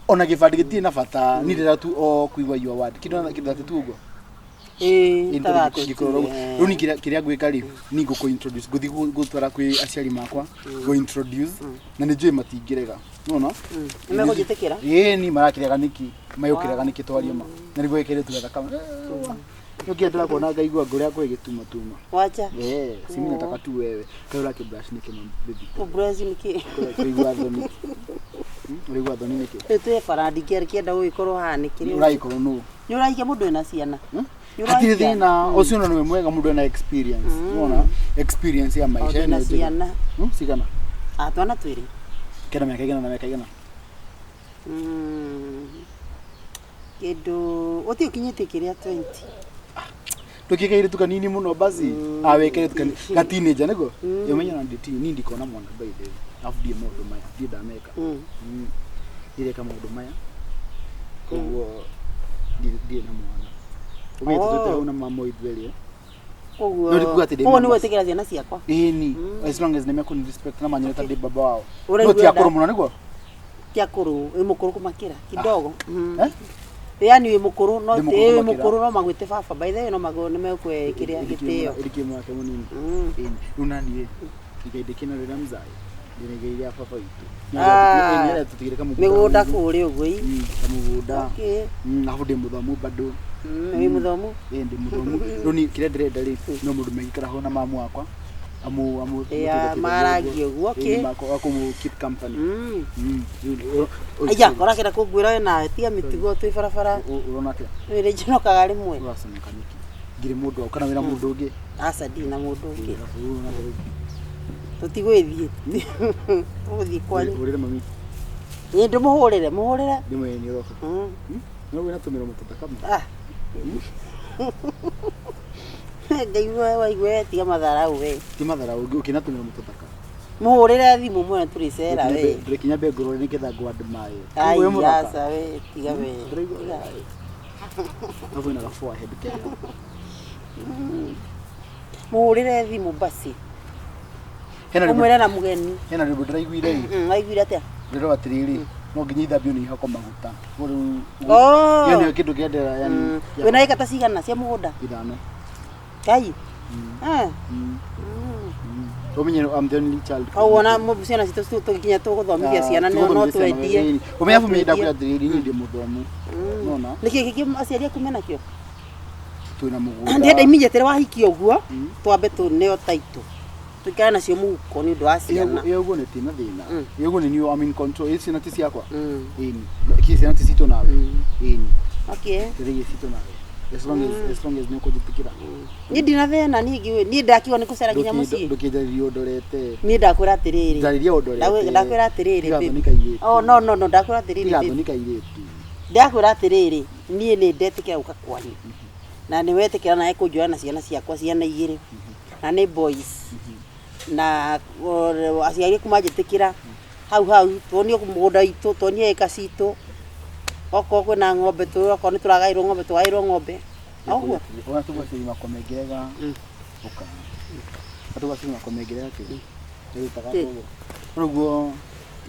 Ona gĩbandĩ gĩtirĩ na bata, niĩ ndĩrenda tu o kũigua your word. Kĩndũ 32 ũguo? Ĩĩ, ta Ngĩkũrora ũguo. Rĩu niĩ kĩrĩa ngwĩka rĩ, niĩ ngũkũ introduce, ngũthiĩ gũtwara kwĩ aciari makwa, ngũ introduce, na nĩ njũĩ matingĩrega. Nĩwona? Nĩmekũnjĩtĩkĩra? Ĩĩ ni marakĩrega nĩkĩ? Mayũkĩrega nĩkĩ twarie ma? Na nĩguo ĩkĩrĩtu gathaka. Nĩkĩ ndĩrakuona ngaigua ngoro yakwa ĩgĩtumatuma. Wacha. Eh, si mimi nataka tu wewe. Kaĩ ũrakĩbrush nĩkĩ ma baby? Kũbrush nĩkĩ? Ũraigua thoni. Ũraigua thoni nĩkĩ? Rĩu twĩ bara ndingĩenda gũgĩkorwo haha nĩkĩ rĩu? Ũragĩkorwo nũ? Nĩ ũrahikia mũndũ wĩna ciana? Nĩ Hatirĩ ũrahikia? thĩna, ũcio ona nĩwe mwega mũndũ ena experience. Unaona? Experience ya maisha Tondũ ĩno wĩna njega. ciana. Cigana? Ah, twana twĩrĩ. Kena mĩaka igana na mĩaka igana? Kĩndũ ũthiĩ ũkinyĩtie kĩrĩa 20. Ndũkĩe kairĩtu kanini mũno basi. Ah, we kairĩtu kanini. Ga teenager nĩguo? Ũmenye ona ndĩ niĩ ndikona mwana by the way. Alafu ndiĩ maũndũ maya, ndiĩ ndameka. Ndireka maũndũ maya. Koguo ndirĩ na mwana. Ũmenye tũtwĩte hau na mama ithuerĩ. Koguo No ndikuga atĩ ndĩ koguo nĩ mama. gwĩtĩkĩra ciana ciakwa. Ĩni, as long as nĩmekũni respect na manyone ta ndĩ baba wao. Ũraigua No ti akũrũ nda- mũno nĩguo? Ti akũrũ, wĩ mũkũrũ kũmakĩra kidogo. Eh? Yaani wĩ mũkũrũ no Ndĩ mũkũrũ wĩ kũmakĩra. mũkũrũ no magwĩte baba. By the way no magwo nĩ mekwe kĩrĩa gĩtĩo. Ĩrĩkĩ mwake mũnini. Ĩni, rĩu naniĩ igai ndĩkĩna rĩrĩa mzai. Ndĩna igai rĩa baba witũ. Ah. Nĩ tũtigĩre kamũgũnda. Mĩgũnda kũrĩa ũguo ĩ. Kamũgũnda. Okay. Alafu ndĩ mũthomu bado. Wĩ mũthomu? Ĩĩ ndĩ mũthomu. Rĩu niĩ kĩrĩa ndĩrenda rĩ, no mũndũ megĩikara ho na mamu wakwa. Amu amu Ya, marangie ũguo, okay. Akũmũ keep company. Aya, ũrakĩenda kũnguĩra we nawe tiga mĩtugo twĩ barabara. Ũrona atĩa? Wĩrĩ njinokaga rĩmwe. Ũraconoka nĩkĩ? Ngirĩ mũndũ waku kana wĩna mũndũ ũngĩ? Aca ndirĩ na mũndũ ũngĩ. Tũtigwĩthiĩ. Tũgũthiĩ kwanyu. Hũrĩre mami. Ĩ ndĩmũhũrĩre, mũhũrĩre. Ndĩmwĩre nĩ ũroka. No wĩna tũmĩromo tũthaka mũno. Ah. Ngaigua waigua tiga matharau we. Ti matharau, ũkĩna tũmĩromo tũthaka. Mũhũrĩre thimũ mwene tũrĩcera we. Ndĩrĩkinya mbe ngũrore nĩgetha ngũ-admire. Ai Wĩ mũthaka. aca we tiga we. Ndĩraigua Tiga. Alafu wĩna ga forehead kega. Mũhũrĩre thimũ basi. Hena rwĩmbo Ũmwĩre na mũgeni. hena rwĩmbo ndĩraiguire ĩ. Waiguire atĩa? Ndĩrauga atĩrĩrĩ, no nginya ithambio nĩ ihakwo maguta. Koguo rĩu Oh. ĩyo nĩyo kĩndũ kĩrĩa ndĩra yani Wĩna ĩka ta cigana cia mũgũnda? ithano. Ngai. Eh. Ũmenye I'm the only child. Au wona ciana citũ tũgĩkinya tũgũthomithia ciana no twendie. Ũmenye abu ndakwĩra atĩrĩrĩ, niĩ ndĩ mũthomu. Nona Nĩkĩ gĩkĩ aciari aku menakĩo? twĩna mũgũnda. Ndĩrenda immediately wahikia ũguo twambe tũneo taitũ tũikare nacio mũhuko nĩ ũndũ wa ciana. Ĩyo ũguo nĩ tina thĩna. Ĩyo ũguo nĩ niĩ I'm in control. Ĩ ciana ti ciakwa. Ĩni. Kĩ ciana ti citũ nawe. Ĩni. Okay. Ndĩrĩgie citũ nawe. As long as as long as nĩ ũkũnjĩtĩkĩra. Niĩ ndina thĩna niĩ ngĩũĩ niĩ ndakiuga nĩ kũcera nginya mũciĩ. Ndũkĩnjarĩrie ũndorete. Niĩ ndakwĩra atĩrĩrĩ. Njarĩria ũndorete. Ndakwĩra atĩrĩrĩ. Tiga babe. thoni kairĩtu. Oh no no no ndakwĩra atĩrĩrĩ. Tiga babe. thoni kairĩtu. Ndakwĩra atĩrĩrĩ niĩ nĩ ndetĩkĩra gũka kwanyu. Na nĩ wetĩkĩra nawe kũnjoya na ciana ciakwa ciana igĩrĩ. Na nĩ boys. Na aciari aku manjĩtĩkĩra hau hau tuonio mũgũnda witũ tuonio ĩka citũ okorwo kwĩna ng'ombe okorwo nĩ tũragaĩrwo ng'ombe tũgaĩrwo ng'ombe Ũguo. Ona tũgaciri makomengerega. Ũka. Tũgaciri makomengerega kĩ. Ndĩrutaga kũguo. Ũguo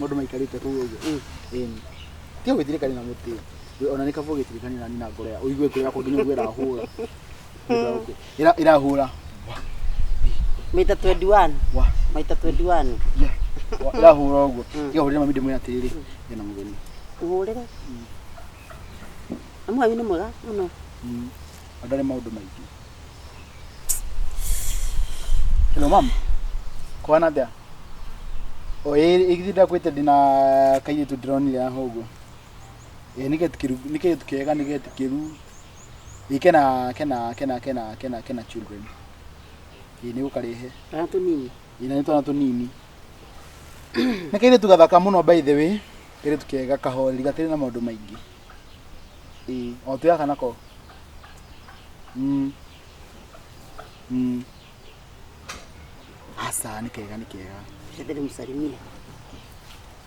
mũndũ maikarĩte kũu ũguo. Ĩni. Tiga gwĩtirĩkania na mũtĩ. Ona nĩ kaba ũgĩtirĩkania na niĩ na ngoro ya ũigue ngoro yakwa nginya ũguo ĩrahũra. Ĩrahũra. Maita 21. Wa. Maita 21. Yeah. Ĩrahũra ũguo. Tiga hũrĩra mami ndĩmwĩre atĩrĩrĩ, ndĩna mũgeni. Ũhũrĩre. Mamu wanyu nĩ mwega mũno. Ndarĩ maũndũ maingĩ. Hello mam. Kwana atĩa? O ĩ githĩ ndakwĩte ndĩna kairĩtu ndĩronire haha ũguo. Ĩ nĩ getĩkĩru, nĩ kairĩtu kega, nĩ getĩkĩru. Ĩ kena kena kena kena kena kena children. Ĩ nĩ gũkarehe. Twana tũnini. Ĩ na nĩ twana tũnini. Nĩ kairĩtu gathaka mũno by the way. Kairĩtu kega kahoreri gatirĩ na maũndũ maingĩ. Ĩ o twĩ gaka nako. Aca nĩ kega, nĩ kega. Ndĩrĩ mũsalimia.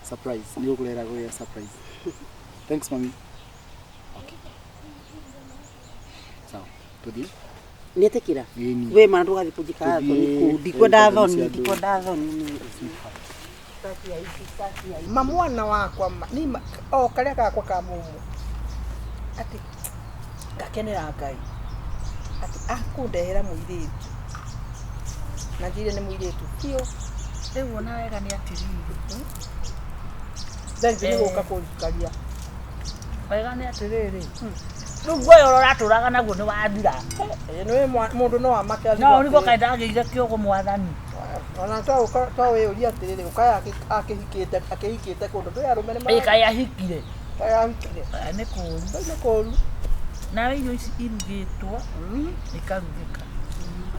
Surprise, nĩ gũkũrehera gũkũrehera surprise. Thanks mami. Okay. Sawa, tũthiĩ. Nĩetĩkĩra? Ĩni. We mana ndũgathiĩ kũnjĩka Tũthiĩ, thoni kũu. Ndikwenda thoni thoni, cia andũ. ndikwenda thoni niĩ. Ma mwana wakwa ma, ni ma, o karĩa gakwa ka mũmwe atĩ ngakenera Ngai atĩ akũndehera mũirĩtu na njĩre nĩ mũirĩtu biũ. Rĩu ona wega nĩ atĩrĩrĩ. Thengiũ nĩ gũka kũnjikaria. Wega nĩ atĩrĩrĩ. Rĩu guoya ũrĩa ũratũraga naguo nĩ wathira. Ĩĩ nĩ mũndũ no amake No ũrigwo kaĩ ndagĩire kĩũgũ mwathani. Ona to wĩyũrie atĩrĩrĩ, ũkaya akĩhikĩte akĩhikĩte kũndũ ndũĩ arũme nĩ Ĩ kaĩ ahikire. Kaĩ ahikire. Nĩ kũũru. Nĩ kũũru. Nawe irio ici irugĩtwo ikarugĩka.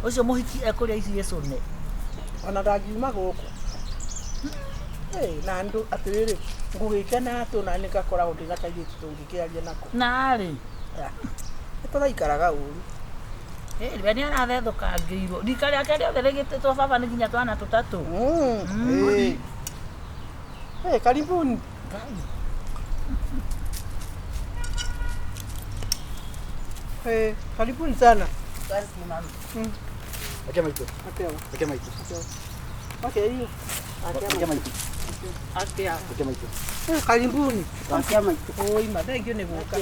Ũcio mũhiki ekũrĩa ici gĩcũne. Ona ndangiuma gũkũ. Ĩ na andũ atĩrĩrĩ, ngũgĩkena atĩ ona nĩ ngakoragwo ndĩna kairĩtu tũngĩkĩaria nako. Narĩ. Nĩ tũraikaraga ũru. Ĩ we nĩ arathethũkangĩirwo. Rika rĩake rĩothe rĩgĩtĩtwo baba nĩ nginya twana tũtatũ. Ĩ karibuni. Ĩ karibuni sana. Akia maitũ. Akia maitũ. Akia hiyo. Akia maitũ. Akia. Akia maitũ. Karibuni. Akia maitũ. Oi ma thank you nĩ gũka.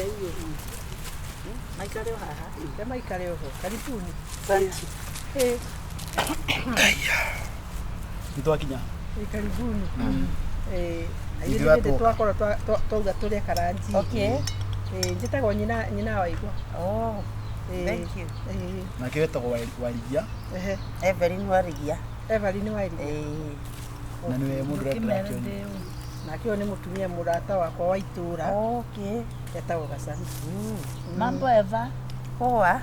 Maikare o haha. Te maikare oho. Karibuni. Asante. Nĩ twakinya. Karibuni. Ithuĩ Ithuĩ atuoka. twakorwo twauga tũrĩe karanji. Okay. Njĩtagwo nyina nyina wa igwa. Oh. Thank you. Nake wetagwo Warigia. Evelyn Warigia. Evelyn Warigia. Na nĩwe mũndũ ũrĩa ndĩrakĩona. Nake ũyũ nĩ mũtumia mũrata wakwa wa itũra. Okay. Etagwo Gacani. Mambo Eva. Poa.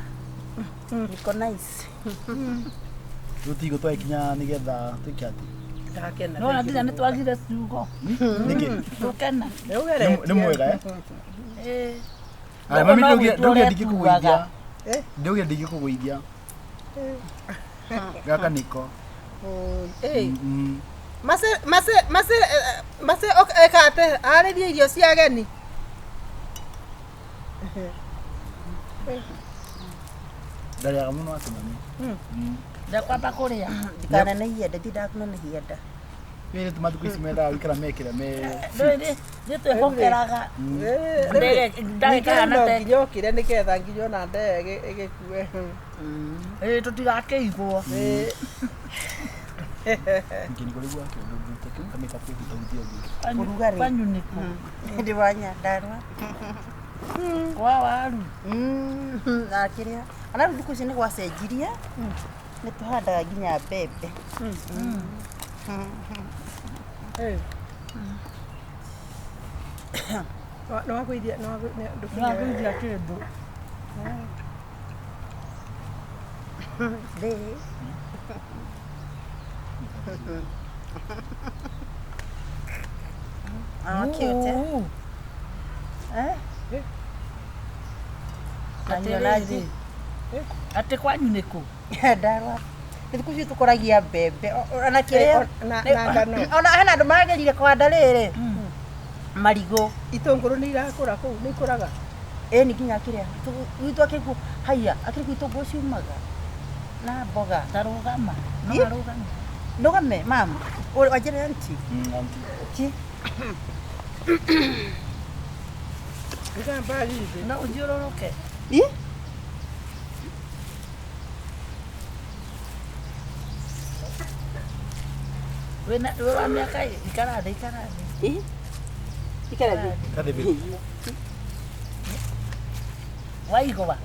Niko nice. Rĩu tigo twagĩkinya nĩgetha twĩke atĩ. Ndakena. No nginya nĩ twagire ciugo. Nĩkĩ? Tũkena. Nĩ mwega eh? Ĩ. Aya mami No ndaugira gwĩtwo ndaugira ndingĩkũgũithia. Eh? Ndaugira ndingĩkũgũithia. Gaka nĩko. Ĩ. Mase mase mase mase eka ate arĩrie irio cia ageni. Ndarĩaga mũno atĩ mami. Ndakwamba kũrĩa. Ndikanenehie nda, ndindaga kũnenehia nda. Wĩrĩ tu matukũ ici mendaga gũikara mekĩra me Ndũĩ nĩ twĩhokeraga. Ndagĩka no na te. nginya ũkĩre nĩgetha nginya ona nda ĩyo ĩgĩkue. Ĩ tũtigakĩigwo. Ningĩ rĩu akĩũndũ ndute kĩu kamĩka kwĩhutahutia ũguo. Ũrugarĩ. Kwanyu nĩkũ? Ndĩ wa Nyandarua. Kwa waru. Na kĩrĩa. Ona rĩu thikũ ici nĩ gwacenjirie. Nĩ tũhandaga nginya mbembe. Nĩ wagũithia nĩ Nĩwagũithia kĩndũ. Ndĩ. Ah, cute. Eh? Atĩrĩrĩ. Atĩ kwanyu nĩkũ? Nyandarua. Nĩ thikũ ici tũkũragia mbembe. Ona kĩrĩa. Na ngano. Ona hena andũ magerire kũhanda rĩrĩ. Marigũ. Itũngũrũ nĩ irakũra kũu, nĩ ikũraga. Ĩni nginya kĩrĩa. Gwitũ akĩguo haiya, akĩrĩ gwitũ itũngũrũ ciumaga. Na mboga. Tarũgama. No Ĩ? arũgame. Ndũgame, mama. Wanjĩre auntie. Auntie. Okay. No ũthiũrũrũke. Ĩ? Wĩna wĩ wa mĩaka ikara thĩ ikara thĩ. Ĩ? Ikara thĩ. Kathĩ babe. Waigua.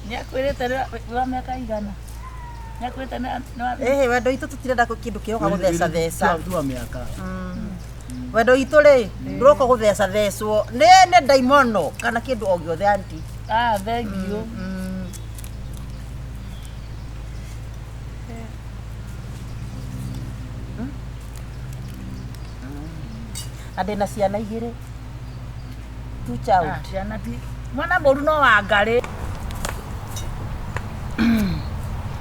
Nĩakwĩrĩte nĩ wa mĩaka igana. Nĩakwĩrĩte nĩ wa Ĩhĩ wendo witũ tũtirenda kĩndũ kĩroka gũtheca theca. Tua mĩaka. Wendo witũ rĩ ndũroka gũtheca thecwo nĩ nĩ ndaimono kana kĩndũ o gĩothe anti. Ah, thank you. Na ndĩna ciana igĩrĩ. Two child. Ah, ciana ti mwana mũru no wa ngarĩ.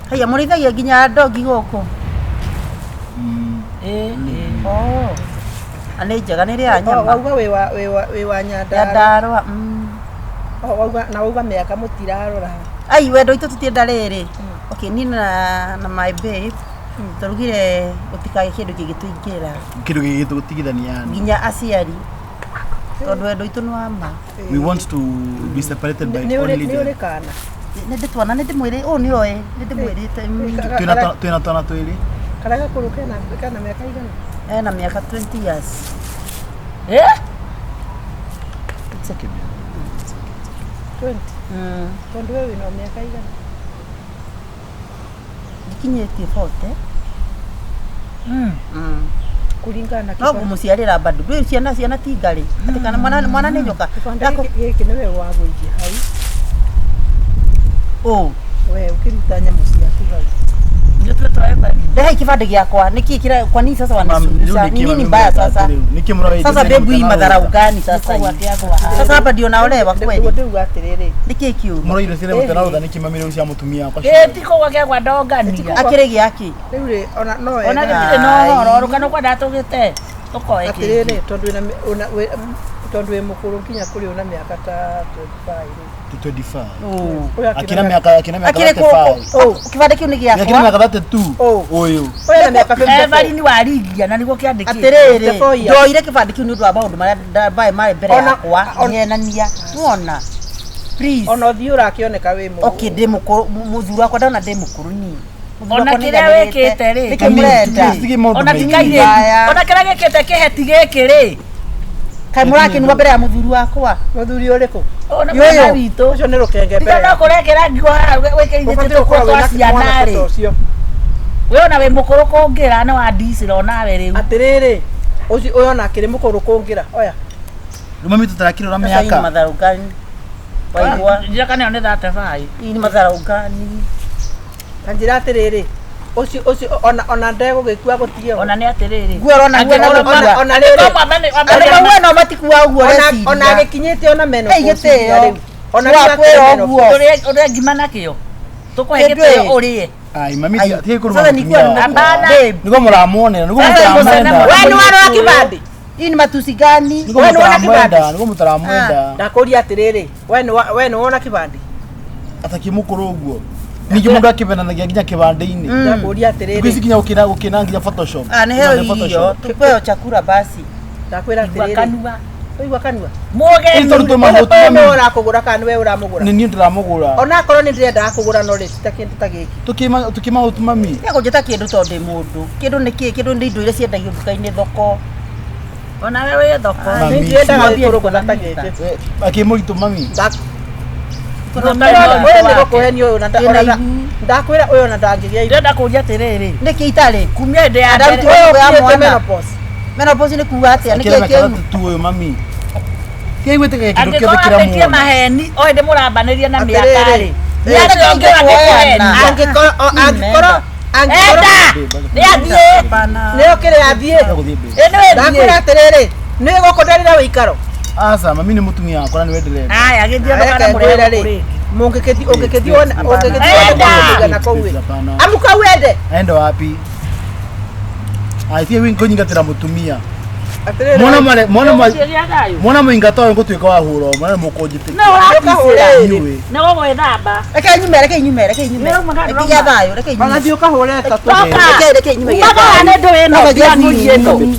Haya mũrĩithagia nginya ndogi gũkũ. Ĩĩ. Oh. Na nĩ njega nĩ rĩa nyama. Wauga wĩ wa Nyandarua. Nyandarua. Wauga na wauga mĩaka mũtirarora. Ai wendo witũ tũtienda rĩrĩ. Okay, niĩ na my babe tũrugire gũtikagĩe kĩndũ kĩngĩtũingĩra Kĩndũ gĩgĩtũtigithania yani. nginya aciari tondũ wendo witũ nĩ wa ma. We want to be separated by Nĩ only ũrĩ death. kana? Nĩ ndĩtwana nĩ ndĩmwĩrĩ ũũ nĩ oĩ nĩ ndĩmwĩrĩte. Twĩna twana twĩrĩ. Karĩa gakũrũ kena mĩaka igana? Ena mĩaka 20 years. Eh? It's okay. 20. Tondũ we wĩna mĩaka igana? Ndikinyĩtie 40. Kũringana na No ngũmũciarĩra bado. Ndũĩ ciana ciana ti ngarĩ. Atĩ kana mwana mwana nĩ njoka. Kĩbandĩ gĩkĩ nĩwe wagũithia hau. Ũ. We ũkĩruta nyamũ ciaku hau. Nĩ tũtwae bari. Ndehe kibandĩ gĩakwa. Nĩkĩ kira kwa nini sasa wanisumbusha? Ni nini mbaya sasa? Nĩkĩ mũrawaithia Sasa bebu hii madharau gani sasa hii? Sasa hapa ndio naolewa kweli. Nĩguo ndĩuga atĩrĩrĩ. Nĩkĩ kĩũru? Mũraire ciana mũtanarũtha nĩkĩ mami rĩu cia mũtumia wakwa. Ĩĩ ti kũgwa kĩagwa ndongania. Akĩrĩ gĩakĩ? Rĩu rĩ ona no Ona wega. gĩtirĩ na ũhoro rũgano kwenda tũgĩte tũkoe kĩngĩ. Atĩrĩrĩ tondũ wĩ mũkũrũ nginya kũrĩ ona mĩaka ta 25 rĩ. 25. Ũyũ Akina mĩaka akina mĩaka Akĩrĩ 35. kĩbandĩ kĩu nĩ Akina gĩakwa. mĩaka 32. Ũũ. Ũyũ. Ũyũ ena mĩaka 54. Evarini waringia na nĩguo kĩandĩkĩtwo. Atĩrĩrĩ, 54 years. ndoire kĩbandĩ kĩu nĩ ũndũ wa maũndũ marĩa mbae marĩ mbere yakwa ngĩhenania. Nĩwona? Please. Ona ũthiũ ũrakĩoneka wĩ mũkũrũ. Okay, ndĩ mũkũrũ mũthuri wakwa ndona ndĩ mũkũrũ niĩ. Mũthuri Ona wakwa nĩ kĩrĩa aiganĩrĩte. wĩkĩte rĩ. Nĩkĩ mũrenda? Tũtige maũndũ Ona maingĩ. tikairĩtu. Ona kĩrĩa gĩkĩte kĩheti gĩkĩ rĩ. Kaĩ mũrakĩnua mbere ya mũthuri wakwa? Mũthuri ũrĩkũ? Ũyũ nĩ Yũyũ. mwana witũ. Ũcio nĩ rũkenge Tiga mbere. no kũrekera ngigo haha wĩkĩrithĩtie Ũbatiĩ tũkũ gũkorwo twa wĩna ciana mwanake rĩ. ta ũcio. We ona wĩ mũkũrũ kũngĩra nĩ wandicĩra onawe rĩu. Atĩrĩrĩ, ũcio ũyũ ona akĩrĩ mũkũrũ kũngĩra. Oya. Rĩu mami tũtarakĩrora Sasa hii ni mĩaka. madharau gani? Waigua? Njĩra kana ĩyo nĩ 35. Hii ni madharau gani? Ta njĩra atĩrĩrĩ, ũcio ũcio ona ona ndegũgĩkua gũtige Ona nĩ atĩrĩrĩ. Nguo ũrona nguo Angĩkorwo na gũkua. ona rĩrĩ. Angĩkorwo mwambane- Andũ maua no matikua ũguo ona ũreciria. ona agĩkinyĩte ona menopause Ei, gĩtĩo. rĩu. Ona rĩu Wakwĩra akĩrĩ ũguo. menopause. Ũrĩe ngima nakĩo. Tũkũhe Kĩndũ gĩtĩo ĩ. ũrĩe. Ai mami Ai, tiga kũruma sasa nikuwa mũtumia wakwa. Hapana. Babe, Nĩguo mũramuonera, nĩguo Sasa mũtaramwenda. ngũcene We nĩ warora kĩbandĩ? hii ni matusi gani? Nĩguo We nĩ wona mũtaramwenda, kĩbandĩ? nĩguo mũtaramwenda. Ndakũria atĩrĩrĩ, we nĩ wona kĩbandĩ? Atakĩ mũkũrũ ũguo. Ningĩ mũndũ akĩvenanagia nginya kĩbandĩ-inĩ. Ndakũria Thikũ ici atĩrĩrĩ, nginya gũkĩna gũkĩna nginya Photoshop. Ah, niheo Nginya irio, Photoshop. tupewe chakula basi. ndakwĩra Igua atĩrĩrĩ. kanua. Ũigua kanua? Mũgeni. Ĩ, tondũ twĩ Ũyũ mahuti nĩwe mami. ũrakũgũra kana nĩwe ũramũgũra? Nĩ niĩ ndĩramũgũra. Ona akorwo nĩ ndĩrendaga kũgũra no rĩ ti ta kĩndũ ta gĩkĩ. Tũkĩ mahuti mami. Tiga kũnjĩta kĩndũ tondũ ndĩ mũndũ. Kĩndũ nĩ kĩĩ? Kĩndũ nĩ indo iria ciendagio nduka-inĩ thoko. Ona we wĩ thoko. Mami. Nĩ ndiendaga Thiĩ gĩkũrũgũtha ta gĩkĩ. Akĩ mũritũ mami. Ũyũ nĩ gũkũhenia ũyũ na Wĩna ona ihu. ndakwĩra ũyũ ona ndangĩgĩa ihu. Ndĩrenda kũria atĩrĩrĩ. Nĩkĩ itarĩ? Kumia hĩndĩ ya Ndarutirwo mbere. Ũyũ ya ũkinyĩte mwana. menopause. Menopause nĩ kuga atĩa? Nĩkĩ Akĩra mĩaka kĩu? 32 ũyũ mami. Tiga gwĩtĩkagia kĩndũ kĩothe Angĩkorwo kĩrĩa ambĩtie muona. maheni o hĩndĩ mũrambanĩria na mĩaka Atĩrĩrĩ. rĩ. Nĩ atĩa ũngĩ Kuoyana. angĩkũhenia? Angĩkorwo angĩkorwo angĩkorwo Enda! Nĩ athiĩ. Hapana. nĩ ũkĩrĩ athiĩ. Tiga gũthiĩ mbere. Ĩ nĩ wĩthiĩ. Ndakwĩra atĩrĩrĩ, nĩ gũkũ ndarĩra wĩikaro. Aca mami nĩ mũtumia wakwa na nĩwe ndĩrenda. Aya gĩthiĩ Reke ndũkana ngwĩre mũrehe rĩ, gũkũ rĩngĩ. mũngĩkĩthiĩ ũngĩkĩthiĩ wone ũngĩkĩthiĩ wone Enda! kũigana kũu ĩ. Hapana. Amu kau ende. Aenda wapi? Ai tiga kũnyingatĩra mũtumia. Atĩrĩrĩ. Mwana mare mwana ma Ũgũthiĩ gĩa thayũ. mwana mũingato ũyũ ngũtuĩka wa hũra mwana mũkũnjĩtĩkia. No ũraticĩra. Inyuĩ. Nĩ gũgwĩthamba. Reke nyume, reke nyume, reke nyume. Nĩũrauma kana Reke gĩa thayũ, reke nyume. Ona thiĩ ũkahũre ĩtatũ. Toka. Reke reke nyume gĩa Umaga thayũ. nĩ ndũĩ ĩno Sasa ndianũria ĩno.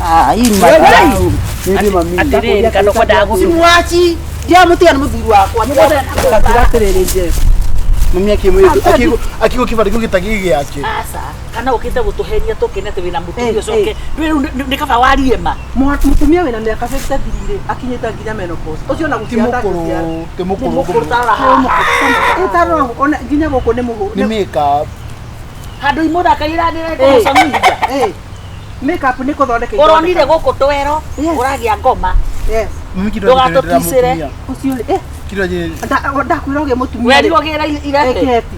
Ah, hii ni madharau. Atĩrĩrĩ kana ũkwendaga gũcuma. Simuachi. Ndiamũtiga nĩ mũthuri wakwa. Ndakĩra atĩrĩrĩ Jeff. Mami akigo kibandĩ kĩu gĩtagĩ gĩake. Aca, kana ũkĩte gũtũhenia tũkene atĩ wĩna mũtumia, Eh, ũcoke eh. rĩu nĩ kaba warie ma. Mũtumia wĩna mĩaka 53 rĩ, akinyĩte nginya menopause ũcio ona Ti gũciara mũkũrũ, ndangĩciara. ti mũkũrũ. Mũkũrũ tarora haha. Ĩtarora ona nginya gũkũ nĩ mũhũ. Nĩ makeup. Handũ imũthakaira Eh. nĩrekũmũcamithia. Eh, makeup nĩ kũthondeka. Ũronire gũkũ twero Yes. ũragĩa ngoma. Yes. Mami kĩndũ Ndũgatũticĩre. Ũcio rĩ, eh, Kĩndũ njĩrĩ. Ndakwĩra ũgĩe mũtumia rĩ, Werirwo gĩra irebe. eketi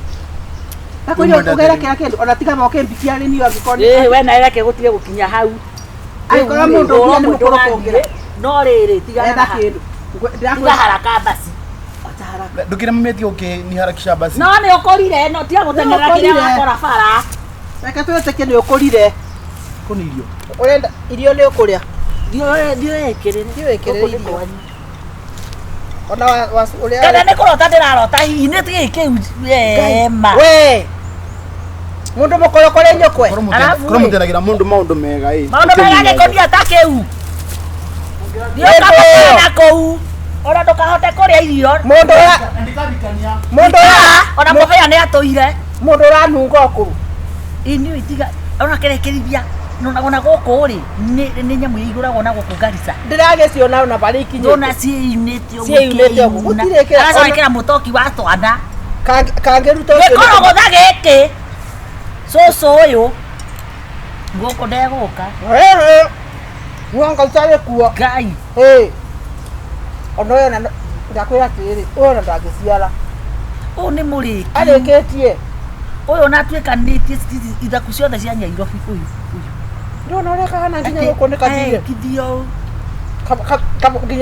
ndakwĩra ũgere kĩra kĩndũ ona tiga moke mbikia arĩmi angĩkorwo Ĩĩ, we nawe reke gũtige gũkinya hau. Angĩkorwo mũndũ Ũhoro nginya nĩ ũmwe mũkũrũ ndũgathiĩ, kũngĩra. no rĩrĩ tigana Etha na kĩndũ. tiga Ndĩrakwĩra haraka basi. acha haraka. Ndũkĩre mami atige ũkĩniharakisha basi. No nĩ ũkũrire, no tiga gũteng'erera kĩrĩa Nĩ ũkũrire. wakora bara. Reke twĩtĩkie nĩ ũkũrire. Kũni irio. Ũrenda irio nĩ ũkũrĩa. Thiĩ wĩkĩrĩre. Thiĩ wĩkĩrĩre Gũkũ nĩ irio. kwanyu. Ona ũrĩa Kana nĩ kũrota ndĩrarota hihi nĩ kĩĩ kĩu ema. We. Mũndũ mũkũrũ kũrĩ nyũkwe. Alafu Korwo rĩ. mũtenagĩra mũndũ maũndũ mega ĩ. Maũndũ mega nĩ kũnia ta kĩu. Thiĩ ũkamũkana kũu. Ona ndũkahote kũrĩa irio. Mũndũ ũra mũndũ ũra Ona mũbĩa nĩ atũire. Mũndũ ũranunga ũkũrũ. Inyuĩ itiga ona kĩrekĩrithia ona gũkũ rĩ nĩ nyamũ igũragwo na gũkũ Garissa. Ndĩragĩciona ona barĩa ikinyĩte. Ndona ciĩyunĩte ũguo. Ciĩyunĩte ũguo. Gũtirĩ Aracoka ĩkĩra mũtoki wa twana. Kangĩruta ũcio. Gĩkorogotha gĩkĩ. Cũcũ ũyũ. Gũkũ ndegũka. Mwanga utarĩ kuo. Ngai. Ĩ. Ona ũyũ ona ndakwĩra atĩrĩrĩ, ũyũ ona ndangĩciara. Ũyũ nĩ mũrĩki. Arĩkĩtie. Ũyũ ona atuĩkanĩtie ithaku ciothe cia Nyairobi ũyũ. Ũyũ. Ndona ũrĩa kahana nginya gũkũ nĩ kathire. Kithio ũũ.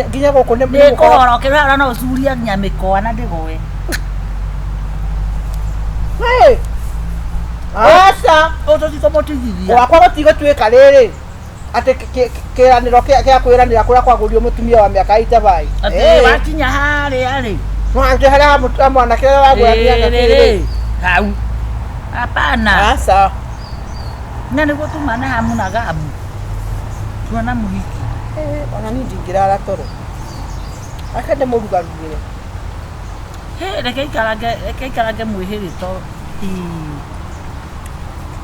Nginya gũkũ nĩ Nĩ kũhorokera ona no ũcurie nginya mĩkoa na ndĩgũe. Ĩ. Aca. Ũyũ tũtikũmũtigithia. Gwakwa gũtigũtuĩka rĩrĩ atĩ kĩranĩro gĩa kwĩranĩra kũrĩa kwagũrio mũtumia wa mĩaka itabai. Atĩ wakinya harĩa rĩ. Atĩ harĩa mwanake ũrĩa wagũra mĩaka Rĩrĩ. Hau. Hapana. Aca. Na nĩguo tuma na hamu na gamu. Tuona mũhiki. Ona niĩ ndingĩrara toro. Reke ndĩmũrugarugĩre. Hĩ, reke ikarange mwĩhĩrĩto. Ĩĩ.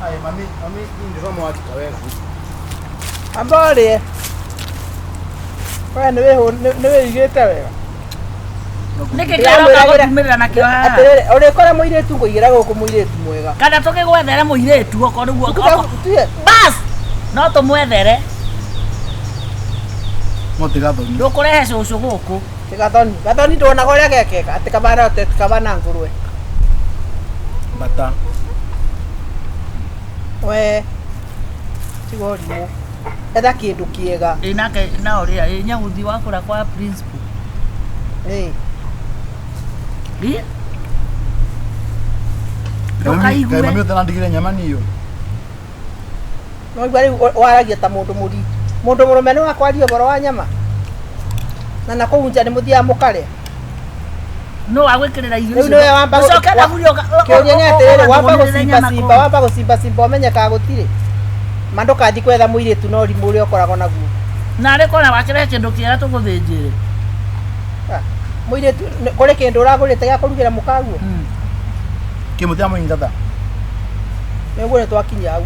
Ai mami, mami niĩ ndĩrona wakika wega. Amba ũrĩe. We nĩ wĩigĩte wega. Nĩkĩ kĩroka gũtumĩrĩra nakĩo haha? Atĩrĩrĩ, ũrĩkora mũirĩtu ngũigĩra gũkũ mũirĩtu mwega. Kana tũgĩgwethere mũirĩtu okorwo nĩguo. Tuge- Bas! No tũmwethere. No ti gathoni. Ndũkũrehe cũcũ gũkũ. Ti gathoni. Gathoni ndonaga ũrĩa gekeka atĩ kabana kabana ngũrwe. Bata. We tiga ũrimũ. Etha kĩndũ kĩega. Ĩ nake na ũrĩa ĩ nyaguthi wakũra kwa principal. Ĩ. Ĩ? Kaĩ Ndũkaigue. mami ũtanandigire nyama niyo. No igua rĩu waragia ta mũndũ mũritũ. Mũndũ mũrũme nĩ wakwaria ũhoro wa nyama. Na nakũu nja nĩ mũthiaga mũkarĩa. No wagwĩkĩrĩra irio Rĩu nĩwe wamba Ũcoke thaburia Kĩũria nĩ atĩrĩrĩ, wamba ũgathugunĩrĩra nyama gũcimba cimba, kũu. wamba gũcimba cimba ũmenye kana gũtirĩ. Ma ndũkathi kwetha mũirĩtu na ũrimũ ũrĩa ũkoragwo naguo. Narĩ kona wakĩrehe kĩndũ kĩega tũgũthĩnjĩre. Ah, Mũirĩtu kũrĩ kĩndũ ũragũrĩte gĩa kũrugĩra mũkaguo. Kĩmũtĩ amũingata. Nĩ ũguo nĩ twakinya hau.